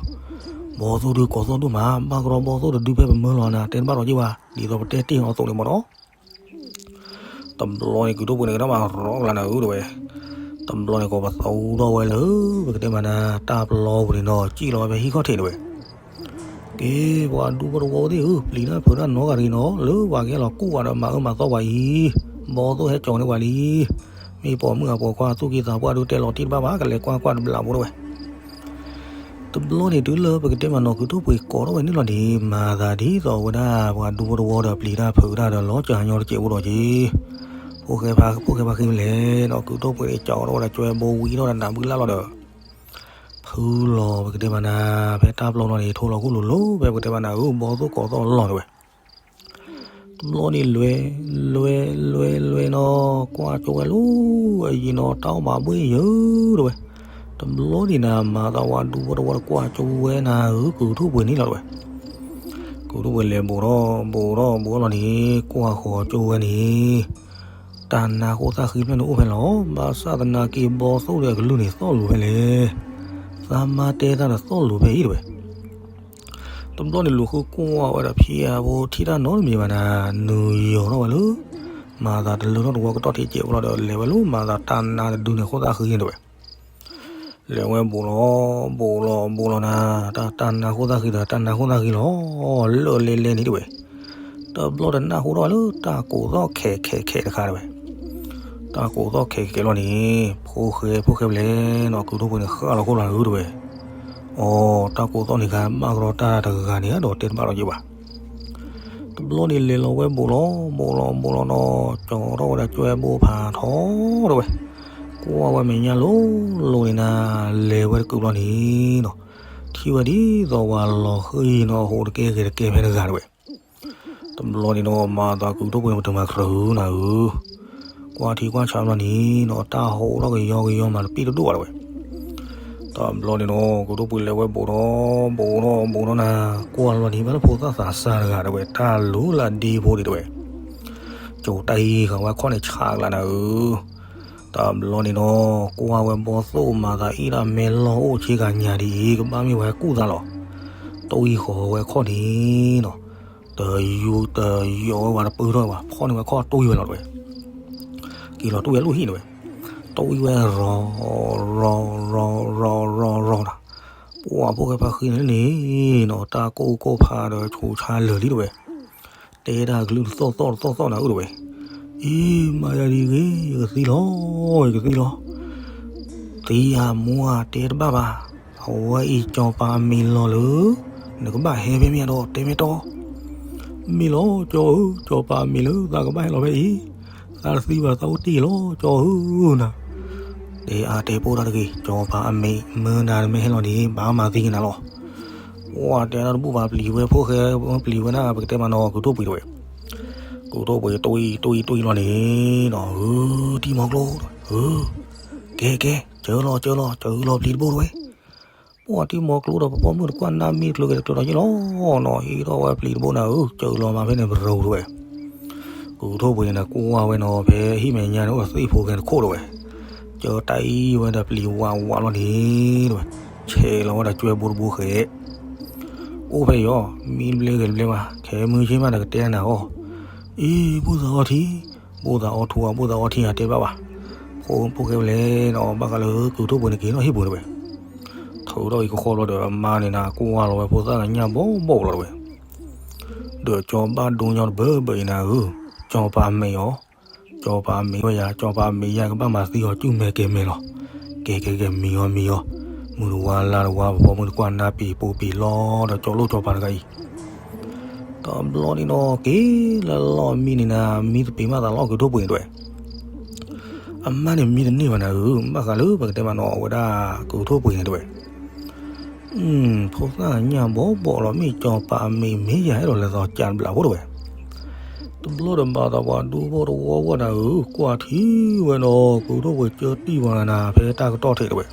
ဘျီဖိဘီသိၣ်ဒု, ဘီသိၣ်ဒုကိးသီၣ်ဒိၣ်မး, ဘၣ်ကရီဘီသိၣ်တဒုဖဲပမၢလီၤနၤ တဲတဘၣ်ဒီးက့ၤဘၣ်, ဒ်သိးပတဲတ့ၢ်အီၤအသိးန့ၣ်မ့ၢ်နီၤ. တဘျီန့ၣ် ကုၢ်ထီၣ်ပှ့ၤန့ၣ် ကထီၣ်မၤရီကလၤနၤဧၢတဝဲ. တဘျီန့ၣ် ကိးပသူထီၣ်ဝဲလၢ ပကတဲမးနၤ တၢ်ပျီပူၤန့ၣ်နီၤ စံၣ်လီၤဝဲဖဲဟံၣ်ခီၣ်ထံးတဝဲ. က့ၤပှၤဒူဖိတဝီသ့ၣ်ဧၢ, ပျံၤတၢ်ဖုးတၢ်နီတဂၤတဂ့ၤနီၤ, လၢပှၤကဟဲလီၤကူၣ်ဘၣ်ဒီးမၤအၢမၤသီပှၤအံၤ, ဘီသိၣ်ဟဲကၠီၤန့ၢ်ပှၤလံ. မ့ၢ်ပိာ်မုၣ်အပိာ်ခွါသူၣ်က့သးပှၢ်ဒုးတဲလီၤတံၢ်တဘၣ်ဘၣ်, ကလဲၤကွၢ်ကွၢ်တဘျီဖိတဝဲ. တဘျီန့ၣ် တုၤလၢပကတဲမးနီၤ ကုၢ်ထီၣ်ပှ့ၤကိးထီၣ်ဝဲန့ၣ်လီၤန့ၣ် မၤသးဒ်သိးဝဲဒၣ်ပှၤဒူဖိတဝီဒီးပျံၤတၢ်ဖုးတၢ်ဒီးလီၤစၢ်ညီတစဲးဖိဒီးက့ၤ, ဖိၣ်ဃဲဖါ ဖိၣ်ဃဲဖါဃံမလဲၣ်နီၤ ကုၢ်ထီၣ်ပှ့ၤန့ၣ် ကၠီထီၣ်ဝဲဒၣ်ကွဲဘိဝံထီၣ်ဒီးနးဘုလၢ်လီၤဒီး ဖုလီၤပကတဲမးနၤ ဖဲတၢ်ပျီလီၤန့ၣ် ထိလီၤခိၣ်လိၤလိၤ ဖဲပကတဲမးနၤဧၢ ဘီသိၣ်ကိးသီၣ်လီၤတဝဲ. တဘျီန့ၣ်လွဲ, လွဲ, လွဲ, လွဲနီၤ, ကွၢ်ကၠိဝဲလၢအယံၤနီၤ တၢ်အီၣ်မးဘှ့ၣ်ယၢၤတဝဲ. တဘျီန့ၣ်နၤ မၤသးဝဲဒူဖိတဝီဒီးကွၢ်ကၠိဝဲနၤဧၢ ကုၢ်ထီၣ်ပှ့ၤန့ၣ်လီၤတဝဲ. ကုၢ်ထီၣ်ပှ့ၤလဲၤဘူးထီၣ်ဘူးထီၣ်ဘူးထီၣ်လီၤန့ၣ် ကွၢ်ဃီၤကၠိဝဲန့ၣ် တၢ်နါဃိသၣ်ဃံဖျၢၣ်န့ၣ်အိၣ်ဖဲလဲၣ်, ဘၣ်ဆၣ်သနာ်က့ဘီသိၣ်ဒီးအကလုၢ်န့ၣ်သီၣ်လိၤဖဲလဲၣ်, သးမါတဲတၢ်ဒီးသီၣ်လိၤဖဲအံၤတဝဲ. တဘျီန့ၣ်လူၤဃုကွၢ်ဝဲဒီးဖံအဖိထံၣ်တၢ်နီတမံၤဘၣ်နၤ, နုာ်ယီၤထီၣ်ဝဲလၢ မၤသးတလၢထီၣ်တဝီကတီၢ်ထံးကဲးဖိလီၤဒီး လဲၤဝဲလၢမၤသးတၢ်နါတဒုန့ၣ်ဃိသၣ်ဃံန့ၣ်တဝဲ. လဲၤဝဲဘူးလီၤဘူးလီၤဘူးလီၤနၤ, တၢ်တၢ်နါဃိသၣ်ဃံဒီးတၢ်နါဃိသၣ်ဃံလီၤ, လၢလဲၤလဲၤန့ၣ်တဝဲ. တဘျီတနၢ်ဟူထီၣ်ဝဲလၢတၢ်ကိးသီၣ်ခဲးခဲးခဲးတခါတဝဲ. တၢ်ကိးသီၣ်ခဲးခဲးလီၤန့ၣ် ဖိၣ်ဃဲဖိၣ်ဃဲဖဲလဲၣ်နီၤ ကုၢ်ထီၣ်ပှ့ၤန့ၣ် ဃၣ်လီၤခိၣ်လီၤနၤဧၢတဝဲ. အီ တၢ်ကိးသီၣ်န့ၣ်ခါ ဘၣ်ကရီတၢ်တဂၤန့ၣ်ဒီးတဲတဘၣ်လီၤက့ၤဘၣ်. တဘျီန့ၣ်လဲၤလီၤဝဲဘူးလီၤဘူးလီၤဘူးလီၤနီၤ, ကၠီထီၣ်ဝဲဒၣ်ကွဲဘိဖးထီတဝဲ. ကွၢ်ဝဲမဲာ်ညါလိၤလိၤန့ၣ်နၤ, လဲၤဝဲတကုာ်ဘျီန့ၣ်နီၤ, ထံၣ်ဝဲဒ်သိးဝဲလီၤဃံနီၤ ဟိတကဲဂဲၤတကဲဖဲတဂၤတဝဲ. တဘျီန့ၣ်နီၤ မၤသးကုၢ်ထီၣ်ပှ့ၤန့ၣ် ပတမၤကြၢးနၤဧၢ, ကွၢ်ထံကွၢ်ဆးဘျီန့ၣ်နီၤ တၢ်ဟိးထီၣ်ကယီကယီမးတပံၣ်တဒိၣ်ဘၣ်တဝဲ. တဘျီန့ၣ်နီၤ ကုၢ်ထီၣ်ပှ့ၤလဲၤဝဲဘူးထီၣ်ဘူးထီၣ်ဘူးထီၣ်နၤ, ကွၢ်လီၤန့ၣ် ဘၣ်လၢဖိသၣ်သးစၢ်တဂၤတဝဲ တၢ်လူၤလၢဒ့ဖိဒံးတဝဲ. ကၠိတၢ်အံၤဃာ်ဝဲခီၣ်န့ၣ်ဆးကလးနၤဧၢ. တဘျီန့ၣ်နီၤ ကွၢ်ဝဲဘီသိၣ်မၤသးအ့ၣ်ဒၣ်မဲလီၢ်အိၣ်ဆ့ကၤညါဒ်အံၤ ကဘၣ်မ့ၢ်ဝဲကူၣ်သးလီၤ. တၢ်အံၤဃာ်ဝဲခီၣ်န့ၣ်နီၤ တယူၤတယီၤဝဲဝဲတပၢၢ်ထီၣ်ဝဲ ဖီၣ်န့ၢ်ဝဲခီၣ်တွံၢ်ဝဲလီၤတဝဲ, က့ၤလီၤတွံၢ်ဝဲလၢဟံၣ်တဝဲ, တွံၢ်ဝဲရီၤ ရီၤ ရီၤ ရီၤ ရီၤ ရီၤ ရီၤဒီး ပှၤဖိၣ်ဃဲဖါဃံန့ၣ်န့ၣ်နီၤ တၢ်ကိၢ်ကိၢ်ဖးဒီးဆူးဆါလၢာ်လံတဝဲ, တဲတၢ်ကလုၢ်တသီၣ်သီၣ်တသီၣ်သီၣ်နၤအုတဝဲ, အံၤ မၤယၤဒ်ဂ့ၤ ယကသံလီၤ ယကသံလီၤ သံဧါမိၢ်ဧါ တဲတဘၣ်ဘၣ်, အဝဲအံၤစီၤပၤအမံၤလီၤလၢ နကဘၣ်ဟဲဖဲမ့ၢ်ဒီးတဲမ့ၢ်တီ, မ့ၢ်လီၤကၠီဧၢ, စီၤပၤအမံၤလၢသးကဘၣ်ဟဲလီၤဖဲအံၤ, သးတသံဘၣ်သးအိၣ်တ့ၢ်လီၤကၠီဧၢနၤ, တဲအါတဲပိၢ်တၢ်တဂ့ၤ စီၤပၤအမံၤ မၢနၤတမ့ၢ်ဟဲလီၤန့ၣ် ဘၣ်မၤသံကနၤလီၤ, ပှၤတဲတၢ်တဘူၣ်ဘၣ်ပျံၤဝဲဖိၣ်ဃဲ ပျံၤဝဲဒၣ် ပကတဲမးနီၤ ကုၢ်ထိၣ်ပှ့ၤတဝဲ ကုၢ်ထိၣ်ပှ့ၤတွံၢ်တွံၢ်တွံၢ်လီၤန့ၣ်နီၤ ဧၢ ထံမီၤကျိ ဧၢ ကဲကဲ စၢလီၤစၢလီၤ စၢလီၤပျံၤတဘိတဝဲ, ပှၤထံမီၤကျိဒီးပဖီမုၢ်တကွၢ်နါမံတချုးကဲတချုးဒီးယ့ၣ်လီၤနီၤ ဟံးထီၣ်ဝဲပျံၤတဘိနၤဧၢ စၢလီၤမးဖဲန့ၣ်ပရိတဝဲ, ကုၢ်ထိၣ်ပှ့ၤန့ၣ် ကွၢ်ဝဲနီၤ ဖဲဟံၣ်မဲာ်ညါန့ၣ် အိၣ်သ့ၣ်ဖိခဲတခိၣ်တဝဲ, စၢတၢ်အံၤဝဲဒီးပျံၤဝးဝးလီၤန့ၣ်တဝဲ, ဆဲးလီၤဝဲဒီးကွဲဘိတဘိဃဲ အိၣ်ဖဲအံၤအီၤ မံဘျ့ဂ့ၤတဘျ့ဘၣ် ခဲမုၢ်ဆ့ၣ်မးဒီးကတဲနၤအီၤ, အံၤ ဘူၣ်သးအီထံ, ဘူၣ်သးအီထူဧါ ဘူၣ်သးအီထံဧါ တဲဘၣ်ဘၣ်, ဖိဖိၣ်ဃဲဖဲလဲၣ်နီၤ ဘၣ်ဃးလၢကုၢ်ထိၣ်ပှ့ၤန့ၣ်က့ၤထီၣ်ဟံၣ်ပူၤတဝဲ, ထုးထီၣ်အံၤကဃီလီၤဒီးအမါန့ၣ်နၤ ကွၢ်လီၤဝဲဖိသၣ်ကညၣ်ဘီဘီလီၤတဝဲ, ဒီးကၠီဘၣ်ဒိညီတဘၢဘၢအံၤနၤဧၢ, ကၠီပၤမ့ၢ်အီၤ, ကၠီပၤမ့ၢ်ဝဲယၤ ကၠီပၤမ့ၢ်ယၤ ကဘၣ်မၤသံအီၤ ကုၢ်မဲာ်ကဲၤမဲာ်လီၤ, ကဲကဲကဲ မံၤအီၤမံၤအီၤ, မုၢ်တဝါလါတဝါ ပဖီမုၢ်တကွၢ်နါပံၤပူၤပံၤလီၤဒီး ကၠီလိၣ်ကၠီပၤတဂၤအံၤ တဘျီန့ၣ်နီၤ က့ၤလၢလီၢ်မံန့ၣ်နၤ မံသပ့ၤမးသးလီၤ ကုၢ်ထိၣ်ပှ့ၤန့ၣ်တဝဲ, အမါန့ၣ်မံတန့ၢ်ဘၣ်နၤဧၢ, ဘၣ်ဃးလၢပကတဲမးနီၤ အဝဲဒၣ်ကုၢ်ထိၣ်ပှ့ၤန့ၣ်တဝဲ, ဖိသၣ်ညၣ်ဘီဘီလီၤ မ့ၢ်ကၠီပၤအမ့ၢ်မ့ၢ်ယၤ အဲၣ်ဒိးလဲၤသီကးတဘျီဖိတဝဲ, တဘျီဒီးဘၣ်သးပှၤဒူဖိတဝီဝဲနၤဧၢ, ကွၢ်ထံဝဲဒီး ကုၢ်ထိၣ်ပှ့ၤကၢတံၢ်ဝဲနၤ ဖဲတၢ်ကတီၢ်ထံးတဝဲ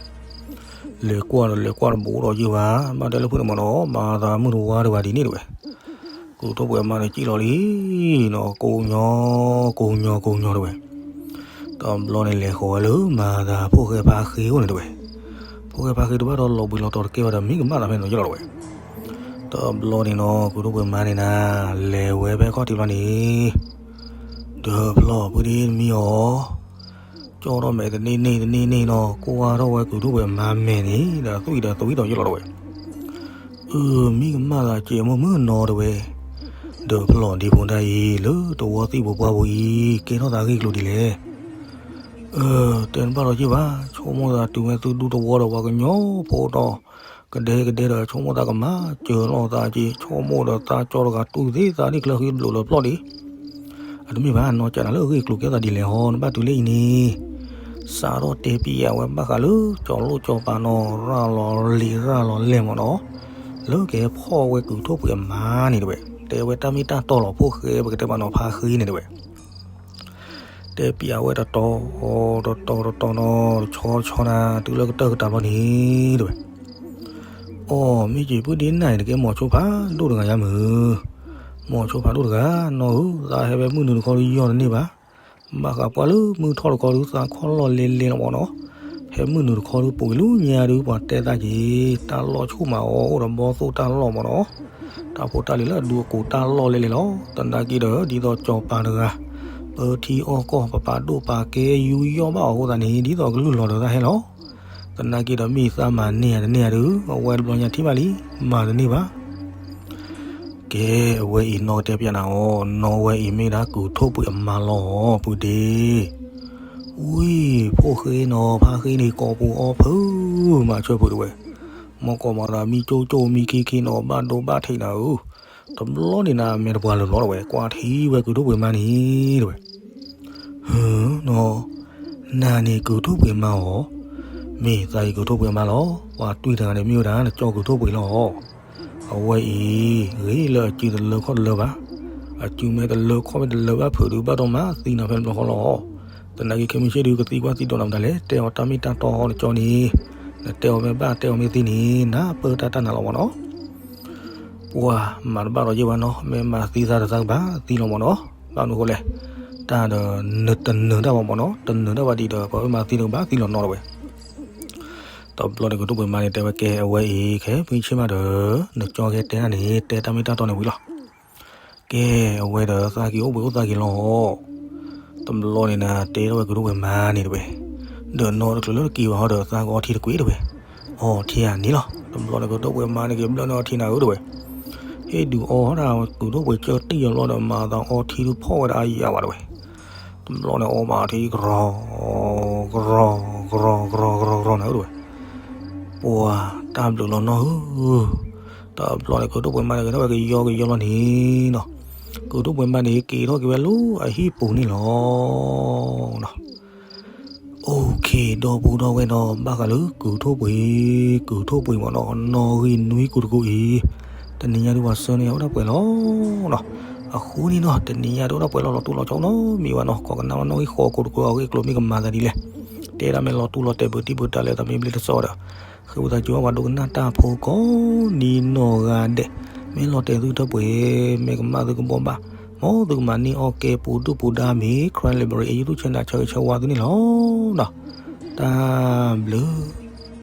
လဲၤကွၢ်ဒီးလဲၤကွၢ်တဘူးဒီးယံာ်ဘၣ်, ဘၣ်တဲလၢဖုန့ၣ်မးနီၤ မၤသးမုၢ်တဝါတဝါဒ်န့ၣ်တဝဲ, ကုၢ်ထိၣ်ပှ့ၤအမါန့ၣ်စံၣ်လီၤလံနီၤ ကိးညီ ကိးညီ ကိးညီတဝဲ, တဘျီန့ၣ်လဲၤဃီၤဝဲလၢမၤသးဖိၣ်ဃဲဖါဃ့အိၣ်န့ၣ်တဝဲ, ဖိၣ်ဃဲဖါဃ့တဘၣ်ဒီးလီၤဘှံးလီၤတီၤတကဲဘၣ်ဒီး မံကမၣ်သးဖဲန့ၣ်နီၤ ယလီၤတဝဲ, တဘျီန့ၣ်နီၤ ကုၢ်ထိၣ်ပှ့ၤမါန့ၣ်နၤ လဲၤဝဲဖဲခီၣ်ထံးဘျီန့ၣ် ဒီးဖျီၣ်ဖုဒ့တမံၤအီၤ, ကၠီထီၣ်မဲာ်တန့ၢ်န့ၢ်တန့ၢ်န့ၢ်နီၤ ကွၢ်ထီၣ်ဝဲကုၢ်ထိၣ်ပှ့ၤမါမဲာ်န့ၣ် ဒီးသွံၣ်ဒီးသွံၣ်ဒီးယလီၤတဝဲ, အၢ မံကမၣ်သးစဲးမိၢ်မုၢ်နီၤတဝဲ, ဒီးဖျီၣ်ဒ့ဖိတၢ်အံၤ လၢတဝီသံၣ်ပူၤပှၢ်ပူၤအံၤ ကဲထီၣ်သးဂ့ၢ်ကျိၤဒ်လဲၣ်, အၢ တဲတဘၣ်ဒီးယ့ၢ်ဘၣ် ဆိကမိၣ်သးတုၤဝဲသုဒူတဝီဒီးပှၤကညီဖိဒီး ကဒဲကဒဲဒီး ဆိကမိၣ်သးကမၤစၢၤလိာ်သးက့ၤ ဆိကမိၣ်ဒီးသးကၠီတဂၤတူၢ်သ့သးဒ်ချၢဃံဘျိးလၢဖျီၣ်ဒံး, အတမ့ၢ်ဘၣ် နီၢ်ကၠးနၤလၢအဂ့ၢ်ကျိၤကဲသးဒ်လဲၣ်ဟီ နဘၣ်တုၤလၢအံၤန့ၣ်, စးထီၣ်တဲပံယၤဝဲဘၣ်ဃးလၢ ကၠီလိၣ်ကၠီပၤနီၤ ရၢ်လီၤလံၤရၢ်လီၤလဲၢ်မးနီၤ, လၢကဟဲဖီၣ်ဝဲကုၢ်ထိၣ်ပှ့ၤအမါန့ၣ်တဝဲ, တဲဝဲတၢ်မ့ၢ်တၢ်တီလီၤ ဖိၣ်ဃဲပကတဲမးနီၤ ဖါဃ့န့ၣ်တဝဲ တဲပံယၤဝဲတတီၤ တတီၤတတီၤနီၤ တဆီတဆီနၤ တုၤလၢကတၢၢ်ကတၢၢ်ဘျီန့ၣ်တဝဲ, အိ မ့ၢ်က့ၤပုၢ်ဒ့နၤအံၤ တကဲမိၤဆိဖးဒိၣ်တဂၤယါမုၢ်, မိၤဆိဖးဒိၣ်တဂၤ နီၢ်ဧၢ သးဟဲဖဲမုၢ်နုာ်တခီဒုးယီၢ်တန့ၢ်ဘၣ်, ဘၣ်ဃးပှၢ်လၢမုၢ်ထီၣ်တခီဒုး သးခီၣ်လီၢ်လဲလဲလီၤမးနီၤ, ဖဲမုၢ်နုာ်တခီဒုး ပှ့ၤလၢညါဒုး ပှၤတဲသးက့ၤ တၢ်လီၢ်ဆူၣ်မးအီၤ အိၣ်ဒီးဘီသိၣ်တၢ်လီၢ်မးနီၤ တၢ်ဖိတၢ်လံၤလၢအဒူအကိးတၢ်လီၢ်လဲလဲလီၤ. သနာ်က့ဒီး ဒ်သိးကၠီၤပၤတဂၤ ပၢထံအီၣ်ကီၢ် ပပာ်ဒိၣ်ပာ်ကဲ ယူးယီၣ်ဘၣ်အီၤအဃိသတးန့ၣ် ဒ်သိးအကလုၢ်လီၤဒီးတၢ်ဟဲလီၤ. သနာ်က့ဒီး မ့ၢ်သးမၤန့ၢ်ဧါတန့ၢ်ဧါဒုး အဝဲတဘျီညါထံၣ်ဘၣ်လံ, မၤတန့ၢ်ဘၣ်. ကဲ အဝဲအံၤနီၢ်ကတဲပျးနၤအီၤ, နီၢ်ဝဲအံၤမ့ၢ်ဒၣ်ကုၢ်ထိၣ်ပှ့ၤအမါလီၤ ပုၢ်ဒ့ ဝံၤ ဖိၣ်ဃ့နီၤ ဖါဃ့န့ၣ် ကိးပူၤအီဖုး မၤဆၢဖုးတဝဲ, မ့ၢ်ကိးမၤသးမံကၠိကၠိမံခံခံနီၤ ဘၣ်ဒိဘၣ်ထံးနၤဧၢ, တဘျီန့ၣ်နၤ မဲာ်တပှၤလၢာ်လီၤတဝဲ ကွၢ်ထံဝဲကုၢ်ထိၣ်ပှ့ၤမါန့ၣ်တဝဲ, ဟၢနီၤ, နၤန့ၣ်ကုၢ်ထိၣ်ပှ့ၤမါအီၤ, မ့ၢ်သးအံၤကုၢ်ထိၣ်ပှ့ၤမါလီၤ, ပှၤတွံၢ်တဂၤန့ၣ်မ့ၢ်ဝဲဒၣ် နကၠီကုၢ်ထိၣ်ပှ့ၤလီၤ. အဝဲအံၤ ဂ့ၤလၢအစုတလၢခီၣ်တလၢဘၣ်, အစုမ့ၢ်တလၢခီၣ်မ့ၢ်တလၢဘၣ်ဖုးဒုး ဘၣ်ဒီးမၤသံနၤဖဲတဘျီဃီလီၤ. သနာ်က့ခဲမုၢ်ဆ့ၣ်ဒုး ကသံကွၢ်သံဒိးနၤမတၤလဲၣ်, တဲအီၤတၢ်မ့ၢ်တၢ်တီဟီနကၠီန့ၣ်, နတဲအီၤမ့ၢ်ဘၣ်တဲအီၤမ့ၢ်သံန့ၣ် နပၢတၢ်တၢ်နၤလီၤမးနီၤ. ပှၤမၤတဘၣ်ဒီးယ့ၢ်ဘၣ်နီၤ, မ့ၢ်မၤသံသးတသးကဘၣ်သံလီၤမးနီၤ. ဘၣ်မနုၤဃိလဲၣ်, တၢ်ဒီးနတနၢၤတၢ်ဘၣ်မးနီၤ, တနၢၤတၢ်ဘၣ်ဒ်ဒီး ပှၤမ့ၢ်မၤသံနကဘၣ်သံလီၤနီၤတဝဲ. တဘျီန့ၣ်ကုၢ်ထိၣ်ပှ့ၤမါန့ၣ် တဲဝဲကဲအဝဲအံၤ ခဲမုၢ်ဆ့ၣ်မးဒီး နကၠီကဟဲတဲနၤန့ၣ် တဲတၢ်မ့ၢ်တၢ်တီန့ၣ်ဝံၤလီၤ. ကဲ, အဝဲဒီးသးက့ၤအိၣ်ဘှံးအိၣ်သးက့ၤလီၤ. တဘျီန့ၣ်နၤ တဲထီၣ်ဝဲကုၢ်ဒိၣ်ပှဲၤမါန့ၣ်တဝဲ, ဒီးနီၢ်တချုးလၢတက့ၤဘၣ်ဟီဒီး သးကအီထံတကွံာ်တဝဲ, အီထံဧါန့ၣ်လီၤ. တဘျီန့ၣ်ကုၢ်ဒိၣ်ပှဲၤမါန့ၣ် က့ၤဘျၢၣ်န့ၢ်အီထံနၤဧၢတဝဲ, ဟ့ၣ်ဒုးအီထီၣ်ဒၣ်ကုၢ်ဒိၣ်ပှဲၤကၠၢတံၢ်အလီၢ်ဒီး မၤသးအီထံဒုးဖီၣ်ဝဲဒၣ်အါယၤဘၣ်တဝဲ. တဘျီန့ၣ်အီမးထံ ကရီ ကရီ ကရီ ကရီ ကရီ ကရီ နၤဧၢတဝဲ, ပှၤတၢ်ဘျုးလီၤနီၢ်ဧၢ. တဘျီန့ၣ်ကုၢ်ဒိၣ်ပှဲၤမါန့ၣ် ကဲထီၣ်ဝဲကယီကယီလီၤန့ၣ်နီၤ, ကုၢ်ဒိၣ်ပှဲၤမါန့ၣ် က့ၤထီၣ်က့ၤဝဲလၢအဟံၣ်ပူၤန့ၣ်လီၤ. အိၣ်ခ့ ဒီပုၢ်ဒီဝဲၢ်နီၤ ဘၣ်ဃးလၢကုၢ်ဒိၣ်ပှဲၤ, ကုၢ်ဒိၣ်ပှဲၤမးနီၤ နီၣ်ဂံၢ်နွံကိၢ်တကိၢ်အံၤ, တနံၤညါဒုးပှၤဆှၢန့ၢ်အအိၣ်ဒၣ်ပှဲၤလီၤနီၤ. အဃိန့ၣ်နီၤ တနံၤညါဒုးအိၣ်ဒၣ်ပှဲၤလီၤ လီၤတိၢ်လီၤဆီနီၤ မ့ၢ်ဝဲနီၤ ကိးကနၣ်ဝဲနီၣ်ဂံၢ်ဃိးကိၢ်တကိၢ် အဂ့ၢ်အကျိၤမ့ၢ်ကမၤသးဒ်လဲၣ်, တဲဒၣ်မ့ၢ်လီၤတိၢ်လီၤတဲာ် ပတံၢ်ပတၢ်လၢသးမ့ၢ်ဘျ့တစီဒီး, ဃ့ဝံသးစူၤဘၣ်ပှၤဒိကနၣ်တၢ်ဖိကိးနံၤနီၢ်ဂၤဒဲး, မ့ၢ်လီၤတဲာ်သုထၢပှဲၤ, မ့ၢ်ကမၣ်သုကဘီဘၣ်, မ်သုကမၤန့ၢ်အီၣ်ကဲပူၤဒုၣ်ပူၤဒါမ့ၢ် Karen Library YouTube channel ဆၢဂ့ၤဆၢဝါသုန့ၣ်လီၤနီၤ. တၢ်ဘျုး